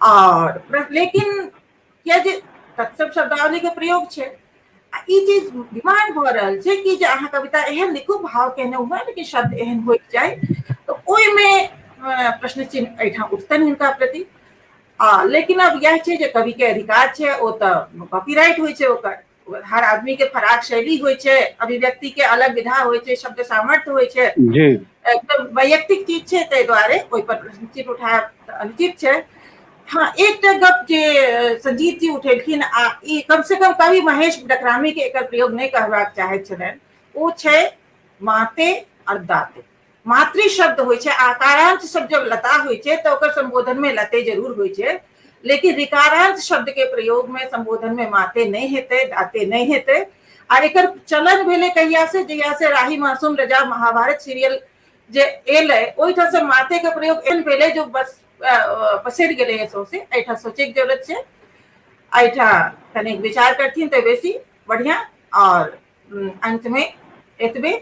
और लेकिन किया जे तत्सम शब्दावली के प्रयोग छै आ ई चीज डिमांड भऽ रहल छै कि जे अहाँ कविता एहन लिखू, भाव केहने हुए लेकिन शब्द एहन होइके चाही, तऽ ओहिमे प्रश्न चिन्ह एहिठाम उठतनि हिनका प्रति। आ लेकिन अब इएह छै जे कवि के अधिकार छै, ओ तऽ कॉपीराइट होइ छै ओकर, हर आदमी के फराक शैली होइ छै, अभिव्यक्ति के अलग विधा होइ छै, शब्द सामर्थ्य होइ छै जी, एकदम वैयक्तिक चीज छै, ताहि दुआरे ओहि पर प्रश्न चिन्ह उठायब अनुचित छै। हाँ, एकटा गप जे संजीत जी उठेलखिन आ ई कम से कम कवि महेश डकरामी के एकर प्रयोग नहि कहबाक चाहैत छलनि, ओ छै माते और दाते। मातृ शब्द होइ छै, आकारांत शब्द जब लता होइ छै तऽ ओकर संबोधन में लते जरूर होइ छै, लेकिन ऋकारांत शब्द के प्रयोग में संबोधन में माते नहि हेतै, दाते नहि हेतै। आ एकर चलन भेलै कहिया से, जहिया से राही मासूम रजा महाभारत सीरियल जे एलै ओहिठाम से माते के प्रयोग एहन भेलै जो बस पसरि गेलै सौंसे। एहिठाम सोचैके जरूरत छै, एहिठाम कनिक विचार करथिन तऽ बेसी बढ़िया। और अंत में एतबे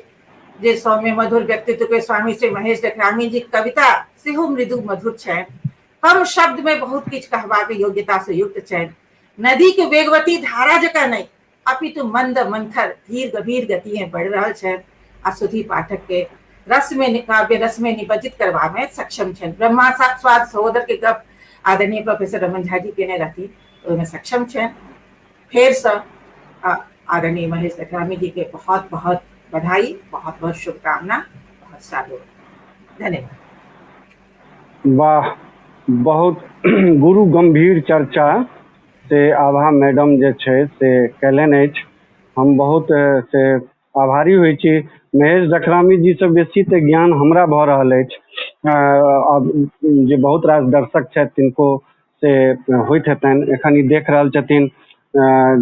जे सौम्य मधुर व्यक्तित्व के स्वामी श्री महेश डकरामी जी कविता सेहो मृदु मधुर छनि, कम शब्द में बहुत किछु कहबाक योग्यता से युक्त छनि। नदी के वेगवती धारा जकाँ नहि अपितु मंद मंथर धीर गभीर गतिए बढ़ि रहल छनि आ सुधी पाठक के रस में काव्य रस में निबज्जित करबा में सक्षम छनि। ब्रह्मा स्वाद सहोदर के गप आदरणीय प्रोफेसर रमन झा जी केने रहथिन, ओहिमे सक्षम छनि। फेरसँ आदरणीय महेश डकरामी जी के बहुत बहुत बधाई, बहुत बहुत शुभकामना, बहुत साधुवाद, धन्यवाद। वाह, बहुत गुरु गंभीर चर्चा से आभा मैडम जे छै से कयलनि अछि। हम बहुत से आभारी होइ छी। महेश डखरामी जी से बेसी तऽ ज्ञान हमरा भऽ रहल अछि, जे बहुत रास दर्शक छथि तिनको से होइत हेतनि। एखन ई देख रहल छथिन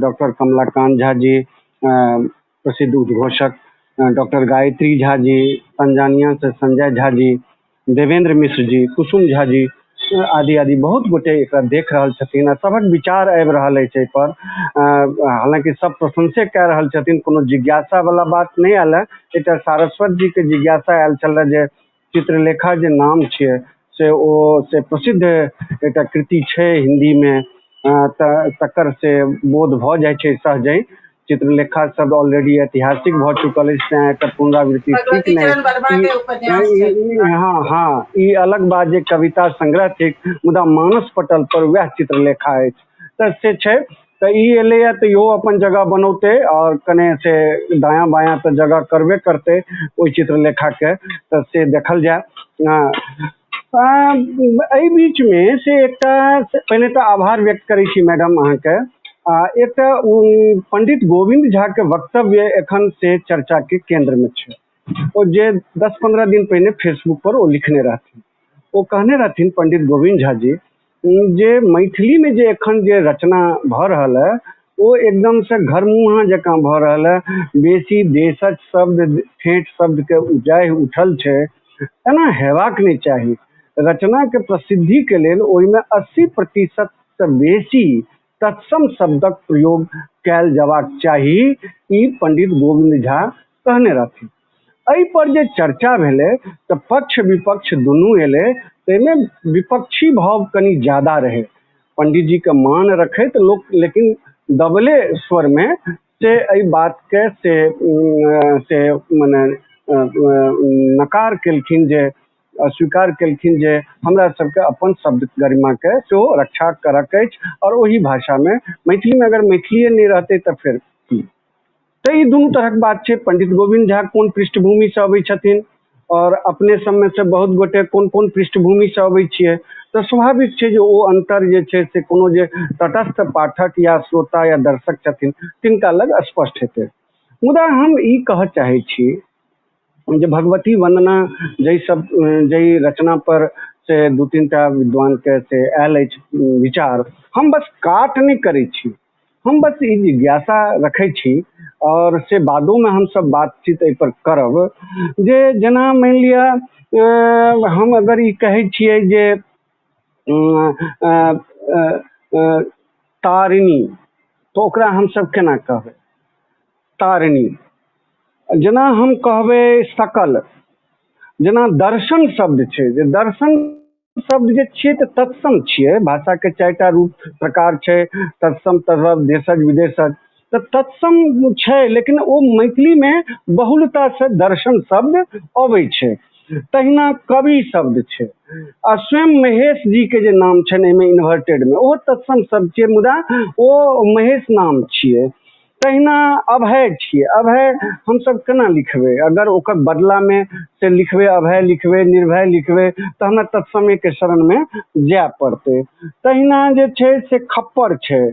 डॉक्टर कमलाकान्त झा जी, प्रसिद्ध उद्घोषक, डॉक्टर गायत्री झा जी, तंजानिया से संजय झा जी, देवेंद्र मिश्र जी, कुसुम झा जी आदि आदि बहुत गोटे एकरा देख रहल छथिन आ सभक विचार आबि रहल अछि एहिपर। हालाँकि सब प्रशंसे कए रहल छथिन, कोनो जिज्ञासा वाला बात नहि आयल है। एकटा सारस्वत जी के जिज्ञासा आयल छलै जे चित्रलेखा जे नाम छियै से ओ से प्रसिद्ध एकटा कृति छै हिन्दीमे, तऽ तकर से बोध भऽ जाइ छै सहजहि। चित्रलेखा शब्द ऑलरेडी ऐतिहासिक भऽ चुकल अछि, तेँ एकर पुनरावृत्ति ठीक भगवती नहि। चरण वर्मा के उपन्यास छै। हँ हँ, ई अलग बात जे कविता संग्रह थिक, मुदा मानस पटल पर वएह चित्रलेखा अछि, तऽ से छै। तऽ ई एलैए तऽ इहो अपन जगह बनौतै आओर कने से दायाँ बायाँ तऽ जगह करबे करतै ओहि चित्रलेखाके, तऽ से देखल जाय। एहि बीचमे से एकटा पहिने तऽ आभार व्यक्त करै छी मैडम अहाँके। आ एकटा पंडित गोविन्द झाके वक्तव्य एखन से चर्चाके केन्द्रमे छै। ओ जे 10-15 दिन पहिने फेसबुक पर ओ लिखने रहथिन, ओ कहने रहथिन पंडित गोविन्द झा जी जे मैथिलीमे जे एखन जे रचना भऽ रहल है ओ एकदमसँ घरमुँहा जकाँ भऽ रहल है, बेसी देशज शब्द ठेठ शब्दके उपजाहि उठल छै, एना हेबाक नहि चाही। रचनाके प्रसिद्धिके लेल ओहिमे 80% बेसी तत्सम शब्दक प्रयोग कयल जयबाक चाही, ई पंडित गोविन्द झा कहने रहथिन। एहि पर जे चर्चा भेलै तऽ पक्ष विपक्ष दुनू एलै, ताहिमे विपक्षी भाव कनि ज्यादा रहै। पंडितजीके मान रखैत लोक लेकिन दबले स्वरमे से एहि बातके से मने नकार केलखिन, जे अस्वीकार केलखिन जे हमरा सबके अपन शब्द गरिमाके सेहो रक्षा करक अछि आओर ओहि भाषामे मैथिलीमे अगर मैथिलीए नहि रहतै तऽ फेर की। तऽ ई दुनू तरहक बात छै। पंडित गोविन्द झा कोन पृष्ठभूमिसँ अबै छथिन आओर अपने सबमे से बहुत गोटे कोन कोन पृष्ठभूमिसँ अबै छियै, तऽ स्वाभाविक छै जे ओ अन्तर जे छै से कोनो जे तटस्थ पाठक या श्रोता या दर्शक छथिन तिनका लग स्पष्ट हेतै। मुदा हम ई कहऽ चाहै छी जे भगवती वन्दना जाहि सब जाहि रचना पर से 2-3 टा विद्वानके से आयल अछि विचार, हम बस काट नहि करै छी, हम बस ई जिज्ञासा रखै छी आओर से बादोमे हमसब बातचीत एहिपर करब जे जेना मानि लिअ हम अगर ई कहै छियै जे तारिणी, तऽ ओकरा हमसब केना कहबै तारिणी? जेना हम कहबै सकल, जेना दर्शन शब्द छै, जे दर्शन शब्द जे छियै तऽ तत्सम छियै। भाषाके 4टा रूप प्रकार छै, तत्सम, तद्भव, देशज, विदेशज। तऽ तत्सम छै लेकिन ओ मैथिलीमे बहुलतासँ दर्शन शब्द अबै छै। तहिना कवि शब्द छै, आ स्वयं महेश जीके जे नाम छनि एहिमे इन्वर्टेडमे ओहो तत्सम शब्द छियै, मुदा ओ महेश नाम छियै। तहिना अभय छियै। अभय हमसब केना लिखबै? अगर ओकर बदलामे से लिखबै अभय लिखबै, निर्भय लिखबै, तऽ हमरा तत्समेके शरणमे जाय पड़तै। तहिना जे छै से खप्पर छै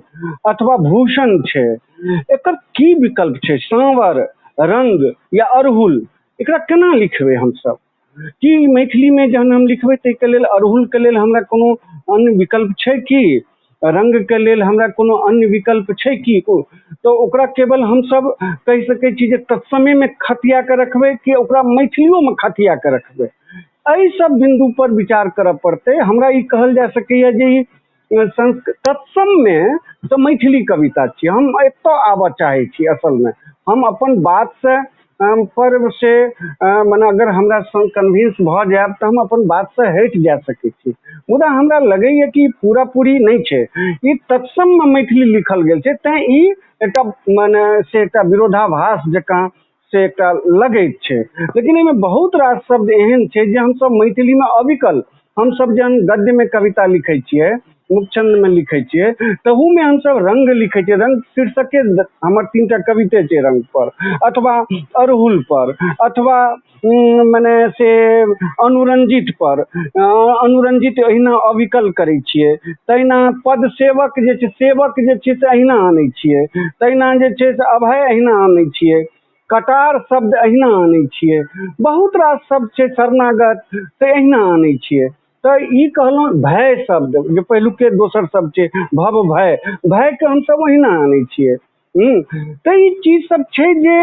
अथवा भूषण छै, एकर की विकल्प छै? साँवर, रंग या अड़हुल, एकरा केना लिखबै हमसब? की मैथिलीमे जहन हम लिखबै ताहिके लेल अड़हुलके लेल हमरा कोनो अन्य विकल्प छै की? रंगके लेल हमरा कोनो अन्य विकल्प छै की? तऽ ओकरा केवल हमसब कहि सकै छी जे तत्समेमे खतिया कऽ रखबै कि ओकरा मैथिलियोमे खतिया कऽ रखबै? एहि सब बिन्दु पर विचार करऽ पड़तै। हमरा ई कहल जा सकैया जे ई संस्कृत तत्सममे तऽ मैथिली कविता छियै। हम एतऽ आबऽ चाहै छी। असलमे हम अपन बातसँ पर से मने अगर हमरा कन्विंस भऽ जायब तऽ हम अपन बातसँ हटि जा सकै छी, मुदा हमरा लगैया कि पूरा पूरी नहि छै। ई तत्सममे मैथिली लिखल गेल छै, तैँ ई एकटा मने से एकटा विरोधाभास जकाँ से एकटा लगैत छै। लेकिन एहिमे बहुत रास शब्द एहन छै जे हमसब मैथिलीमे अविकल, हमसब जहन गद्यमे कविता लिखै छियै, मुखछन्दमे लिखै छियै, तहूमे हमसब रंग लिखै छियै। रंग शीर्षके हमर 3 टा कविते छै रंग पर, अथवा अड़हुल पर, अथवा मने से अनुरंजित पर। अनुरंजित एहिना अविकल करै छियै। तहिना पद सेवक जे छै, सेवक जे छै से अहिना आनै छियै। तहिना जे छै से अभय अहिना आनै छियै। कटार शब्द अहिना आनै छियै। बहुत रास शब्द छै शरणागत से अहिना आनै छियै। तऽ ई कहलहुँ भय शब्द जे पहिलुके दोसर शब्द छै भव भय, भयके हमसब ओहिना आनै छियै। तऽ ई चीज सब छै जे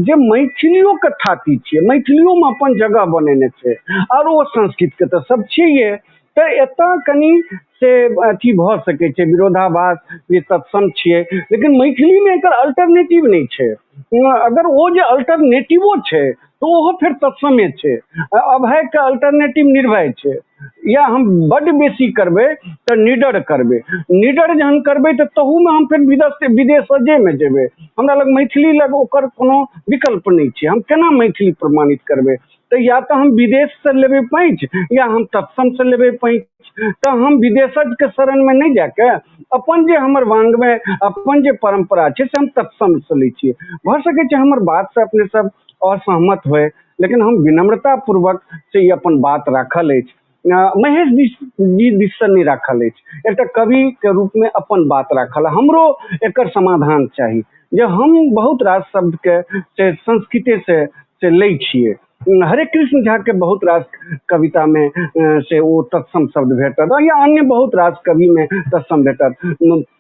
जे मैथिलियोके थाती छियै, मैथिलियोमे अपन जगह बनेने छै, आओर ओ संस्कृतके तऽ सब छियै। तऽ एतऽ कनि से अथी भऽ सकै छै विरोधाभास जे तत्सम छियै, लेकिन मैथिलीमे एकर अल्टरनेटिव नहि छै। अगर ओ जे अल्टरनेटिवो छै तऽ ओहो फेर तत्समे छै। अभयके अल्टरनेटिव निर्भय छै, या हम बड्ड बेसी करबै तऽ निडर करबै, निडर जहन करबै तऽ तहूमे हम फेर विदेशजेमे जेबै। हमरा लग मैथिली लग ओकर कोनो विकल्प नहि छै। हम केना मैथिली प्रमाणित करबै? तऽ या तऽ हम विदेशसँ लेबै पैँच या हम तत्समसँ लेबै पैँच। तऽ हम विदेशजके शरणमे नहि जाके अपन जे हमर वाङ्मय, अपन जे परम्परा छै से हम तत्समसँ लै छियै। भऽ सकै छै हमर बातसँ अपने सब असहमत होइ, लेकिन हम विनम्रता पूर्वक से ई अपन बात राखल अछि। महेश जी दिससँ नहि राखल अछि, एकटा कविके रूपमे अपन बात राखल। हमरो एकर समाधान चाही जे हम बहुत रास शब्दके से संस्कृतेसँ से लै छियै। हरे कृष्ण झाके बहुत रास कवितामे से ओ तत्सम शब्द भेटत, या अन्य बहुत रास कविमे तत्सम भेटत।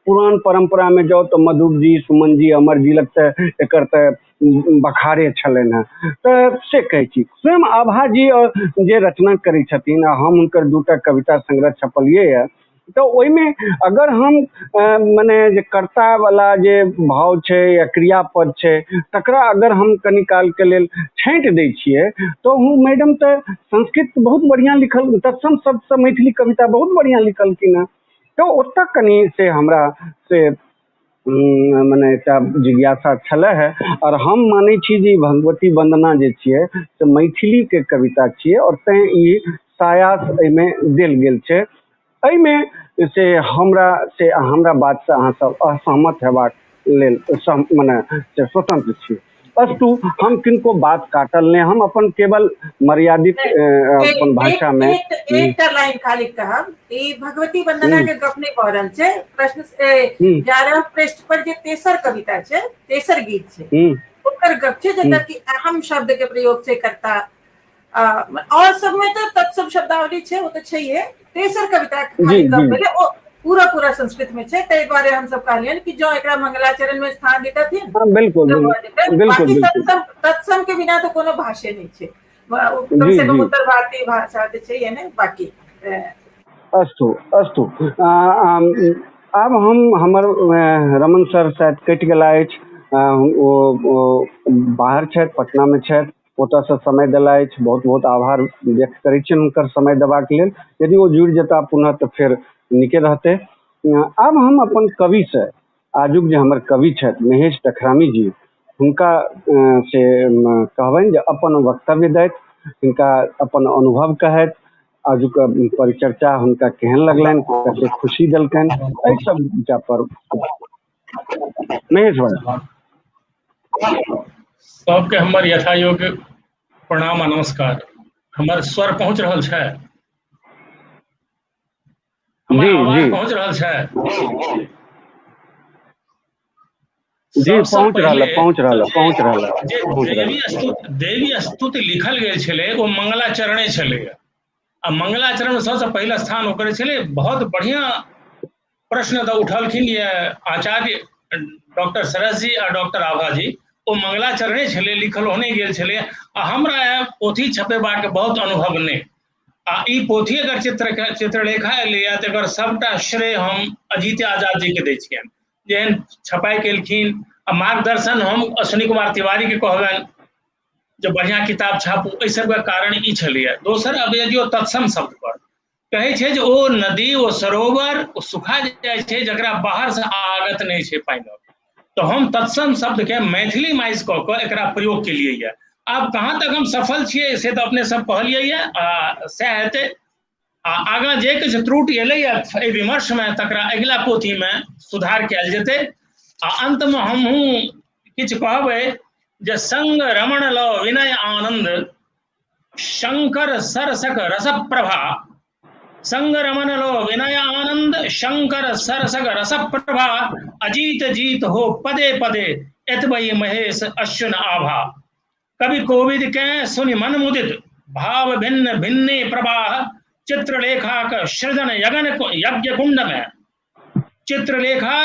पुरान परम्परामे जाउ तऽ मधुप जी, सुमन जी, अमर जी लग तऽ एकर तऽ बखारे छलनि हेँ। तऽ से कहै छी, स्वयं आभा जी जे रचना करै छथिन आ हम हुनकर दूटा कविता संग्रह छपलियै यऽ, तऽ ओहिमे अगर हम मने जे कर्तावला जे भाव छै या क्रियापद छै तकरा अगर हम कनि कालके लेल छाँटि दै छियै तऽ ओ मैडम तऽ संस्कृत बहुत बढ़िआँ लिखल, तत्सम शब्दसँ मैथिली कविता बहुत बढ़िआँ लिखलखिन हेँ। तऽ ओतऽ कनि से हमरा से मने एकटा जिज्ञासा छलै हे। आओर हम मानै छी जे भगवती वन्दना जे छियै से मैथिलीके कविता छियै, आओर तैँ ई सायास एहिमे देल गेल छै। एहिमे से हमरा बातसँ अहाँ सब असहमत हेबाक लेल मने से स्वतंत्र छी। अस्तु, हम किनको बात काटल नहि, हम अपन केवल मर्यादित अपन भाषामे एकटा लाइन खाली कहब, ई भगवती वंदना के गप नहि भऽ रहल छै। प्रश्न 11 पृष्ठ पर जे तेसर कविता छै, तेसर गीत छै, ओकर गप छै, जतऽ कि अहम शब्द के प्रयोग छै कर्ता, और सब में तो तत्सम शब्दावली छै, ओ तऽ छैहे। तेसर कविता खाली गप भेलै, ओ पूरा पूरा संस्कृत में छै, ताहि दुआरे हम सब कहलियनि कि जँ एकरा मंगलाचरण में स्थान देतथिन। बिल्कुल बिल्कुल। तत्सम के बिना तो कोनो भाषे नहि छै, कम से कम उत्तर भारतीय भाषा तऽ छै ने बाकी। अस्तु अस्तु, आब हम हमर रमन सर शायद कटि गेला अछि, ओ बाहर छथि, पटनामे छथि, ओतऽसँ समय देला अछि। बहुत बहुत आभार व्यक्त करै छियनि हुनकर समय देबाक लेल। यदि ओ जुड़ि जेता पुनः तऽ फेर नीके रहतै। आब हम अपन कविसँ, आजुक जे हमर कवि छथि महेश डखरामी जी, हुनका से कहबनि जे अपन वक्तव्य दैथ, हिनका अपन अनुभव कहथि, आजुक परिचर्चा हुनका केहन लगलनि, कते खुशी देलकनि, एहि सब विषय पर। महेश भाई। सबके हमर यथायोग्य प्रणाम आ नमस्कार। हमर स्वर पहुँच रहल छै? हमर आवाज पहुँच रहल छै? जी, पहुँच रहल, पहुँच रहल, पहुँच रहल। जे देवी स्तुति लिखल गेल छलै ओ मंगलाचरणे छलै, आ मंगलाचरण सबसँ पहिल स्थान ओकरे छलै। बहुत बढ़िया प्रश्न तऽ उठलखिन ये आचार्य डॉक्टर सरस जी आ डॉक्टर आभा जी। ओ मंगलाचरणे छलै, लिखल ओहने गेल छलै। आ हमरा पोथी छपेबाक बहुत अनुभव नहि, आ ई पोथी अगर चित्रलेखा एलैए तऽ एकर सबटा श्रेय हम अजीत आजाद जी के दै छियनि, जेहन छपाइ केलखिन। आ मार्गदर्शन हम अश्विनी कुमार तिवारी के कहबनि जे बढ़िया किताब छापू। एहि सबके कारण ई छलैए। दोसर, अब यदि ओ तत्सम शब्द पर कहै छै जे ओ नदी, ओ सरोवर, ओ सुखा जाइ छै जकरा बाहर से आगत नहि छै पानिक, तऽ हम तत्सम शब्द के मैथिली माइज कऽ कऽ एकरा प्रयोग केलियै ये। आब कहाँ तक हम सफल छियै से तऽ अपने सब कहलियै ये, आ सएह हेतै। आ आगाँ जे किछु त्रुटि एलैए एहि विमर्शमे तकरा अगिला पोथीमे सुधार कयल जेतै। आ अन्तमे हमहूँ किछु कहबै जे संग रमण लव विनय आनन्द शंकर सरसक रस प्रभा, संग रमन लो विनय आनंद शंकर सरसक रस प्रभा, अजीत जीत हो पदे पदे एतबई महेश अश्विन आभा। कवि कोविद के सुनि मन मुदित भाव भिन्न भिन्ने प्रवाह, चित्रलेखा का सृजन यगन यज्ञ कुंड में, चित्रलेखा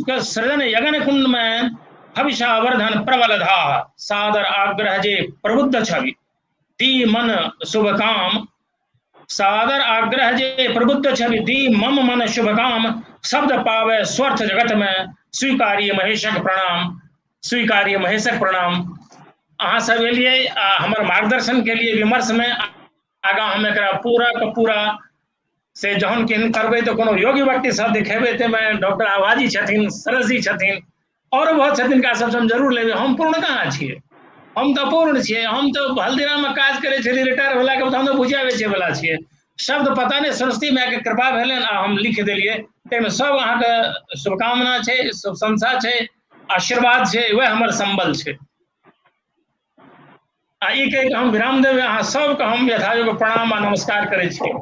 का सृजन यगन कुंड में हविषावर्धन प्रबल धाह, सादर आग्रह जे प्रबुद्ध छवि दी मन शुभ काम, सादर आग्रह जे प्रबुद्ध छवि दी मम मन शुभ काम, शब्द पावे स्वर्थ जगत में स्वीकार्य महेशक प्रणाम, स्वीकार्य महेशक प्रणाम। अहाँ सब एलियै आ हमर मार्गदर्शन के लिए विमर्श में। आगाँ हम एकरा पूरा के पूरा से जहन केहन करबै तऽ कोनो योग्य व्यक्ति सब देखेबै, ताहिमे डॉक्टर आभाजी छथिन, सरस जी छथिन, आओर बहुत छथिन, हिनका सबसँ हम जरूर लेबै। हम पूर्ण कहाँ छियै? हम तऽ पूर्ण छियै। हम तऽ हल्दीराममे काज करै छलियै, रिटायर भेलाके बाद हम तऽ भुजिया बेचैवला छियै। शब्द पता नहि सरस्वती मायके कृपा भेलनि आ हम लिख देलियै। ताहिमे सब अहाँके शुभकामना छै, प्रशंसा छै, आशीर्वाद छै, वएह हमर संबल छै। आ ई कहि हम विराम देबै। अहाँ सबके हम यथायोग्य प्रणाम आ नमस्कार करै छी।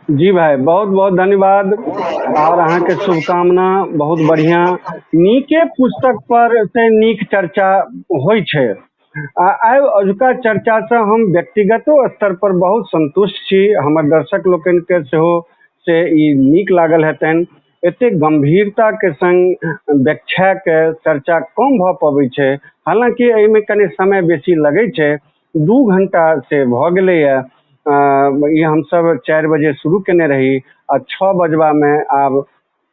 जी भाई, बहुत बहुत धन्यवाद और अहाँके शुभकामना। बहुत बढ़िया, नीके पुस्तक पर से नीक चर्चा होइ छै। आ आइ अजुका चर्चासँ हम व्यक्तिगतो स्तर पर बहुत संतुष्ट छी। हमर दर्शक लोकनिके सेहो से ई नीक लागल हेतनि। एतेक गंभीरताके संग व्याख्याके चर्चा कम भऽ पबै छै, हालाँकि एहिमे कनि समय बेसी लगै छै। 2 घंटा से भऽ गेलैए। ई हमसब 4 बजे शुरू केने रही आ 6 बजबामे आब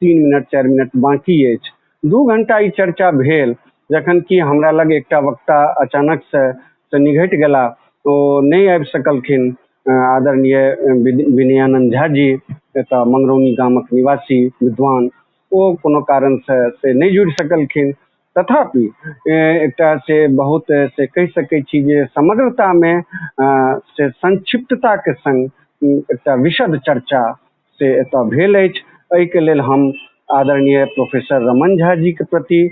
3 मिनट 4 मिनट बाँकी अछि। 2 घंटा ई चर्चा भेल, जखन कि हमरा लग एकटा वक्ता अचानक से निघटि गेला, ओ नहि आबि सकलखिन। आदरणीय विनयानंद झा जी, एतऽ मंगरौनी गामक निवासी विद्वान, ओ कोनो कारणसँ से नहि जुड़ि सकलखिन। तथापि एकटा से बहुत से कहि सकै छी जे समग्रतामे से संक्षिप्तताके संग एकटा विशद चर्चा से एतऽ भेल अछि। एहिके लेल हम आदरणीय प्रोफेसर रमन झा जी के प्रति,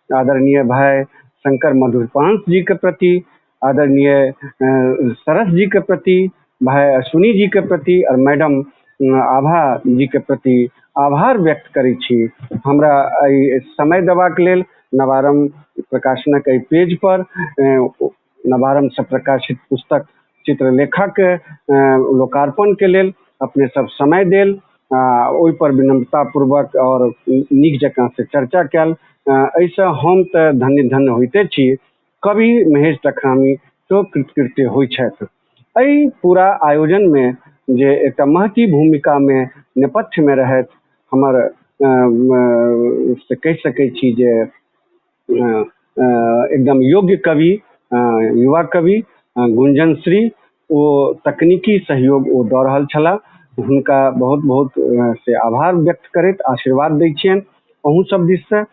आदरणीय भाई शंकर मधुपांश जी के प्रति, आदरणीय सरस जी के प्रति, भाई अश्विनी जी के प्रति और मैडम आभा जी के प्रति आभार व्यक्त करै छी। हमरा एहि समय देबाक लेल नवारम्भ प्रकाशनक एहि पेज पर नवारम्भ से प्रकाशित पुस्तक चित्रलेखा के लोकार्पण के लेल अपने सब समय देल, ओहि पर विनम्रतापूर्वक और नीक जकाँ से चर्चा कयल। एहिसँ हम तऽ धन्य धन्य होइते छी, कवि महेश डखरामी सेहो कृतकृत्य होइ छथि। एहि पूरा आयोजनमे जे एकटा महती भूमिकामे नेपथ्यमे रहथि हमर से कहि सकै छी जे एकदम योग्य कवि, युवा कवि गुंजन श्री, ओ तकनीकी सहयोग ओ दऽ रहल छलाह। हुनका बहुत बहुत से आभार व्यक्त करैत आशीर्वाद दै छियनि अहूँ सब दिससँ।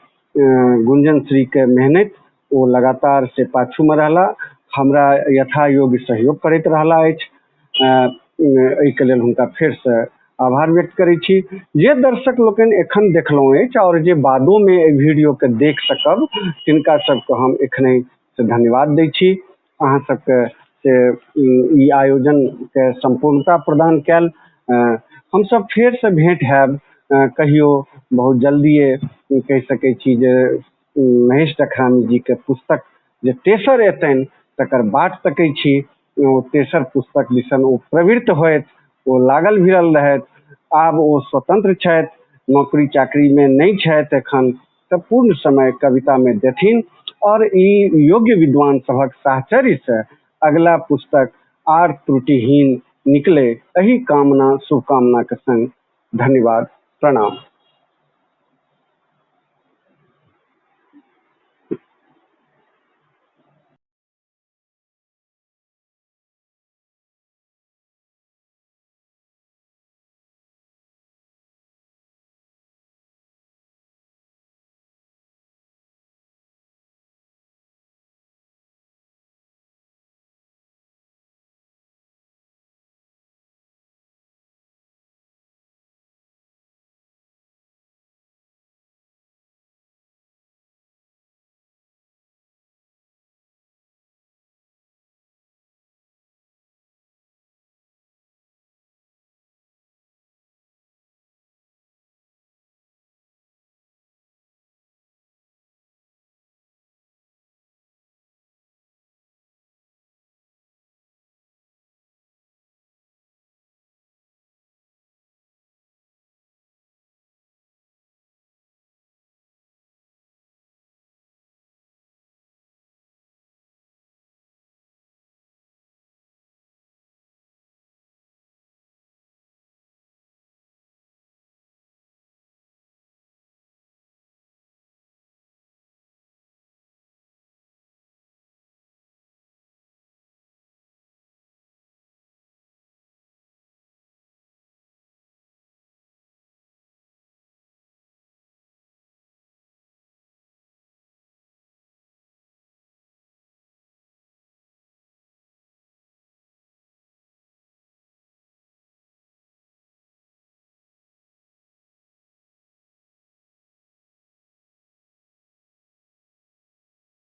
गुंजन श्रीके मेहनति ओ लगातार से पाछूमे रहला, हमरा यथा योग्य सहयोग करैत रहला अछि। एहिके लेल हुनका फेरसँ आभार व्यक्त करै छी। जे दर्शक लोकनि एखन देखलहुँ अछि आओर जे बादोमे एहि वीडियोके देख सकब, तिनका सबके हम एखनहि से धन्यवाद दै छी। अहाँ सबके से ई आयोजनके सम्पूर्णता प्रदान कयल। हमसब फेरसँ भेंट हैब कहियो बहुत जल्दिए। कहि सकै छी जे महेश डखरामी जीके पुस्तक जे तेसर एतनि तकर बाट तकै छी। ओ तेसर पुस्तक दिसन ओ प्रवृत्त होइत, ओ लागल भिड़ल रहथि। आब ओ स्वतंत्र छथि, नौकरी चाकरीमे नहि छथि एखन, तऽ पूर्ण समय कवितामे देथिन और ई योग्य विद्वान सभक साहचर्यसँ अगला पुस्तक आर त्रुटिहीन निकले, एहि कामना शुभकामनाके संग धन्यवाद, प्रणाम।